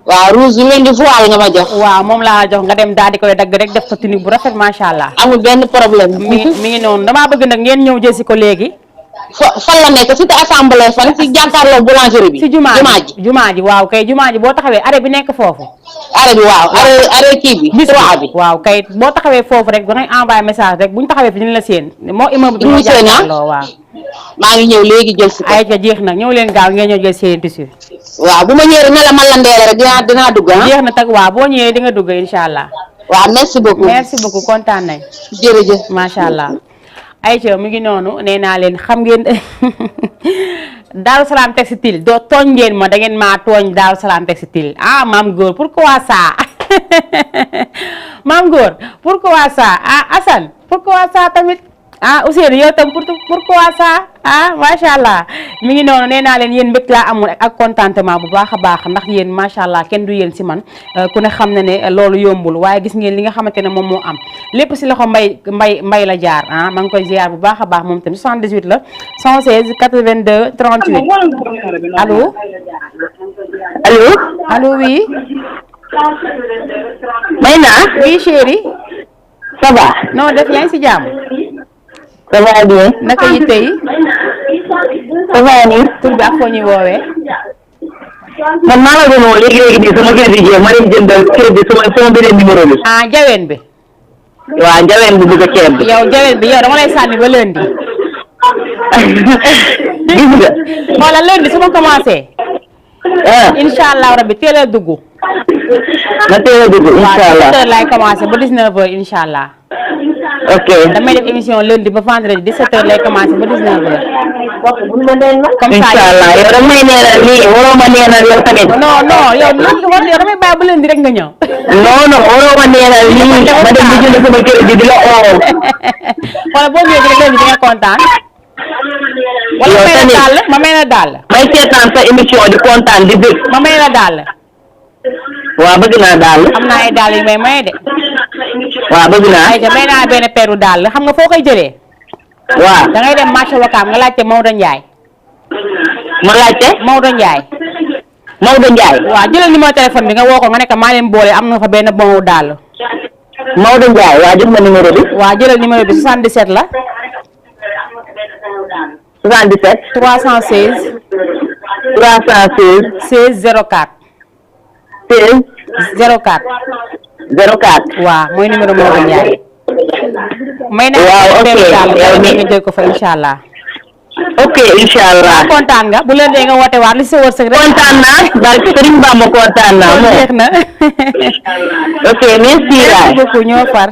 waaw rouge bi leen di voile nga ma jox. waaw moom laa la jox nga dem daal di koy dagg rek def ko tenue bu rafet macha allah. amul benn problème. mi ngi noonu damaa bëgg nag ngeen ñëw jël si ko léegi. fan la nekk cité assemblée fan si jàkkaarloo boulangerie bi. si jumaa ji waaw kay jumaa ji boo taxawee arrêt bi nekk foofu. arrêt bi waaw arrêt kii bi. bis bi waaw kay boo taxawee foofu rek da ngay envoyé message rek bu ñu taxawee fi ñu la seen. moo immeuble bi ñu jàkkaarloo waaw. maa ngi ñëw léegi jël si ko. ay ca jeex na ñëw leen gaaw ngeen ñëw jël seen tissu. waaw bu ma ñëwee ne la man la Ndéla rek dinaa dugg ah. jeex na tag waaw boo ñëwee di nga dugg incha allah. waaw merci beaucoup kontaan nañ. jërëjëf macha allah. ayca mu ngi noonu nee naa leen xam ngeen Daaru Salaam Textile doo tooñ ngeen ma da ngeen maa tooñ Daaru Salaam Textile ah maam góor pourquoi ça maam góor pourquoi ça ah Assane pourquoi ça tamit ah Ousseynou yow tam pourquoi ça ah macha allah mi ngi noonu nee naa leen yéen mbégte laa amoon ak contentement bu baax a baax ndax yéen macha allah kenn du yéen si man ku ne xam na ne loolu yombul waaye gis ngeen li nga xamante ne moom moo am lépp si loxo mbay la jaar ah maa ngi koy ziar bu baax a baax moom tamit 78 la 116 82 38 allo. allo oui. Mayna. oui chérie. ça va. non def yaa ngi si jàmm. ça va bien. naka yitte yi. ça va nii. tur bi ak foo ñuy woowee. man maa la doon woo léegi nii sama crédit ma dem jëndal crédit sama beneen numéro bi. ah jaween bi. waaw jaween bi bëgg a ceeb bi. yow jaween bi yow dama lay sànni ba lundi. gis nga. xoolal lundi su ma commencé. incha allah rabbi teel a dugg. na teel a dugg incha allah waaw 17h laay commencé ba 19h incha allah. ok damay def émission lundi ba vendredi 17h lay commencé ba 19h. comme ça incha allah yow damay neenal nii waroo ma neenal yow tamit. non yow damay bàyyi ba lundi rek nga ñëw. non waroo ma neenal nii ma dem di jënd sama crédit di la oo. wala boo ñëwee rek lundi di nga kontaan. wala ma may na daal. may seetaan sa émission di kontaan di bëgg. ma may na daal. waaw bëgg naa daal. am naa ay daal yu may maye de. waaw bëgg naa. ayca may naa benn peeru daal xam nga foo koy jëlee. waaw da ngay dem marché Wakaam nga laajte Maodo Ndiaye. ma laajte. Maodo Ndiaye. Maodo Ndiaye. waaw jëlal numéro téléphone bi nga woo ko nga ne ko maa leen boole am na fa benn bon daal. Maodo Ndiaye waaw jox ma numéro bi. waaw jëlal numéro bi 77 la. 77. 316. 316. 16 04. 16. 04. 04. waaw mooy numéro Maodo Ndiaye. may naa waaw ok yow nga jël ko fa incha allah. ok incha allah. kontaan nga bu leen dee nga woote waat li sa wërsëg rek. kontaan naa barke Sëriñ Bamba kontaan naa moom. jeex na. ok merci beaucoup ñoo far.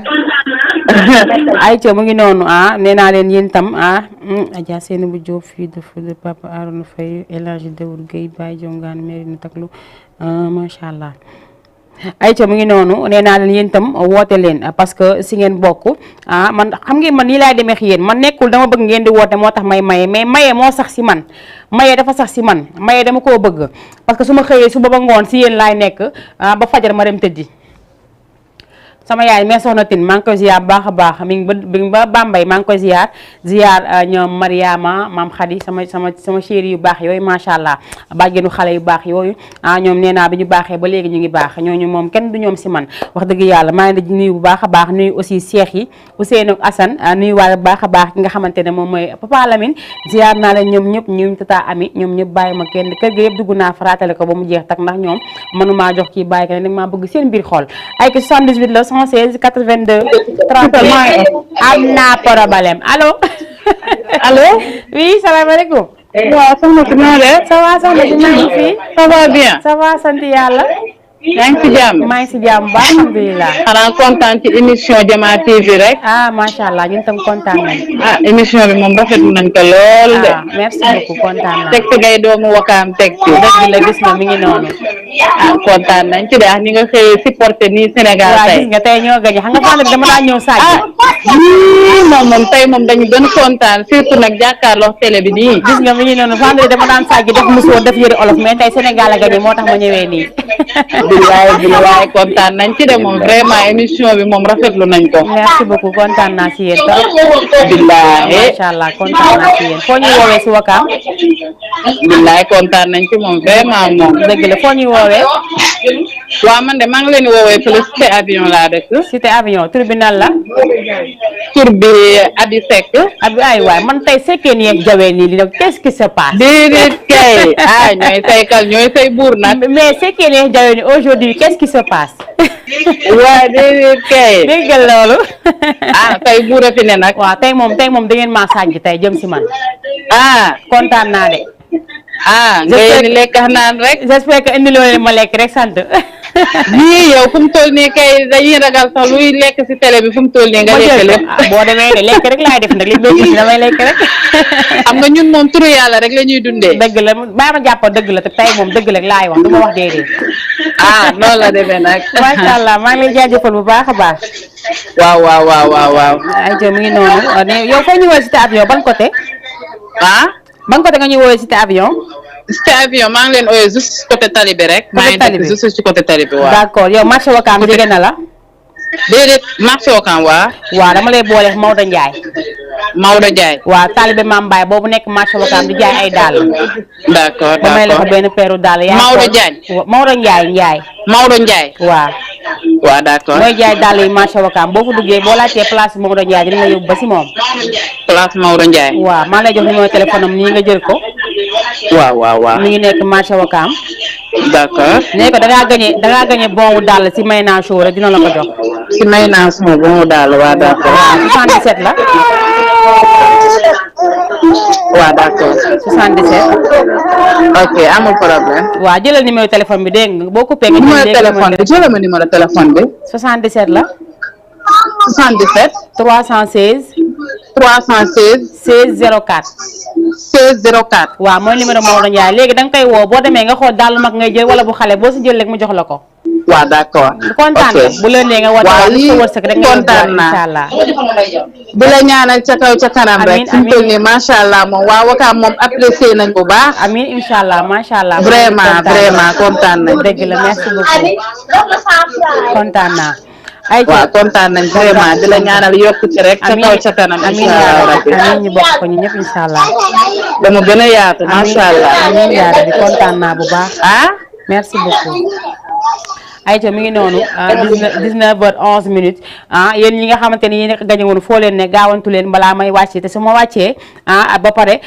ayca mu ngi noonu nee naa leen yéen tam Adja Seynabou Diop fii de Papa Arona Faye El Hadji Daoud Gueye Baye Jongaan mairie na taklu macha allah. ayca mu ngi noonu nee naa leen yéen itam woote leen parce que si ngeen bokk man xam ngeen man nii laay demee ak yéen man nekkul dama bëgg ngeen di woote moo tax may maye mais maye moo sax si man maye dafa sax si man maye dama koo bëgg parce que su ma xëyee suba ba ngoon si yéen laay nekk ba fajar ma dem tëddi sama yaay mais soxna Tine maa ngi koy ziar baax a baax mi ngi ba Bambey maa ngi koy ziar ñoom Mariama maam Khady sama chéri yu baax yooyu macha allah bàjjenu xale yu baax yooyu ñoom nee naa bi ñu baaxee ba léegi ñu ngi baax ñooñu moom kenn du ñoom si man wax dëgg yàlla maa ngi di nuyu bu baax a baax nuyu aussi Cheikh yi Ousseynou Assane nuyu waale bu baax a baax ki nga xamante ne moom mooy Papa Lamine ziar naa leen ñoom ñëpp ñu tata ami ñoom ñëpp bàyyi ma kenn kër ga yëpp dugg naa faraatale ko ba mu jeex tak ndax ñoom mënumaa jox kii bàyyi kenn nag maa bëgg seen biir xol ay ko 78 la 116 82 31 am naa problème allo. allo. oui salaamaaleykum. waaw soxna si noo def. ça va soxna si maa ngi fi. ça va bien. ça va sant yàlla. yaa ngi ci jàmm. maa ngi si jàmm ba alhamdulilah. xanaa kontaan ci émission Jama TV rek. macha allah ñun tam kontaan nañ. émission bi moom rafetlu nañ ko lool de. merci beaucoup kontaan naa. teg ci ngay doomu wakaam teg ci. dëgg la gis nga mi ngi noonu. kontaan nañ ci de ñi nga xëyee supporté nii Sénégal tey. gis nga tey ñoo gañe xam nga fan dama daan ñëw Sadio. moom tey moom dañu gën kontaan surtout nag jàkkaarloo télé bi nii. gis nga mi ngi noonu fan dama daan Sadio def musoo def yëre olof mais tey Sénégal a gañe moo tax ma ñëwee nii. bilaay kontaan nañ ci de moom vraiment émission bi moom rafetlu nañ ko. merci beaucoup kontaan naa ci yéen trop. bilaay macha allah kontaan naa ci yéen foo ñuy woowee si Wakaam. bilaay kontaan nañ ci moom vraiment moom. dëgg la foo ñuy woowee. waaw man de maa ngi leen di woowee fële cité avion laa dëkk. cité avion tur bi nan la. tur bi Abi Seck. Abi ay waay man tey sekkee nii ak jawee nii li nag qu'est-ce qui se passe. déedéet kay ñooy saykal ñooy say buur nag. mais sekkee nii ak jawee nii aujourd'hui qu'est-ce qui se passe. waaw déedéet kay. dégg nga loolu. say buur a fi ne nag. waaw tey moom da ngeen maa sànj tey jëm si man. kontaan naa de. ngay ni lekk naan rek. j'espère que indi loolu ma lekk rek sant. nii yow fu mu toll nii kay dañuy ragal sax luy lekk si télé bi fu mu toll nii nga lekk lépp. boo demee de lekk rek laay def nag li may gis damay lekk rek. xam nga ñun moom turu yàlla rek la ñuy dundee. dëgg la bàyyi ma jàpp dëgg la te tey moom dëgg la laay wax du ma wax déedéet. noonu la demee nag. macha allah maa ngi lay jaajëfal bu baax a baax. waaw. ayca mu ngi noonu yow foo ñu woowee cité avion ban côté. ban côté nga ñuy woowee cité avion. cité avion maa ngi leen ooyee juste côté tali bi rek. maa ngi dëkk juste ci côté tali bi waaw. d'accord yow marché Wakaam jege na la. déedéet marché Wakaam waaw dama lay boole Maodo Ndiaye. waaw taalibe Maam Mbaye boobu nekk marché Wakaam di jaay ay dàll. d'accord ba may la ko benn peeru dàll. Maodo Diagne. Maodo Ndiaye. Maodo Ndiaye. waaw d'accord. mooy jaay dàll yi marché Wakaam boo ko duggee boo laajtee place Maodo Ndiaye dina la yóbbu ba si moom. place Maodo Ndiaye. waaw maa lay jox numéro téléphone am nii nga jël ko. waaw. mi ngi nekk marché Wakaam. d'accord. nee ko da ngaa gañe bon wu dàll si may naa show rek dina la ko jox. si may naa suma bon wu dàll waaw d'accord. 77 la. waaw d'accord. 77. ok amul problème. waaw jëlal numéro téléphone bi dégg nga boo coupé nga numéro téléphone bi jëlal ma numéro téléphone bi. 77 la. 77. 316. 16 04. 16 04. waaw mooy numéro Maodo Ndiaye léegi da nga koy woo boo demee nga xool daal mag ngay jël wala bu xale boo si jël rek mu jox la ko. waaw d'accord. kontaan na bu leen nee nga woote waaw lii wërsëg rek nga kontaan naa incha allah. di la ñaanal ca kaw ca kanam rek. fi mu toll nii macha allah moom waa Wakaam moom apprécié nañ bu baax. amiin incha allah macha allah. vraiment kontaan nañ. dëgg la merci beaucoup kontaan naa. waaw kontaan nañ vraiment di la ñaanal yokkute rek. ca kaw ca kanam incha allah amiin ñu bokk ko ñu ñëpp incha allah. dama gën a yaatu macha allah. amiin yaa rabbi kontaan naa bu baax. merci beaucoup. ayca mi ngi noonu 19h11 yéen ñi nga xamante ni yéen a gañe woon foo leen ne gaawantu leen balaa may wàccee te su ma wàccee ba pare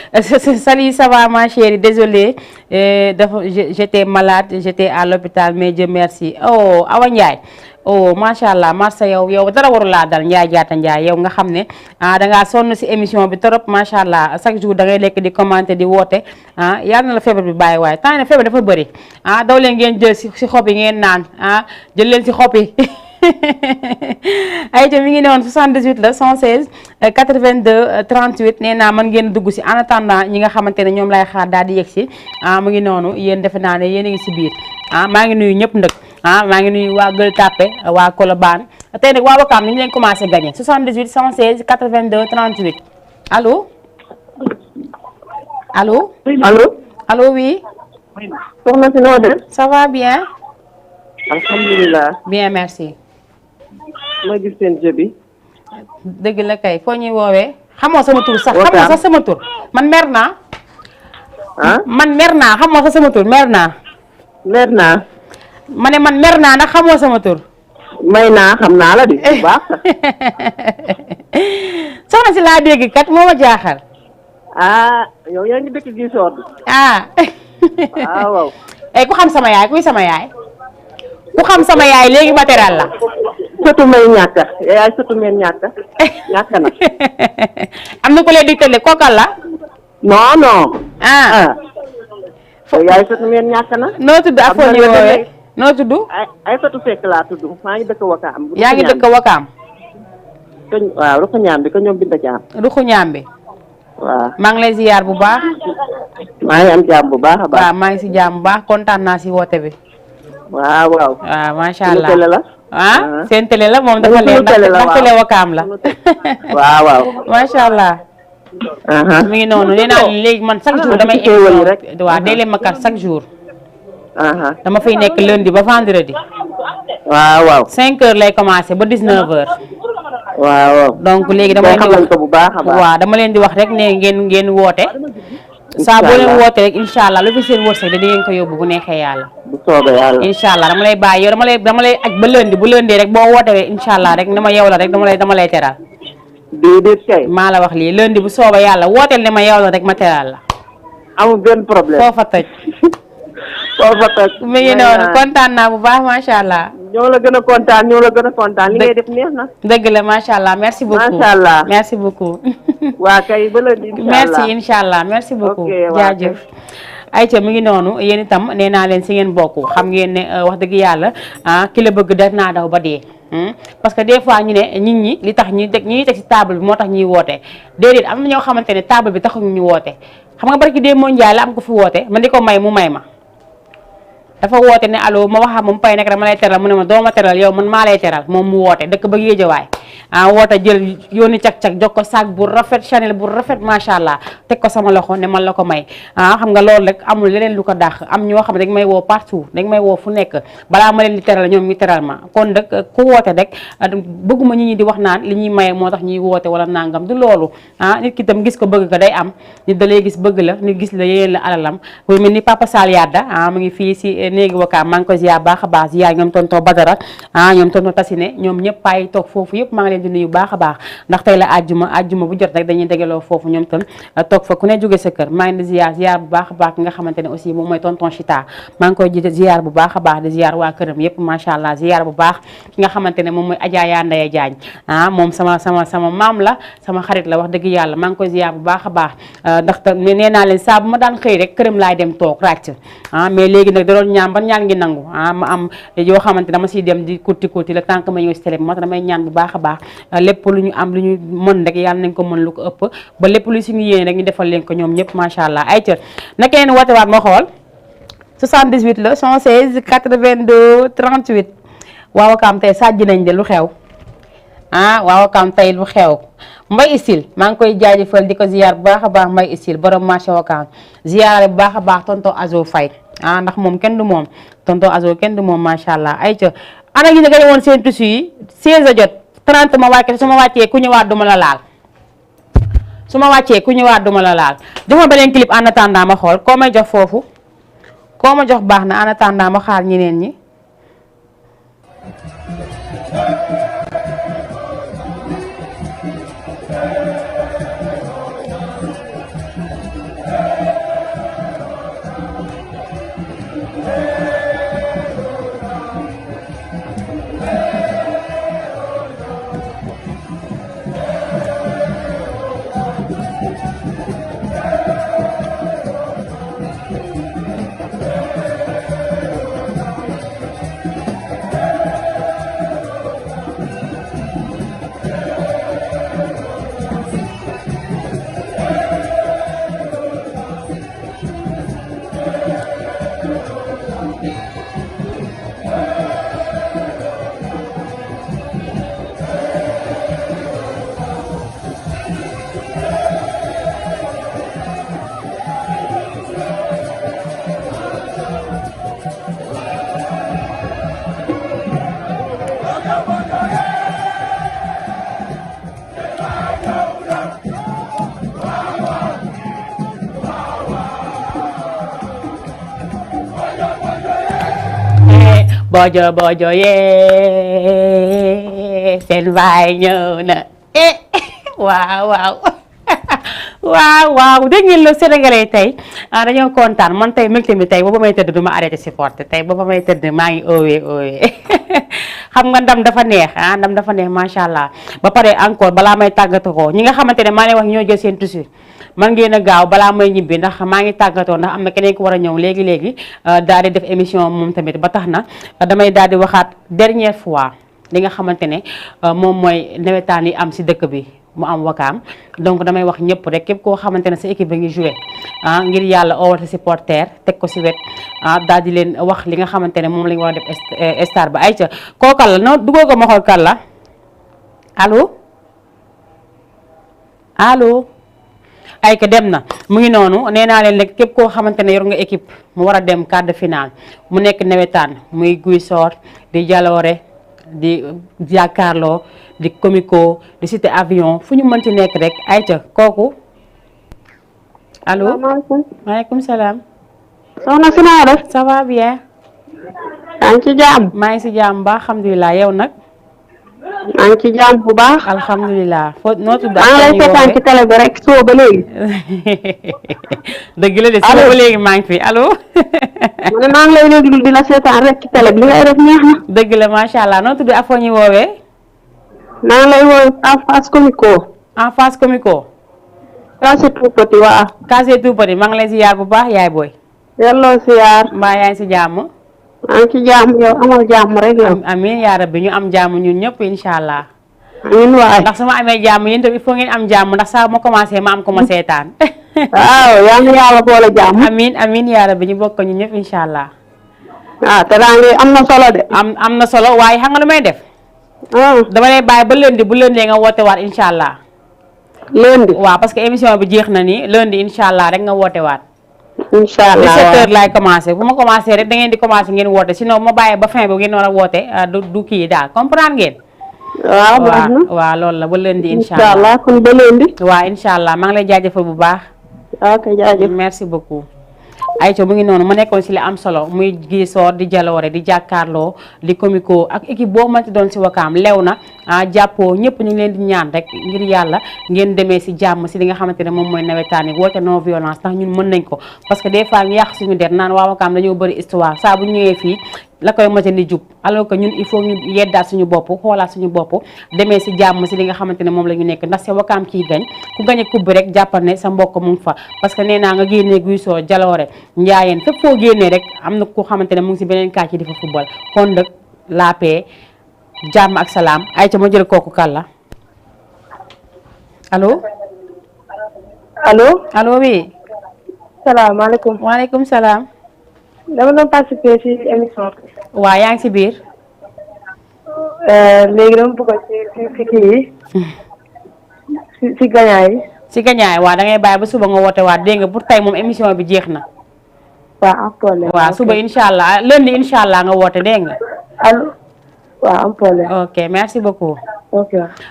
salut ça va ma chérie désolé dafa j'étais malade j'étais à l'hôpital mais Dieu merci oh Awa Ndiaye oh macha allah Marsa yow dara waru laa dal Ndiaye jaata Ndiaye yow nga xam ne dangaa sonn si émission bi trop macha allah chaque jour da ngay lekk di commenter di woote yal na la feebar bi bàyyi waaye temps ne feebar dafa bëri daw leen ngeen jël si xob yi ngeen naan jël leen si xob yi ayca mi ngi ne woon 78 la 116 82 38 nee naa mën ngeen dugg si en attendant ñi nga xamante ne ñoom lay xaar daal di yegg si mu ngi noonu yéen defe naa ne yéen a ngi si biir maa ngi nuyu ñëpp ndëkk maa ngi nuyu waa Gueule Tapée waa Colobane tey nag waa Wakaam ni ñu leen commencé gagné 78 116 82 38 allo allo. allo. allo oui. soxna si noo def. ça va bien. alhamdulilah. bien merci. ma gis seen jeu bi. dëgg la kay foo ñuy woowee. xamoo sama tur sax xamoo sax sama tur man mer naa. man mer naa xamoo sax sama tur mer naa. mer naa. ma ne man mer naa ndax xamoo sama tur. may naa xam naa la di bu baax. soxna si laa dégg kat moo ma jaaxal. yow yaa ngi dëkk gi soor. waaw. ku xam sama yaay kuy sama yaay. ku xam sama yaay léegi ma teral la. sëtu may ñàkk yaay sëtu meen ñàkk ñàkk na. am na ko lay digtale kookal la. non non. yaay sëtu meen ñàkk na. noo tudd ak foo ñu woowee noo tudd. ay sëtu fekk laa tudd maa ngi dëkk Wakaam. yaa ngi dëkk Wakaam. waaw ruxu ñaam bi ko ñoom Binta Caam. ruxu ñaam bi. waaw maa ngi lay ziyaar bu baax. maa ngi am jàmm bu baax a baax. waaw maa ngi si jàmm bu baax kontaan naa si woote bi. waaw. macha allah télé la. seen télé la moom dafa leen ndax télé Wakaam la. waaw. macha allah. mi ngi noonu nee naa léegi man chaque jour damay émission rek waaw day leen ma kat chaque jour. dama fay nekk lundi ba vendredi. waaw. 5 heures lay commencé ba 19 heures. waaw. donc léegi dama leen di wax bu baax a baax. waaw dama leen di wax rek ne ngeen woote. saa boo leen woote rek incha allah lu fi seen wërsëg da ngeen ko yóbbu bu neexee yàlla. bu soobee yàlla. incha allah dama lay bàyyi yow dama lay aj ba lundi bu lundi rek boo wootewee incha allah rek dama yow la rek dama lay teral. déedéet kay. maa la wax lii lundi bu soobee yàlla wooteel ne ma yow la rek ma teral la. amul benn problème foofa tëj. foofa tëj. mi ngi noonu kontaan naa bu baax macha allah. ñoo la gën a kontaan li ngay def neex na. dëgg la macha allah merci beaucoup macha allah merci beaucoup. waa kay ba lundi incha allah merci incha allah merci beaucoup. jaajëf. ayca mi ngi noonu yéen itam nee naa leen si ngeen bokk xam ngeen ne wax dëgg yàlla ki la bëgg def naa daw ba dee. parce que des fois ñu ne nit ñi li tax ñi teg si table bi moo tax ñuy woote déedéet am na ñoo xamante ne table bi taxuñu ñu woote xam nga barki dee mondial la am ko fi woote man di ko may mu may ma. dafa woote ne allo ma waxa moom pay nekk dama lay teral mu ne ma doo ma teral yow man maa lay teral moom mu woote dëkk ba Géejawaay woote jël yónni cag-cag jox ko sac bu rafet Chanel bu rafet macha allah teg ko sama loxo ne man la ko may xam nga loolu rek amul leneen lu ko dàq am ñoo xam ne dañ may woo partout dañ may woo fu nekk balaa ma leen di teral ñoom ñu teral ma kon nag ku woote rek bëgguma nit ñi di wax naan li ñuy maye moo tax ñuy woote wala nangam du loolu nit ki tam gis ko bëgg ko day am nit da lay gis bëgg la nit gis la yéen la alalam bu mel ni Papa Sall Yadda mu ngi fii si néegi Wakaam maa ngi ko ziar baax a baax ziar ñoom tonton Badara ñoom tonton Tassine ñoom ñëpp ay toog foofu yëpp maa ngi leen di nuyu baax a baax ndax tey la àjjuma bu jot rek dañuy dégaloo foofu ñoom tam toog fa ku ne jóge sa kër maa ngi di ziar bu baax a baax ki nga xamante ne aussi moom mooy tonton Chita maa ngi koy ziar bu baax a baax di ziar waa këram yëpp macha allah ziar bu baax ki nga xamante ne moom mooy Adja Yandaye Diagne moom sama maam la sama xarit la wax dëgg yàlla maa ngi koy ziar bu baax a baax ndax nee naa leen saa bu ma daan xëy rek këram laay dem toog ràcc mais léegi nag da doon ñaan ban ñaan ngi nangu ma am yoo xamante dama siy dem di kurti le temps que ma ñëw si télé bi moo tax damay ñaan bu baax a baax lépp lu ñu am lu ñu mën rek yàlla nañ ko mën lu ko ëpp ba lépp lu suñu yéene rek ñu defal leen ko ñoom ñëpp macha allah ay cër na keneen woote waat ma xool 78 la 116 82 38 waa Wakaam tey sàjj nañ de lu xew waa Wakaam tey lu xew Mbay Isil maa ngi koy jaajëfal di ko ziar bu baax a baax Mbay Isil borom marché Wakaam ziar bu baax a baax tonton Azo Faye ndax moom kenn du moom tonton Azo kenn du moom macha allah ay ca ana gi ne gañe woon seen tissu yi 16 a jot 30 ma wàcce su ma wàccee ku ñëwaat duma la laal su ma wàccee ku ñëwaat duma la laal jox ma beneen clip en attendant ma xool koo may jox foofu koo ma jox baax na en attendant ma xaar ñeneen ñi bojo yee seen baay ñëw na waaw waaw waaw dégg ngeen lu sénégalais tey dañoo kontaan man tey mbégte mi tey booba may tëdd du ma arrêté supporter tey booba may tëdd maa ngi oowee xam nga ndam dafa neex ndam dafa neex macha allah ba pare encore balaa may tàggatoo ko ñi nga xamante ne maa leen wax ñoo jël seen tissu man ngeen a gaaw balaa may ñibbi ndax maa ngi tàggatoo ndax am na keneen ku war a ñëw léegi daal di def émission moom tamit ba tax na damay daal di waxaat dernière fois li nga xamante ne moom mooy nawetaan yi am si dëkk bi mu am Wakaam donc damay wax ñëpp rek képp koo xamante ne sa équipe bi ngi joué ngir yàlla oowate supporter teg ko si wet daal di leen wax li nga xamante ne moom la ñu war a def star ba ay ca kookal la no duggoo ko ma xool kan la allo ay ka dem na mu ngi noonu nee naa leen rek képp koo xamante ne yor nga équipe mu war a dem quart de finale mu nekk nawetaan muy Guy Sor di Jaloore di jàkkaarloo di comico di cité avion fu ñu mën ci nekk rek ayca kooku allo maaleykum salaam soxna si naa def ça va bien yaa ngi ci jàmm maa ngi si jàmm ba alhamdulilah yow nag maa ngi ci jàmm bu baax alhamdulilah foo noo tudd maa ngi lay seetaan ci télé bi rek soo ba léegi dëgg la de soo ba léegi maa ngi fi allo mu ne maa ngi lay déglu di la seetaan rek ci télé bi li ngay def neex na dëgg la macha allah noo tudd ak foo ñu woowee maa ngi lay woowee en face comico en face comico Case tout petit waaw Case tout petit maa ngi lay ziyaar bu baax yaay booy yelloo siyaar mbaa yaa ngi si jàmm maa ngi ci jàmm yow amal jàmm rek yow amiin yaa rabbi ñu am jàmm ñun ñëpp incha allah amiin waay ndax su ma amee jàmm yéen tamit il faut ngeen am jàmm ndax saa ma commencé ma am ko ma seetaan waaw yal na yàlla boole jàmm amiin yaa rabbi ñu bokk ñu ñëpp incha allah te daa ngi am na solo de am na solo waaye xam nga lu may def dama lay bàyyi ba lundi bu lundi nga woote waat incha allah lundi waaw parce que émission bi jeex na ni lundi incha allah rek nga woote waat incha allah 17h laay commencé bu ma commencé rek da ngeen di commencé ngeen woote sinon ma bàyyi ba fin bi ngeen war a woote du kii daal comprendre ngeen waaw baax na waaw loolu la ba lundi incha allah kon ba lundi waaw incha allah maa ngi lay jaajëfal bu baax ok jaajëf merci beaucoup ayca mu ngi noonu ma nekkoon si li am solo muy Guy Sor di Jaloore di jàkkaarloo di comico ak équipe boo mënti doon si Wakaam lew na jàppoo ñëpp ñu ngi leen di ñaan rek ngir yàlla ngeen demee si jàmm si li nga xamante ne moom mooy nawetaan yi woote non violence ndax ñun mën nañ ko parce que des fois ñu yàq suñu der naan waa Wakaam dañoo bëri histoire saa bu ñëwee fii la koy mate ni jub alors que ñun il faut ñu yeddaat suñu bopp xoolaat suñu bopp demee si jàmm si li nga xamante ne moom la ñu nekk ndax c'est Wakaam kii gañ ku gañ a coupe bi rek jàppal ne sa mbokk mu ngi fa parce que nee naa nga génnee Guy Sor Jaloore Njaayeen fépp foo génnee rek am na ku xamante ne mu ngi si beneen kàcc di fa football kon nag la paix jàmm ak salaam ay ca ma jël kooku kàlla allo allo oui salaamaaleykum waaleykum salaam dama doon participer ci émission bi. waaw yaa ngi si biir. léegi dama bëgg ci kii yi. ci gagnant yi. ci gagnant yi waaw da ngay bàyyi ba suba nga woote waat dégg nga pour tey moom émission bi jeex na. waaw am problème. waaw suba incha allah lundi incha allah nga woote dégg nga. allo waaw am problème. ok merci beaucoup. ok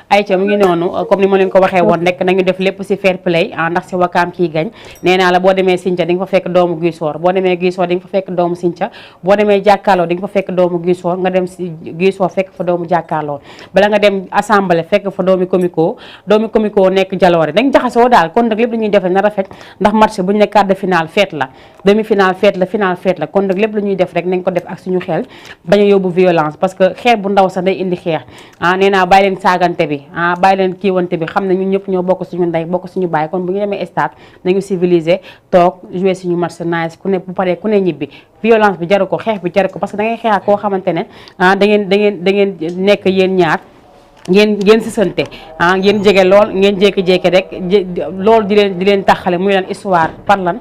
ayca mu ngi noonu comme ni ma leen ko waxee woon rek nañu def lépp si fair play ndax si Wakaam kii gañ nee naa la boo demee Sinthiou di nga fa fekk doomu Guy Sor boo demee Guy Sor di nga fa fekk doomu Sinthiou boo demee jàkkaarloo di nga fa fekk doomu Guy Sor nga dem si Guy Sor fekk fa doomu jàkkaarloo bala nga dem assemblée fekk fa doomi comico nekk Jaloore dañ jaxasoo daal kon nag lépp lu ñuy def na rafet ndax match bu ñu ne quart de finale fête la demi finale fête la finale fête la kon nag lépp lu ñuy def rek nañ ko def ak suñu xel bañ a yóbbu violence parce que xeex bu ndaw sax day indi xeex nee naa bàyyi leen saagante bi bàyyi leen kiiwante bi xam ne ñun ñëpp ñoo bokk suñu ndey bokk suñu baay kon bu ñu demee stade nañu civilisé toog jouer suñu match nice ku ne bu paree ku ne ñibbi violence bi jaru ko xeex bi jaru ko parce que da ngay xeex ak koo xamante ne da ngeen nekk yéen ñaar ngeen sisante ngeen jege lool ngeen jékki-jékki rek loolu di leen taxale muy lan histoire par lan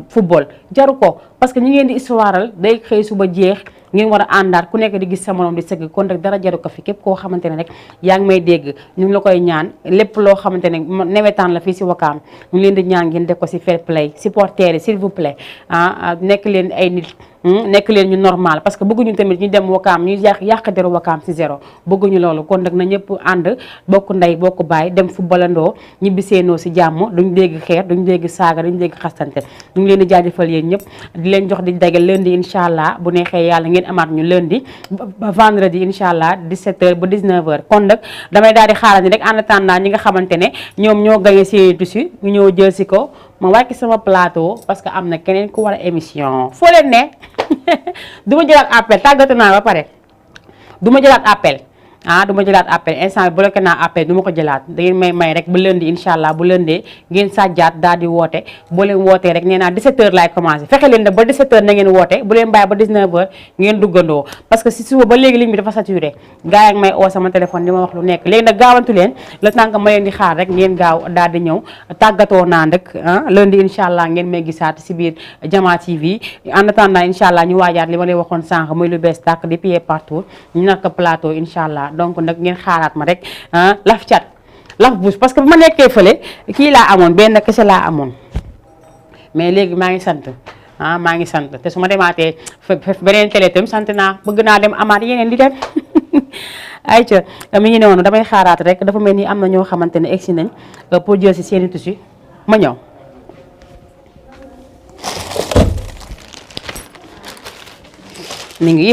football jaru ko parce que ñi ngeen di histoireal day xëy suba jeex ngeen war a àndaat ku nekk di gis sa morom di sëgg kon rek dara jaru ko fi képp koo xamante ne rek yaa ngi may dégg ñu ngi la koy ñaan lépp loo xamante ne nawetaan la fii si Wakaam ñu leen di ñaan ngeen def ko si fair play supporters yi s'il vous plaît nekk leen ay nit nekk leen ñu normal parce que bëgguñu tamit ñu dem Wakaam ñu yàq deru Wakaam si zéro bëgguñu loolu kon nag na ñëpp ànd bokk ndey bokk baay dem footballandoo ñibbi seenoo si jàmm duñ dégg xeer duñ dégg saaga duñ dégg xastante ñu ngi leen di jaajëfal yéen ñëpp di leen jox di dagal lundi incha allah bu neexee yàlla ngeen ngeen amaat ñu lundi ba vendredi incha allah 17h ba 19h kon nag damay daal di xaaral ni rek en attendant ñi nga xamante ne ñoom ñoo gagné seeni tissu ñu ñëw jël si ko ma wàcc sama plateau parce que am na keneen ku war a émission foo leen ne du ma jëlaat appel tàggatu naa ba pare du ma jëlaat appel du ma jëlaat appel instant bi bloqué naa appel du ma ko jëlaat da ngeen may rek ba lundi incha allah bu lëndee ngeen sàjjaat daal di woote boo leen wootee rek nee naa 17h laay commencé fexe leen ba 17h na ngeen woote bu leen bàyyi ba 19h ngeen duggandoo parce que si suba ba léegi ligne bi dafa saturé gars yi may oo sama téléphone di ma wax lu nekk léegi nag gaawantu leen le temps que ma leen di xaar rek ngeen gaaw daal di ñëw tàggatoo naa nag lundi incha allah ngeen may gisaat si biir Jama TV en attendant incha allah ñu waajaat li ma leen waxoon sànq muy lu bees tàkk di pied partout ñu naka plateau incha allah donc nag ngeen xaaraat ma rek laf cat laf bouche parce que bu ma nekkee fële kii laa amoon benn kese laa amoon mais léegi maa ngi sant maa ngi sant te su ma demaatee beneen télé itam sant naa bëgg naa dem amaat yeneen di dem ayca mi ngi noonu damay xaaraat rek dafa mel ni am na ñoo xamante ne egsi nañ pour jël si seeni tissu ma ñëw mi ngi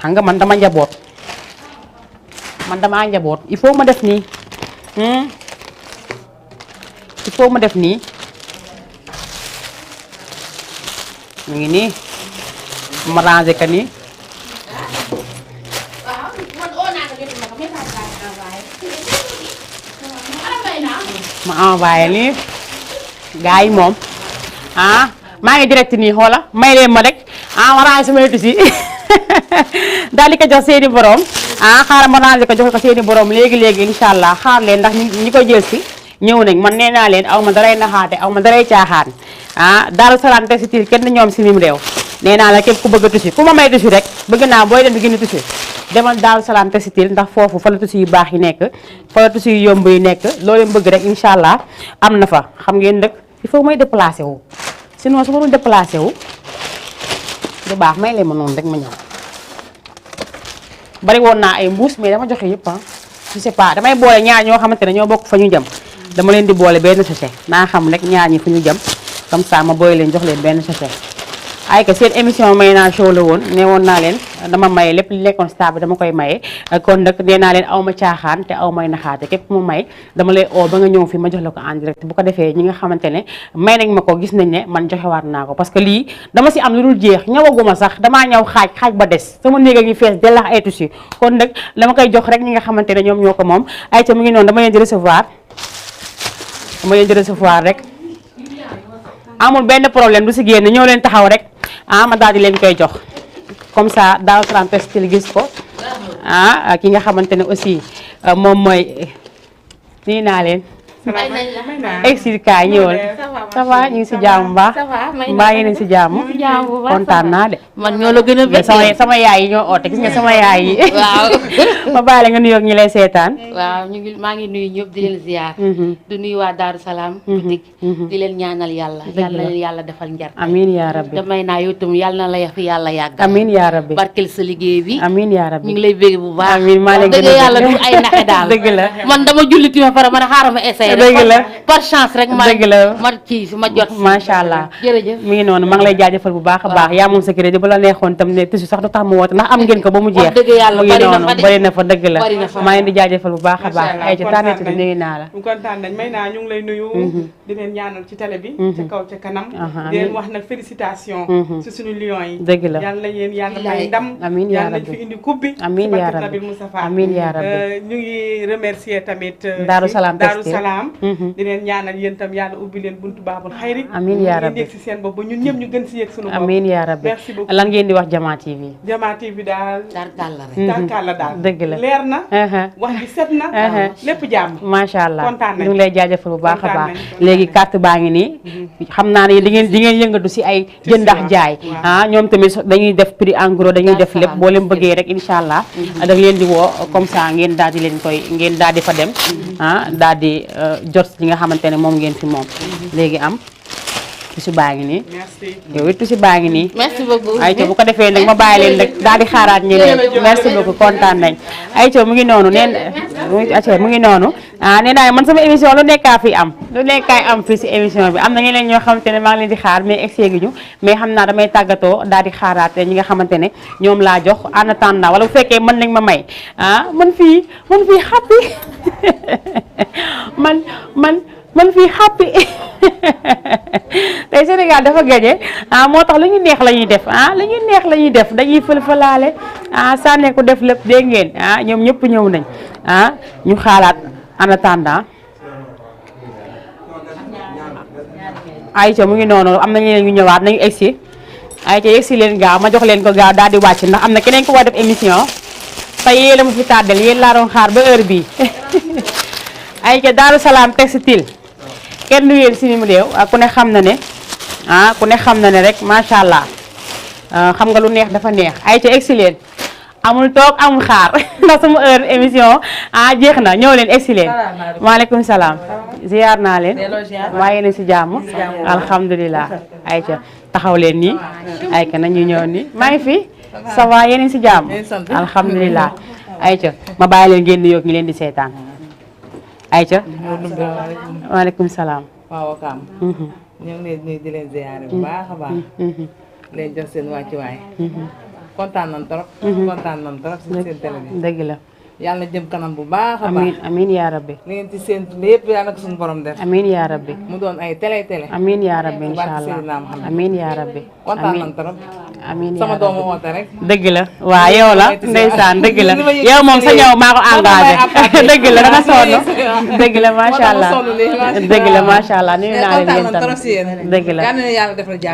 xam nga man dama njaboot il faut ma def nii il faut ma def nii mu ngi nii ma rangé ka nii ma envoyé nii gars yi moom maa ngi direct nii xoola may leen ma rek ma rangé samay tissu daal di ko jox seeni borom xaaral ma rangé ko jox ko seeni borom léegi incha allah xaar leen ndax ñi ko jël si ñëw nañ man nee naa leen aw ma daray naxaate aw ma daray caaxaan Daaru Salaam textile kenn ñoom si mim réew nee naa la képp ku bëgg a tissu ku ma may tissu rek bëgg naa booy dem di gën a tissu demal Daaru Salaam textile ndax foofu fa la tissu yu baax yi nekk fa la tissu yu yomb yi nekk loo leen bëgg rek incha allah am na fa xam ngeen nag il faut may déplacé wu sinon su ma doon déplacé wu du baax may leen ma noonu rek ma ñëw bari woon naa ay mbuus mais dama joxe yëpp je sais pas damay boole ñaar ñoo xamante ne ñoo bokk fa ñu jëm dama leen di boole benn sachet naa xam rek ñaar ñi fu ñu jëm comme ça ma boole leen jox leen benn sachet ay ka seen émission may naa show la woon ne woon naa leen dama maye lépp li lekkoon stable dama koy maye kon nag nee naa leen aw ma caaxaan te aw may naxaate képp mu may dama lay oo ba nga ñëw fi ma jox la ko en direct bu ko defee ñi nga xamante ne may nañ ma ko gis nañ ne man joxewaat naa ko parce que lii dama si am lu dul jeex ñëwaguma sax damaa ñëw xaaj ba des sama néeg a ngi fees dellax ay tissu kon nag dama koy jox rek ñi nga xamante ne ñoom ñoo ko moom ay ca mu ngi noonu dama leen di recevoir rek amul benn problème du si génn ñëw leen taxaw rek ma daal di leen koy jox comme ça Daaru Salaam textile gis ko ki nga xamante ne aussi moom mooy nii naa leen expliqué ñëwal ça va ñu ngi si jàmm baax mbaa yéen si jàmm kontaan naa de man ñoo la gën a bëgg sama yaay yi ñoo oote gis nga sama yaay yi waaw ma bàyyi la nga nuyoog ñi lay seetaan waaw maa ngi nuyu ñëpp di leen ziar di nuyu waa Daaru Salaam boutique di leen ñaanal yàlla leen yàlla defal njariñ amiin yaa rabbi damay naa yow tam yàlla na la fi yàlla yàgg amiin yaa rabbi barkel sa liggéey bi amiin yaa rabbi ñu ngi lay bëgg bu baax amiin maa leen gën a yàlla du ay naxe daal dëgg la man dama julliti ma pare man xaaral ma essayé dëgg la par chance rek ma dëgg la ma kii ma jot macha allah jërëjëf mi ngi noonu maa ngi lay jaajëfal bu baax a baax yaa moom sa crédit bu la neexoon tam ne tissu sax du tax mu woote ndax am ngeen ko ba mu jeex dëgg yàlla mu ngi noonu bari na fa dëgg la maa ngi di jaajëfal bu baax a baax ay ci tànnati bi nuyu naa la ñu kontaan nañ may naa ñu ngi lay nuyu di leen ñaanal ci télé bi ci kaw ca kanam di leen wax nag félicitation ci suñu lions yi dëgg la yàlla yéen yàlla may ndam amiin yaa yàlla nañ rabbi fi indi coupe bi amiin yaa rabbi Nabil Moustapha amiin yaa rabbi ñu ngi remercier tamit Daaru Salaam Daaru Salaam di leen ñaanal yéen tam yàlla ubbi leen buntu baabul xayri amiin yaa rabbi yéeg si seen bopp ba ñun ñëpp ñu gën si yéeg suñu bopp amiin yaa rabbi merci beaucoup lan ngeen di wax Jama TV Jama TV daal tarkalla rek tarkalla daal dëgg la leer na wax bi set na lépp jàmm macha allah kontaan nañ ñu ngi lay jaajëfal bu baax a kontaan baax nañ léegi carte baa ngi nii xam naa ne di ngeen yëngatu si ay jëndax jaay ñoom tamit dañuy def prix en gros dañuy def lépp boo leen bëggee rek incha allah da leen di woo comme ça ngeen daal di leen koy ngeen daal di fa dem daal di jot li nga xamante ne moom ngeen fi moom léegi am tissu baa ngi nii yow it tissu baa ngi nii merci beaucoup ayca bu ko defee nag ma bàyyi leen rek daal di xaaraat ñeneen merci beaucoup kontaan nañ ayca mu ngi noonu neen mu ngi noonu nee naa man sama émission lu nekkaa fi am lu nekkaay am fii si émission bi am na ñeneen ñoo xamante ne maa ngi leen di xaar mais egg ñu mais xam naa damay tàggatoo daal di xaaraat ñi nga xamante ne ñoom laa jox en attendant wala bu fekkee mën nañ ma may man fii happy man fii happy tey Sénégal dafa gañe moo tax lu ñu neex la ñuy def lu ñu neex la ñuy def dañuy fël-fëlaale sànne ko def lépp dégg ngeen ñoom ñëpp ñëw nañ ñu xaalaat en attendant Aïcha mu ngi noonu am na ñeneen ñu ñëwaat nañu egsi Aïcha egsi leen gaaw ma jox leen ko gaaw daal di wàcc ndax am na keneen ko war def émission tey yéen la ma fi tàddal yéen laa doon xaar ba heure bii Aïcha Daaru Salaam Textile kenn du yéen si ni mu réew ku ne xam na ne ku ne xam na ne rek macha allah xam nga lu neex dafa neex Aïcha egsi leen amul toog amul xaar ndax sama heure émission jeex na ñëw leen egsi leen maaleykum salaam ziar naa leen maa yéen si jàmm alhamdulilah Aïcha taxaw leen nii Aïcha nañu ñëw nii maa ngi fi ça va yéen si jàmm alhamdulilah Aïcha ma bàyyi leen ngeen di yóg ñi leen di seetaan Aïcha waaleykum salaam waaw Kaam ñu ngi leen nuyu di leen ziyaare bu baax a baax leen jox seen wàccuwaay kontaan nañ trop si seen télé bi dëgg la yàlla jëm kanam bu baax a baax amiin yaa rabbi li ngeen ci seen lépp yàlla ko suñu borom def amiin yaa rabbi mu doon ay télé amiin yaa rabbi incha allah amiin yaa rabbi kontaan nañ trop amiin sama doomu woote rek dëgg la waa yow la ndeysaan dëgg la yow moom sa ñëw maa ko engagé dëgg la danga sonn dëgg la macha allah dëgg la macha allah nuyu naa leen yéen tamit dëgg la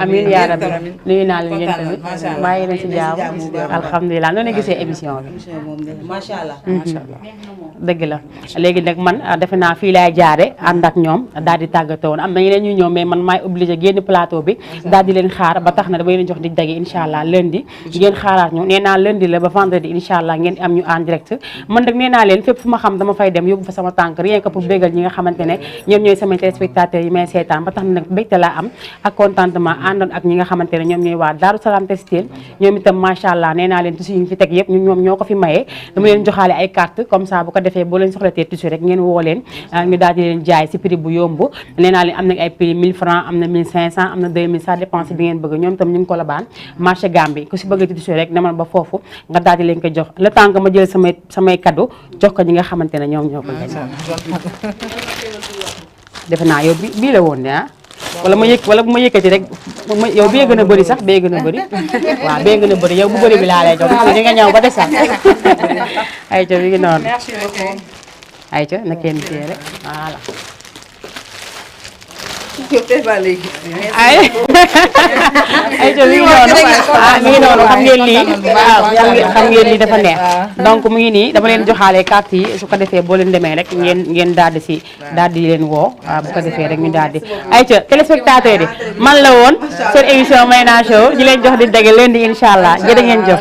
amiin yaa rabbi nuyu naa leen yéen tamit maa ngi leen si jaamu alhamdulilah noonu gisee émission bi macha allah dëgg la léegi nag man defe naa fii laay jaare ànd ak ñoom daal di tàggatoo woon am na ñeneen ñu ñëw mais man maay obligé génn plateau bi daal di leen xaar ba tax na damay leen jox di dage incha allah lundi ngeen xaaraat ñu nee naa lundi la ba vendredi incha allah ngeen am ñu en direct man nag nee naa leen fépp fu ma xam dama fay dem yóbbu fa sama tànk rien que pour bégal ñi nga xamante ne ñoom ñooy samay téléspectateurs yi may seetaan ba tax na nag bégte laa am ak contentement àndoon ak ñi nga xamante ne ñoom ñooy waa Daaru Salaam Textile ñoom itam macha allah nee naa leen tissu yi ñu fi teg yëpp ñoom ñoo ko fi mayee dama leen joxaale ay carte comme ça bu ko defee boo leen soxlatee tissu rek ngeen woo leen ñu daal di leen jaay si prix bu yomb nee naa leen am na ay prix 1000 francs am na 1500 am na 2000 ça dépend bi ngeen bëgg ñoom itam ñu ngi ko la baan marché Gambie ku si bëgg tissu rek demal ba foofu nga daal di leen ko jox le temps que ma jël samay cadeau jox ko ñi nga xamante ne ñoom ñoo ko defe naa yow bii la woon ne wala bu ma yëkkati rek yow bee gën a bëri sax bee gën a bëri waaw bee gën a bëri yow bu bëri bi laa lay jox di nga ñëw ba desal Aïcha bi ngi noonu Aïcha na kenn téye rek voilà Aïcha mi ngi noonu xam ngeen lii waaw xam ngeen lii dafa neex donc mu ngi nii dama leen joxaale carte yi su ko defee boo leen demee rek ngeen daal di leen woo bu ko defee rek ñu daal di Aïcha téléspectateur yi man la woon seen émission Mayna Show di leen jox di dégg leen di incha allah jërë ngeen jëf